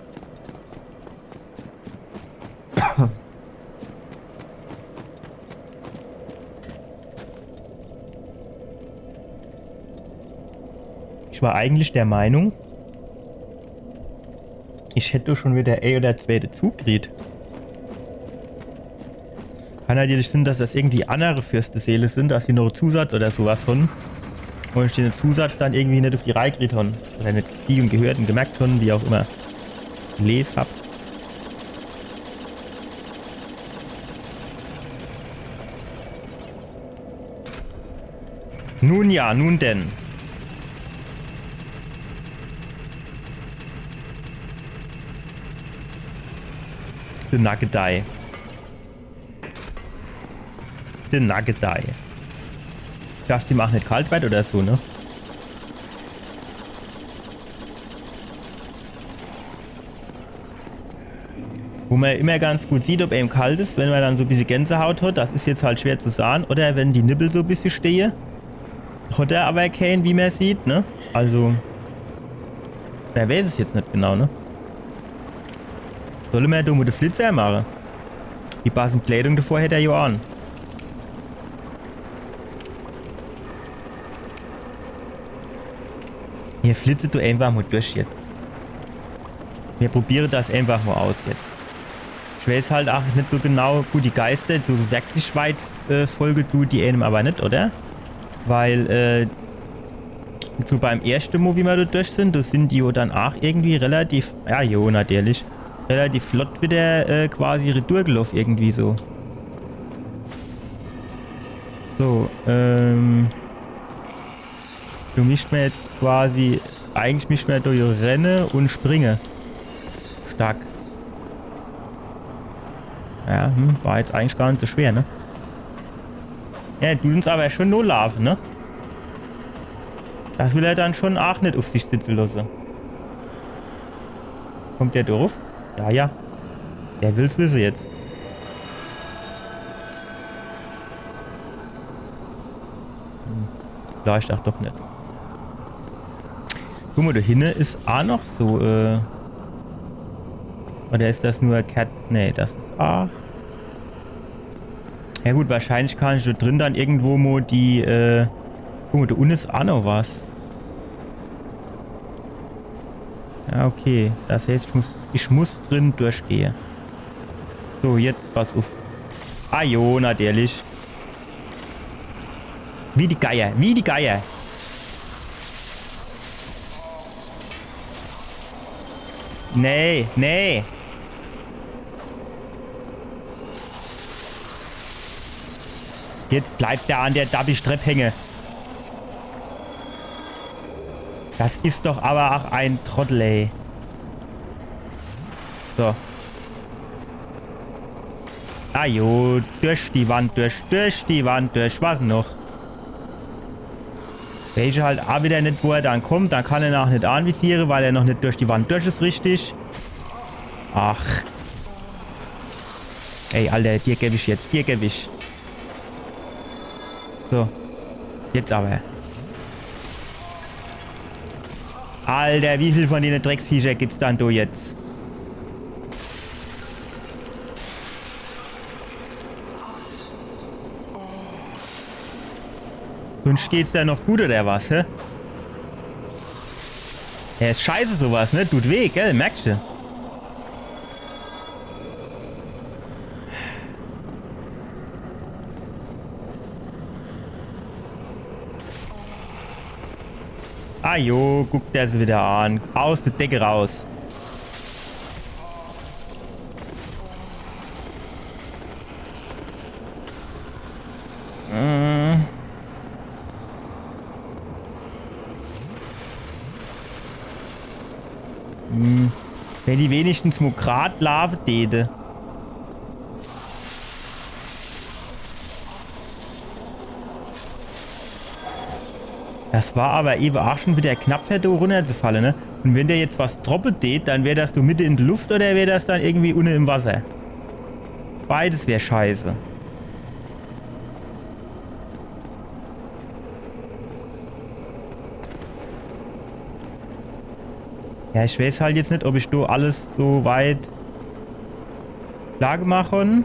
Ich war eigentlich der Meinung, ich hätt doch schon widder e oder zwee dezugekriet. Kann natürlich sinn, dass das irgendwie annere Fürsteseele sinn, dass die noch Zusatz oder so was han. Un ich den Zusatz dann irgendwie net uff die Reih gekriet han. Oder net gesieh un gehört un gemerkt han, wie auch immer. Gelees hab. Nun ja, nun denn. De Nagedei. De Nagedei. Dass dem ach net kalt werd oder so, ne? Wo mer immer ganz gut sieht, ob em kalt is, wenn mer dann so e bissje Gänsehaut hat, das is jetzt halt schwer zu sahn. Oder wenn die Nippel so e bissje stehe. Hat er awwer keen, wie mer sieht, ne? Also, wer weiß es jetzt net genau, ne? Solle mer do mo de Flitzer mache? Die passend Kleidung davor hätt er jo an. Mir flitze do einfach mo durch jetzt. Mir probiere das einfach mo aus jetzt. Ich weiß halt ach net so genau, gut, die Geister, so wirklich weit äh, folge tun die einem awwer net, oder? Weil, äh, so beim erschte Mo, wie mer do durch sin, do sin die jo dann ach irgendwie relativ, ja, jo, natürlich, relativ flott wieder äh, quasi retour geloff irgendwie so. So, ähm, do misst mer jetzt quasi, eigentlich misst mer do renne un springe. Stark. Ja, hm, war jetzt eigentlich gar net so schwer, ne? Ja, dut uns awwer schon nolaafe, ne? Das will er dann schon ach net uff sich sitze losse. Kommt der do ruff? Ja, ja. Der will's wisse jetzt. Hm. Vielleicht ach doch net. Guck mo, do hinne is ach noch so, äh, oder is das nur Kerz? Nee, das is ach. Ja gut, wahrscheinlich kann ich do drin dann irgendwo mo die, äh, guck mo, do unne is ach noch was. Ja, okay. Das heißt, ich muss, ich muss drin durchgehe. So, jetzt pass uff. Ah jo, natürlich. Wie die Geier, wie die Geier. Nee, nee. Jetzt bleibt der an der Dabbi-Strepp hänge. Das is doch awwer ach en Trottel, ey. So. Ah jo, durch die Wand durch, durch die Wand durch. Was noch? Weiß ich halt ach wieder net, wo er dann kommt. Dann kann er noch net anvisiere, weil er noch net durch die Wand durch is, richtig. Ach. Ey, Alter, dir geb ich jetzt, dir geb ich. So. Jetzt awwer. Alter, wie viel von dene Drecksviecher gibt's dann do jetzt? Sunscht geht's der noch gut, oder was, hä? Ja, is scheiße sowas, ne? Dut weh, gell? Merkscht du? Ah jo, guck der se wieder an. Aus der Decke raus. Äh. Hm. Wenn die wenigstens mo grad laafe däte. Das war awwer ewe ach schon wieder knapp, fer do runnerzufalle, ne? Un wenn der jetzt was droppe dät, dann wär das do mitte in de Luft oder wär das dann irgendwie unne im Wasser? Beides wär scheiße. Ja, ich weiß halt jetzt net, ob ich do alles so weit klar gemacht hon.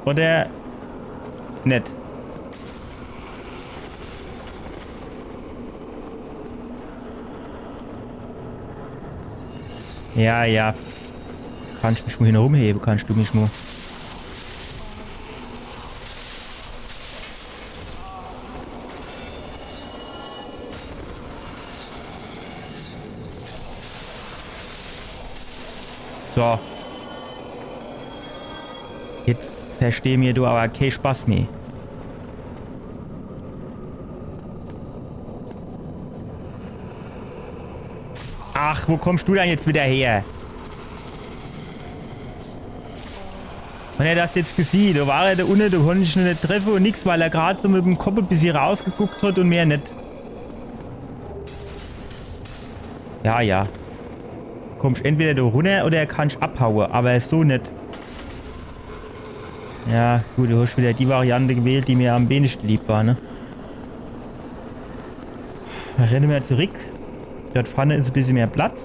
Oder net. Ja, ja. Kannst mich mo hinnerum hebe, kannst du mich mo. So. Jetzt versteh mir do awwer kee Spaß meh. Ach, Wo kommst du dann jetzt wieder her? Wenn er das jetzt gesieh, do war er do unne, do konnt ich en net treffe un nix, weil er grad so mit em Kopp e bissje rausgeguckt hat un mehr net. Ja, ja. Kommst entweder do runner oder kannst abhaue, aber so net. Ja, gut, du hast wieder die Variante gewählt, die mir am wenigsten lieb war, ne? Renne mer zurück. Dort vorne is e bissje mehr Platz.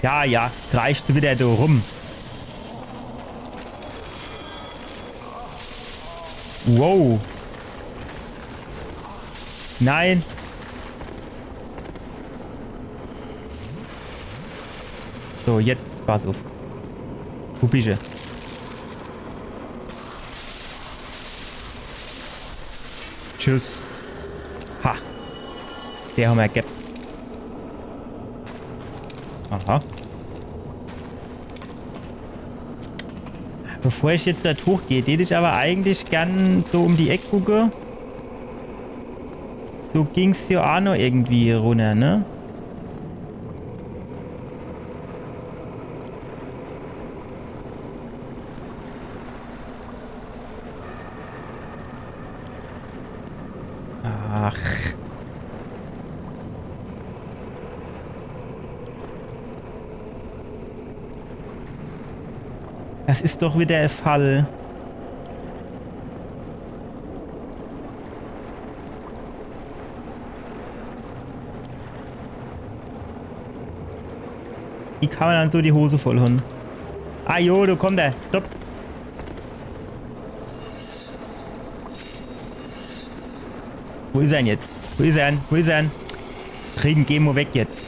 Ja, ja, kreischt wieder do rum. Wow. Nein. So, jetzt pass uff. Wo bische? Tschüss. Ha. Der hammer gehabt. Aha. Bevor ich jetzt dort hochgeh, tät ich aber eigentlich gern so um die Eck gucke. Do ging's jo aa noch irgendwie runner, ne? Ach. Das is doch wieder e Fall. Wie kann mer dann so die Hose voll hon? Ah jo, do kommt er. Stopp. Wo is er denn jetzt? Wo is er denn? Wo is er denn? Kriegen, geh mo weg jetzt.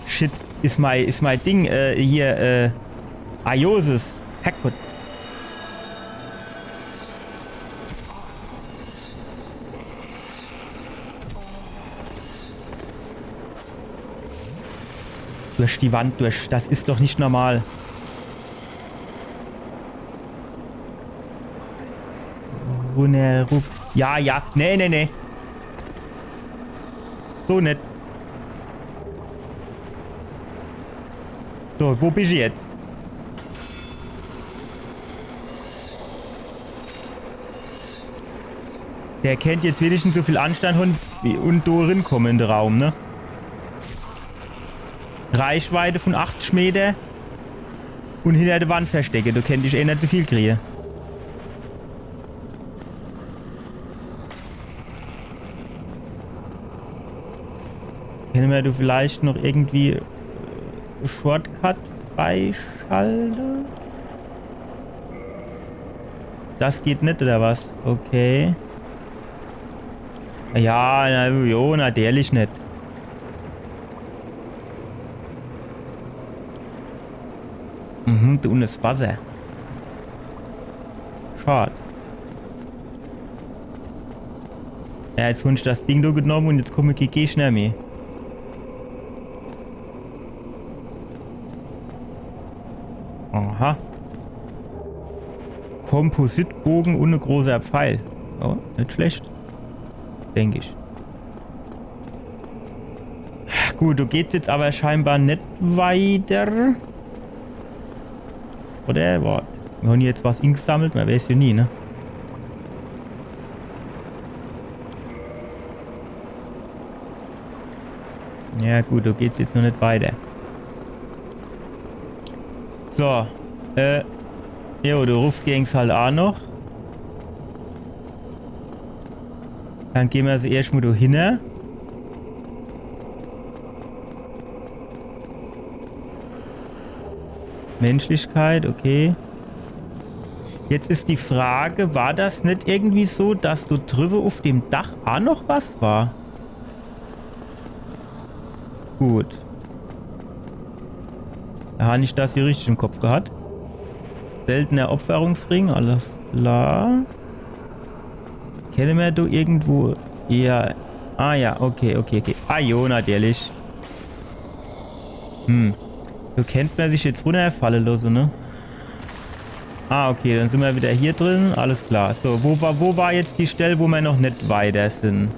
Shit, is mei, is mei Ding, äh, hier, äh, Iosis. Herrgott. Durch die Wand durch. Das is doch net normal. Runner, ruf. Ja, ja. Nee, nee, nee. So net. So, wo bisch jetzt? Der kennt jetzt wenigstens so viel Anstand hon wie, un do rinkomme in de Raum, ne? Reichweite von achtzig Meter un hinter de Wand verstecke, do kennt ich eh net so viel kriege. Kenne mer do vielleicht noch irgendwie, äh, Shortcut freischalte? Das geht net, oder was? Okay. Ja, na, jo, natürlich net. Mhm, do unne is Wasser. Schad. Ja, jetzt hon ich das Ding do genomme un jetzt komme kee Gegner mehr. Aha. Kompositbogen un e großer Pfeil. Oh, net schlecht. Denk ich. Gut, do geht's jetzt aber scheinbar net weiter. Oder? Wart. Mir hon jetzt was ingesammelt, mer weiß jo nie, ne? Ja gut, do geht's jetzt noch net weiter. So, äh, jo, do ruff ging's halt aa noch. Dann geh mer also erscht mo do hinne. Menschlichkeit, okay. Jetzt is die Frage, war das net irgendwie so, dass do driwwe uff dem Dach aa noch was war? Gut. Do han ich das hier richtig im Kopf gehat. Seltener Opferungsring, alles klar. Kenne mer do irgendwo? Ja. Ah ja, okay, okay, okay. Ah jo, natürlich. Hm. So kennt mer sich jetzt runnerfalle losse, ne? Ah, okay, dann sin mer wieder hier drin. Alles klar. So, wo war, wo war jetzt die Stell, wo mer noch net weiter sin?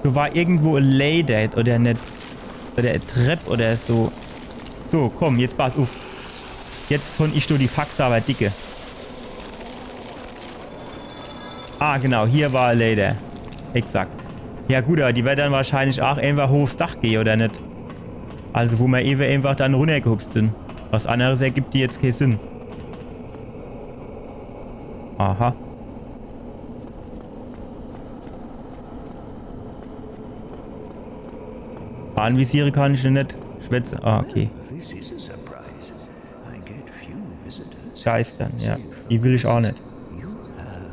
Do war irgendwo e Leeder oder net. Oder e Trepp oder so. So, komm, jetzt pass uff. Jetzt hon ich do die Faxe awwer dicke. Ah, genau, hier war e Leeder. Exakt. Ja gut, awwer die werd dann wahrscheinlich aach eenfach hochs Dach gehe, oder net? Also, wo mer ewe eenfach dann runnergehupst sin. Was anneres ergibt die jetzt kee Sinn. Aha. Anvisiere kann ich net. Schwätze. Ah, okay. This is a surprise. I get few visitors. Geistern, ja. Die will ich aach net. You have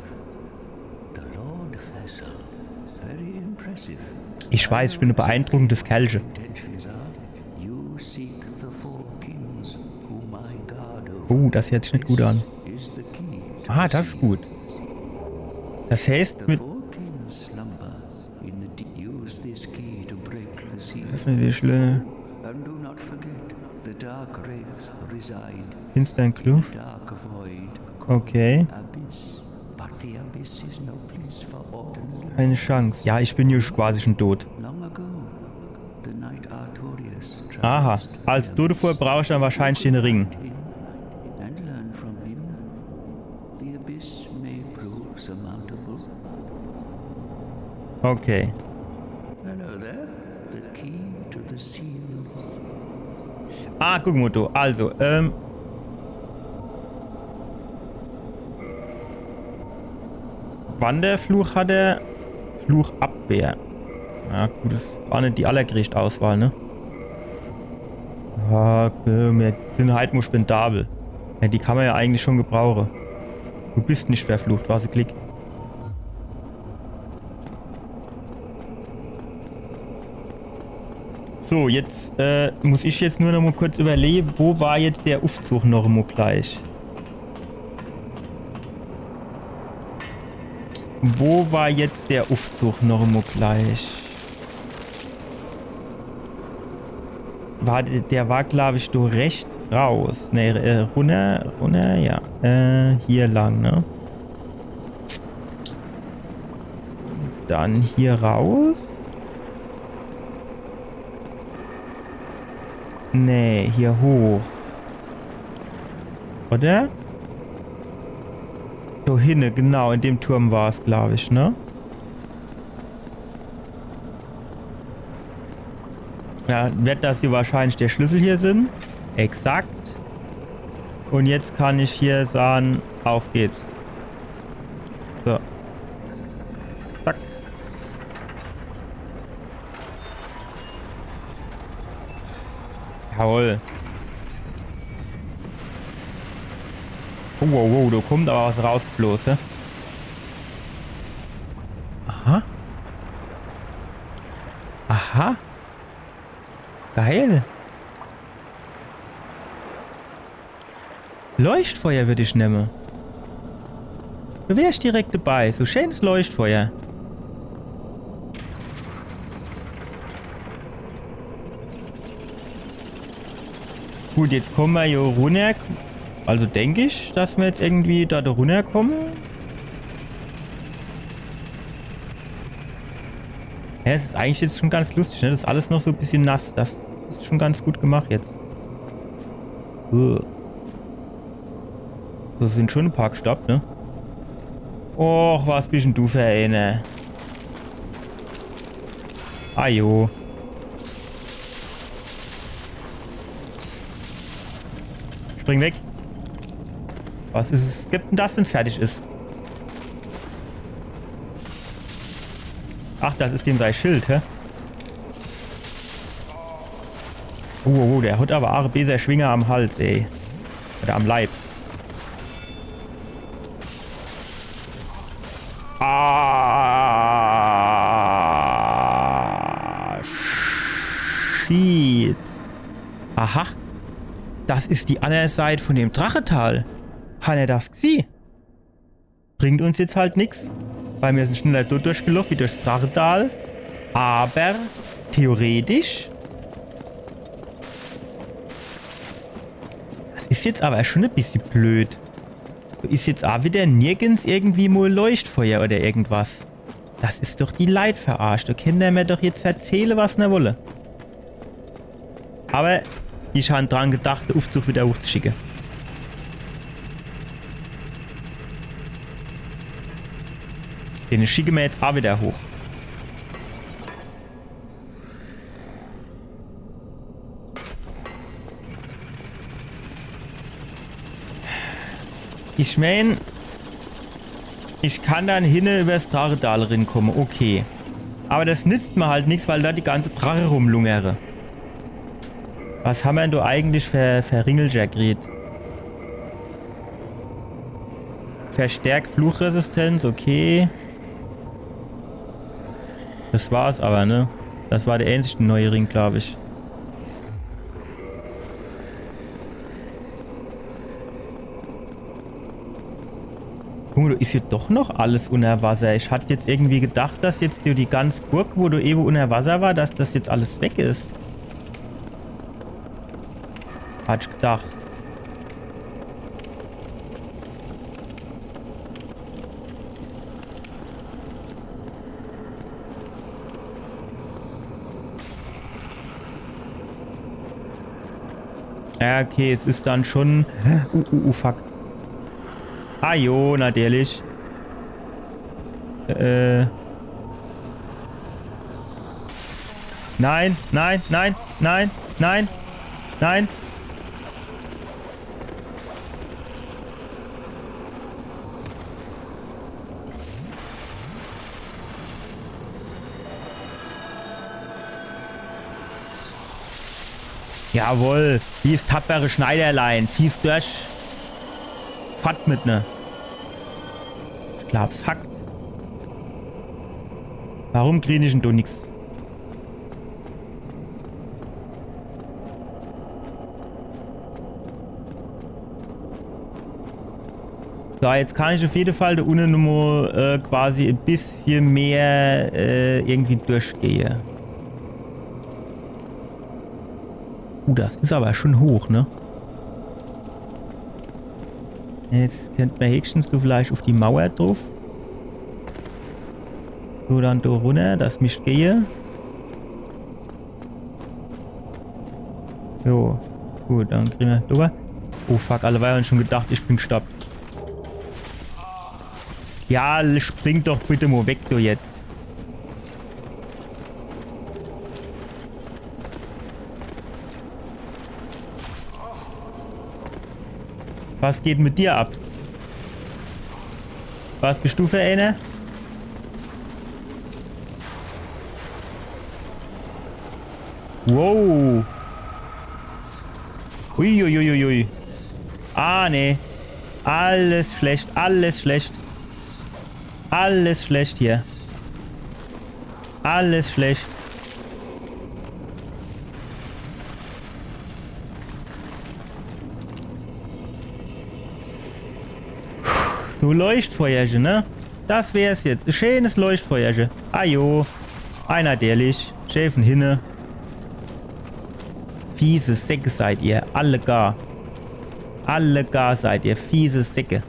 the Lord Vessel. Very impressive. Ich weiß, ich bin e beeindruckendes Kerlche. Intentions are, you seek the four kings whom I guard over. Oh, das hört sich net gut an. Is the key to Ah, the das is seal. Gut. Das heißt, The mit four kings slumber in the deep. Use this key to break the seal. Öffne die Schlösser. And do not forget, the dark wraiths reside Finstern in Kluft. the dark void called Okay. Abyss. But the Abyss is no place for ordinary. Keine Chance. Ja, ich bin jo quasi schon tot. Long ago, the knight Artorias Aha. traversed Als Todesopfer brauch ich dann wahrscheinlich den Ring. and learn from him. The Abyss may prove surmountable. Okay. Hello there. The key to the seals. Ah, guck mo do. Also, ähm. Wanderfluch hat er. Fluchabwehr. Ja, gut, das war net die allergrößte Auswahl, ne? Ja, okay, mir sin halt nur spendabel. Ja, die kann mer ja eigentlich schon gebrauche. Du bist net verflucht, was e Glick. So, jetzt äh, muss ich jetzt nur noch mo kurz überlewe, wo war jetzt der Uffzug noch mo gleich? Wo war jetzt der Uffzug noch mo gleich? War der, der war, glaub ich, do rechts raus. Ne, äh, runner, runner, ja. Äh, hier lang, ne? Dann hier raus. Nee, hier hoch. Oder? Do hinne, genau, in dem Turm war's, glaub ich, ne? Ja, werd das hier wahrscheinlich der Schlüssel hier sin. Exakt. Und jetzt kann ich hier sahn, auf geht's. So. Zack. Jawohl. Oh, wow, wow, do kommt aber was rausgeblos, hä? Aha. Aha. Geil. Leuchtfeuer würd ich nemme. Do wär ich direkt dabei. So schönes Leuchtfeuer. Gut, jetzt komme mer hier runner. Also denk ich, dass mer jetzt irgendwie do runnerkomme. Ja, es is eigentlich jetzt schon ganz lustig, ne? Das is alles noch so e bissche nass. Das is schon ganz gut gemacht jetzt. Ugh. Do sin schon e paar gestoppt, ne? Och, was bist denn du für eener? Ajo. Spring weg. Was is es? Gibt denn das, wenn's fertig is? Ach, das is dem sei Schild, hä? Oh, oh, oh, der hat aber A R B sei Schwinger am Hals, ey. Oder am Leib. Ah, shit. Aha. Das is die anner Seit von dem Drachetal. Hann er das gesieh? Bringt uns jetzt halt nix, weil mir sin schneller dort durchgeloff wie durchs Drachetal. Aber theoretisch Is jetzt awwer schun e bissje bleed. Is jetzt aa widder nirgends irgendwie mol Leuchtfeuer oder irgendwas. Das is doch die Leit verarscht. Do kennt er mer doch jetzt verzähle, was er wolle. Awwer ich han dran gedacht, de Uffzug widder hochzuschicke. Den schicke mer jetzt aa widder hoch. Ich meen, ich kann dann hinne iwwers Drachedal rinkomme, okay. Awwer das nitzt mer halt nix, weil do die ganze Drache rumlungere. Was hammer dann do eigentlich fer, fer Ringelcher kriet? Verstärkt Fluchresistenz, okay. Das war's awwer, ne? Das war de äänzigste neie Ring, glaab ich. Guck mol, do is jo doch noch alles unner Wasser. Ich hat jetzt irgendwie gedacht, dass jetzt die, die ganz Burg, wo do ewe unner Wasser war, dass das jetzt alles weg is. Hat ich gedacht. Ja, okay, es is dann schun. Uh, uh, uh, fuck. Ah jo, natürlich. Äh. Nein, nein, nein, nein, nein, nein. Jawohl, wie's tapfere Schneiderlein, zieh's durch. Fort mit ne. Ich glaab's hackt. Warum krien ich dann do nix? So, jetzt kann ich uff jede Fall do unne nochmol, äh, quasi e bissje mehr, äh, irgendwie durchgehe. Uh, das is awwer schun hoch, ne? Jetzt kennt mer höchstens do vielleicht uff die Mauer druff. So, dann do runner, das misst gehe. Jo, gut, dann krien mer drüber. Oh fuck, alleweil han ich schun gedacht, ich bin gestorb. Ja, spring doch bitte mol weg, du jetzt. Was geht mit dir ab? Was bist du für einer? Wow. Uiuiuiui. Ah, nee. Alles schlecht, alles schlecht. Alles schlecht hier. Alles schlecht. So, Leuchtfeuerche, ne? Das wär's jetzt. E scheenes Leuchtfeuerche. Ah jo. Ei, natürlich. Schää vun hinne. Fiese Säcke seid ihr. Alle gar. Alle gar seid ihr fiese Säcke.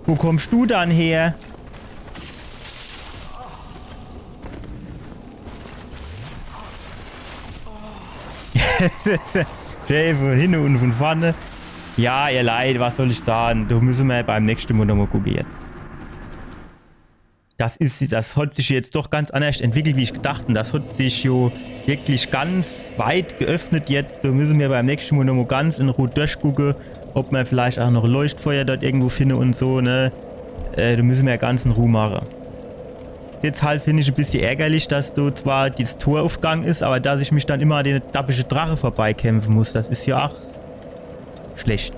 Wo kommst du dann her? Schää vun hinne un vun vorne. Ja, ihr Leit, was soll ich sage? Do misse mer beim nächschte Mol nochmol gucke jetzt. Das is, das hat sich jetzt doch ganz annerscht entwickelt, wie ich gedacht. Un das hat sich jo wirklich ganz weit geöffnet jetzt. Do misse mer beim nächschte Mol nochmol ganz in Ruh durchgucke, ob mer vielleicht aa noch Leuchtfeuer dort irgendwo finne un so, ne? Äh, do misse mer ganz in Ruh mache. Is jetzt halt, find ich, e bissje ärgerlich, dass do zwar das Tor uffgang is, awwer dass ich mich dann immer an denne dappische Drache vorbeikämpfe muss. Das is jo aa schlecht.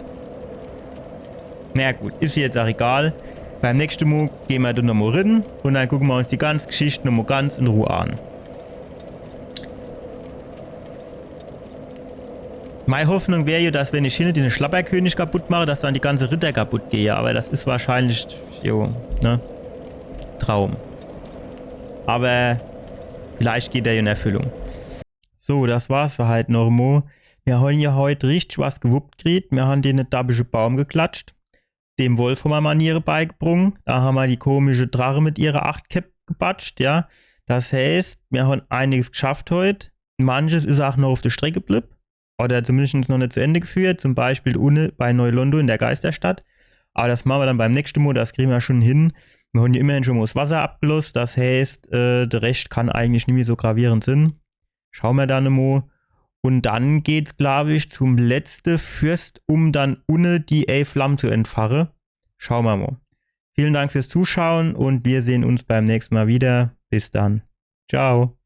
Na ja, gut, is jetzt aa egal. Beim nächschte Mol gehn mer do nochmol rin un dann gucke mer uns die ganz Geschicht nochmol ganz in Ruh an. Mei Hoffnung wär jo, dass wenn ich hinne denne Schlapperkönig kaputt mache, dass dann die ganze Ritter kaputt gehe. Awwer das is wahrscheinlich, jo, ne? Traum. Awwer Vielleicht geht er in Erfüllung. So, das war's für heit noch mo. Mir han jo heit richtig was gewuppt kriet. Mir han dene dabische Baum geklatscht. Dem Wolf han mer Maniere beigebrung. Da han mer die komische Drache mit ihre acht Käpp gebatscht, ja. Das heißt, mir han einiges geschafft heit. Manches is ach noch uf de Streck geblibb. Oder zumindest noch net zu Ende geführt. Zum Beispiel unne bei Neu-Londo in der Geisterstadt. Aber das mache mer dann beim nächschte Mo, das kriege mer schon hin. Mir han jo immerhin schon mo 's Wasser abgeloss. Das heißt, äh, de Rescht kann eigentlich nimmi so gravierend sin. Schaue mer dann mo. Und dann geht's, glaub ich, zum letzte Fürst, um dann unne die Elf Flamme zu entfache. Schaue mer mo. Vielen Dank fürs Zuschauen und wir sehen uns beim nächsten Mal wieder. Bis dann. Ciao.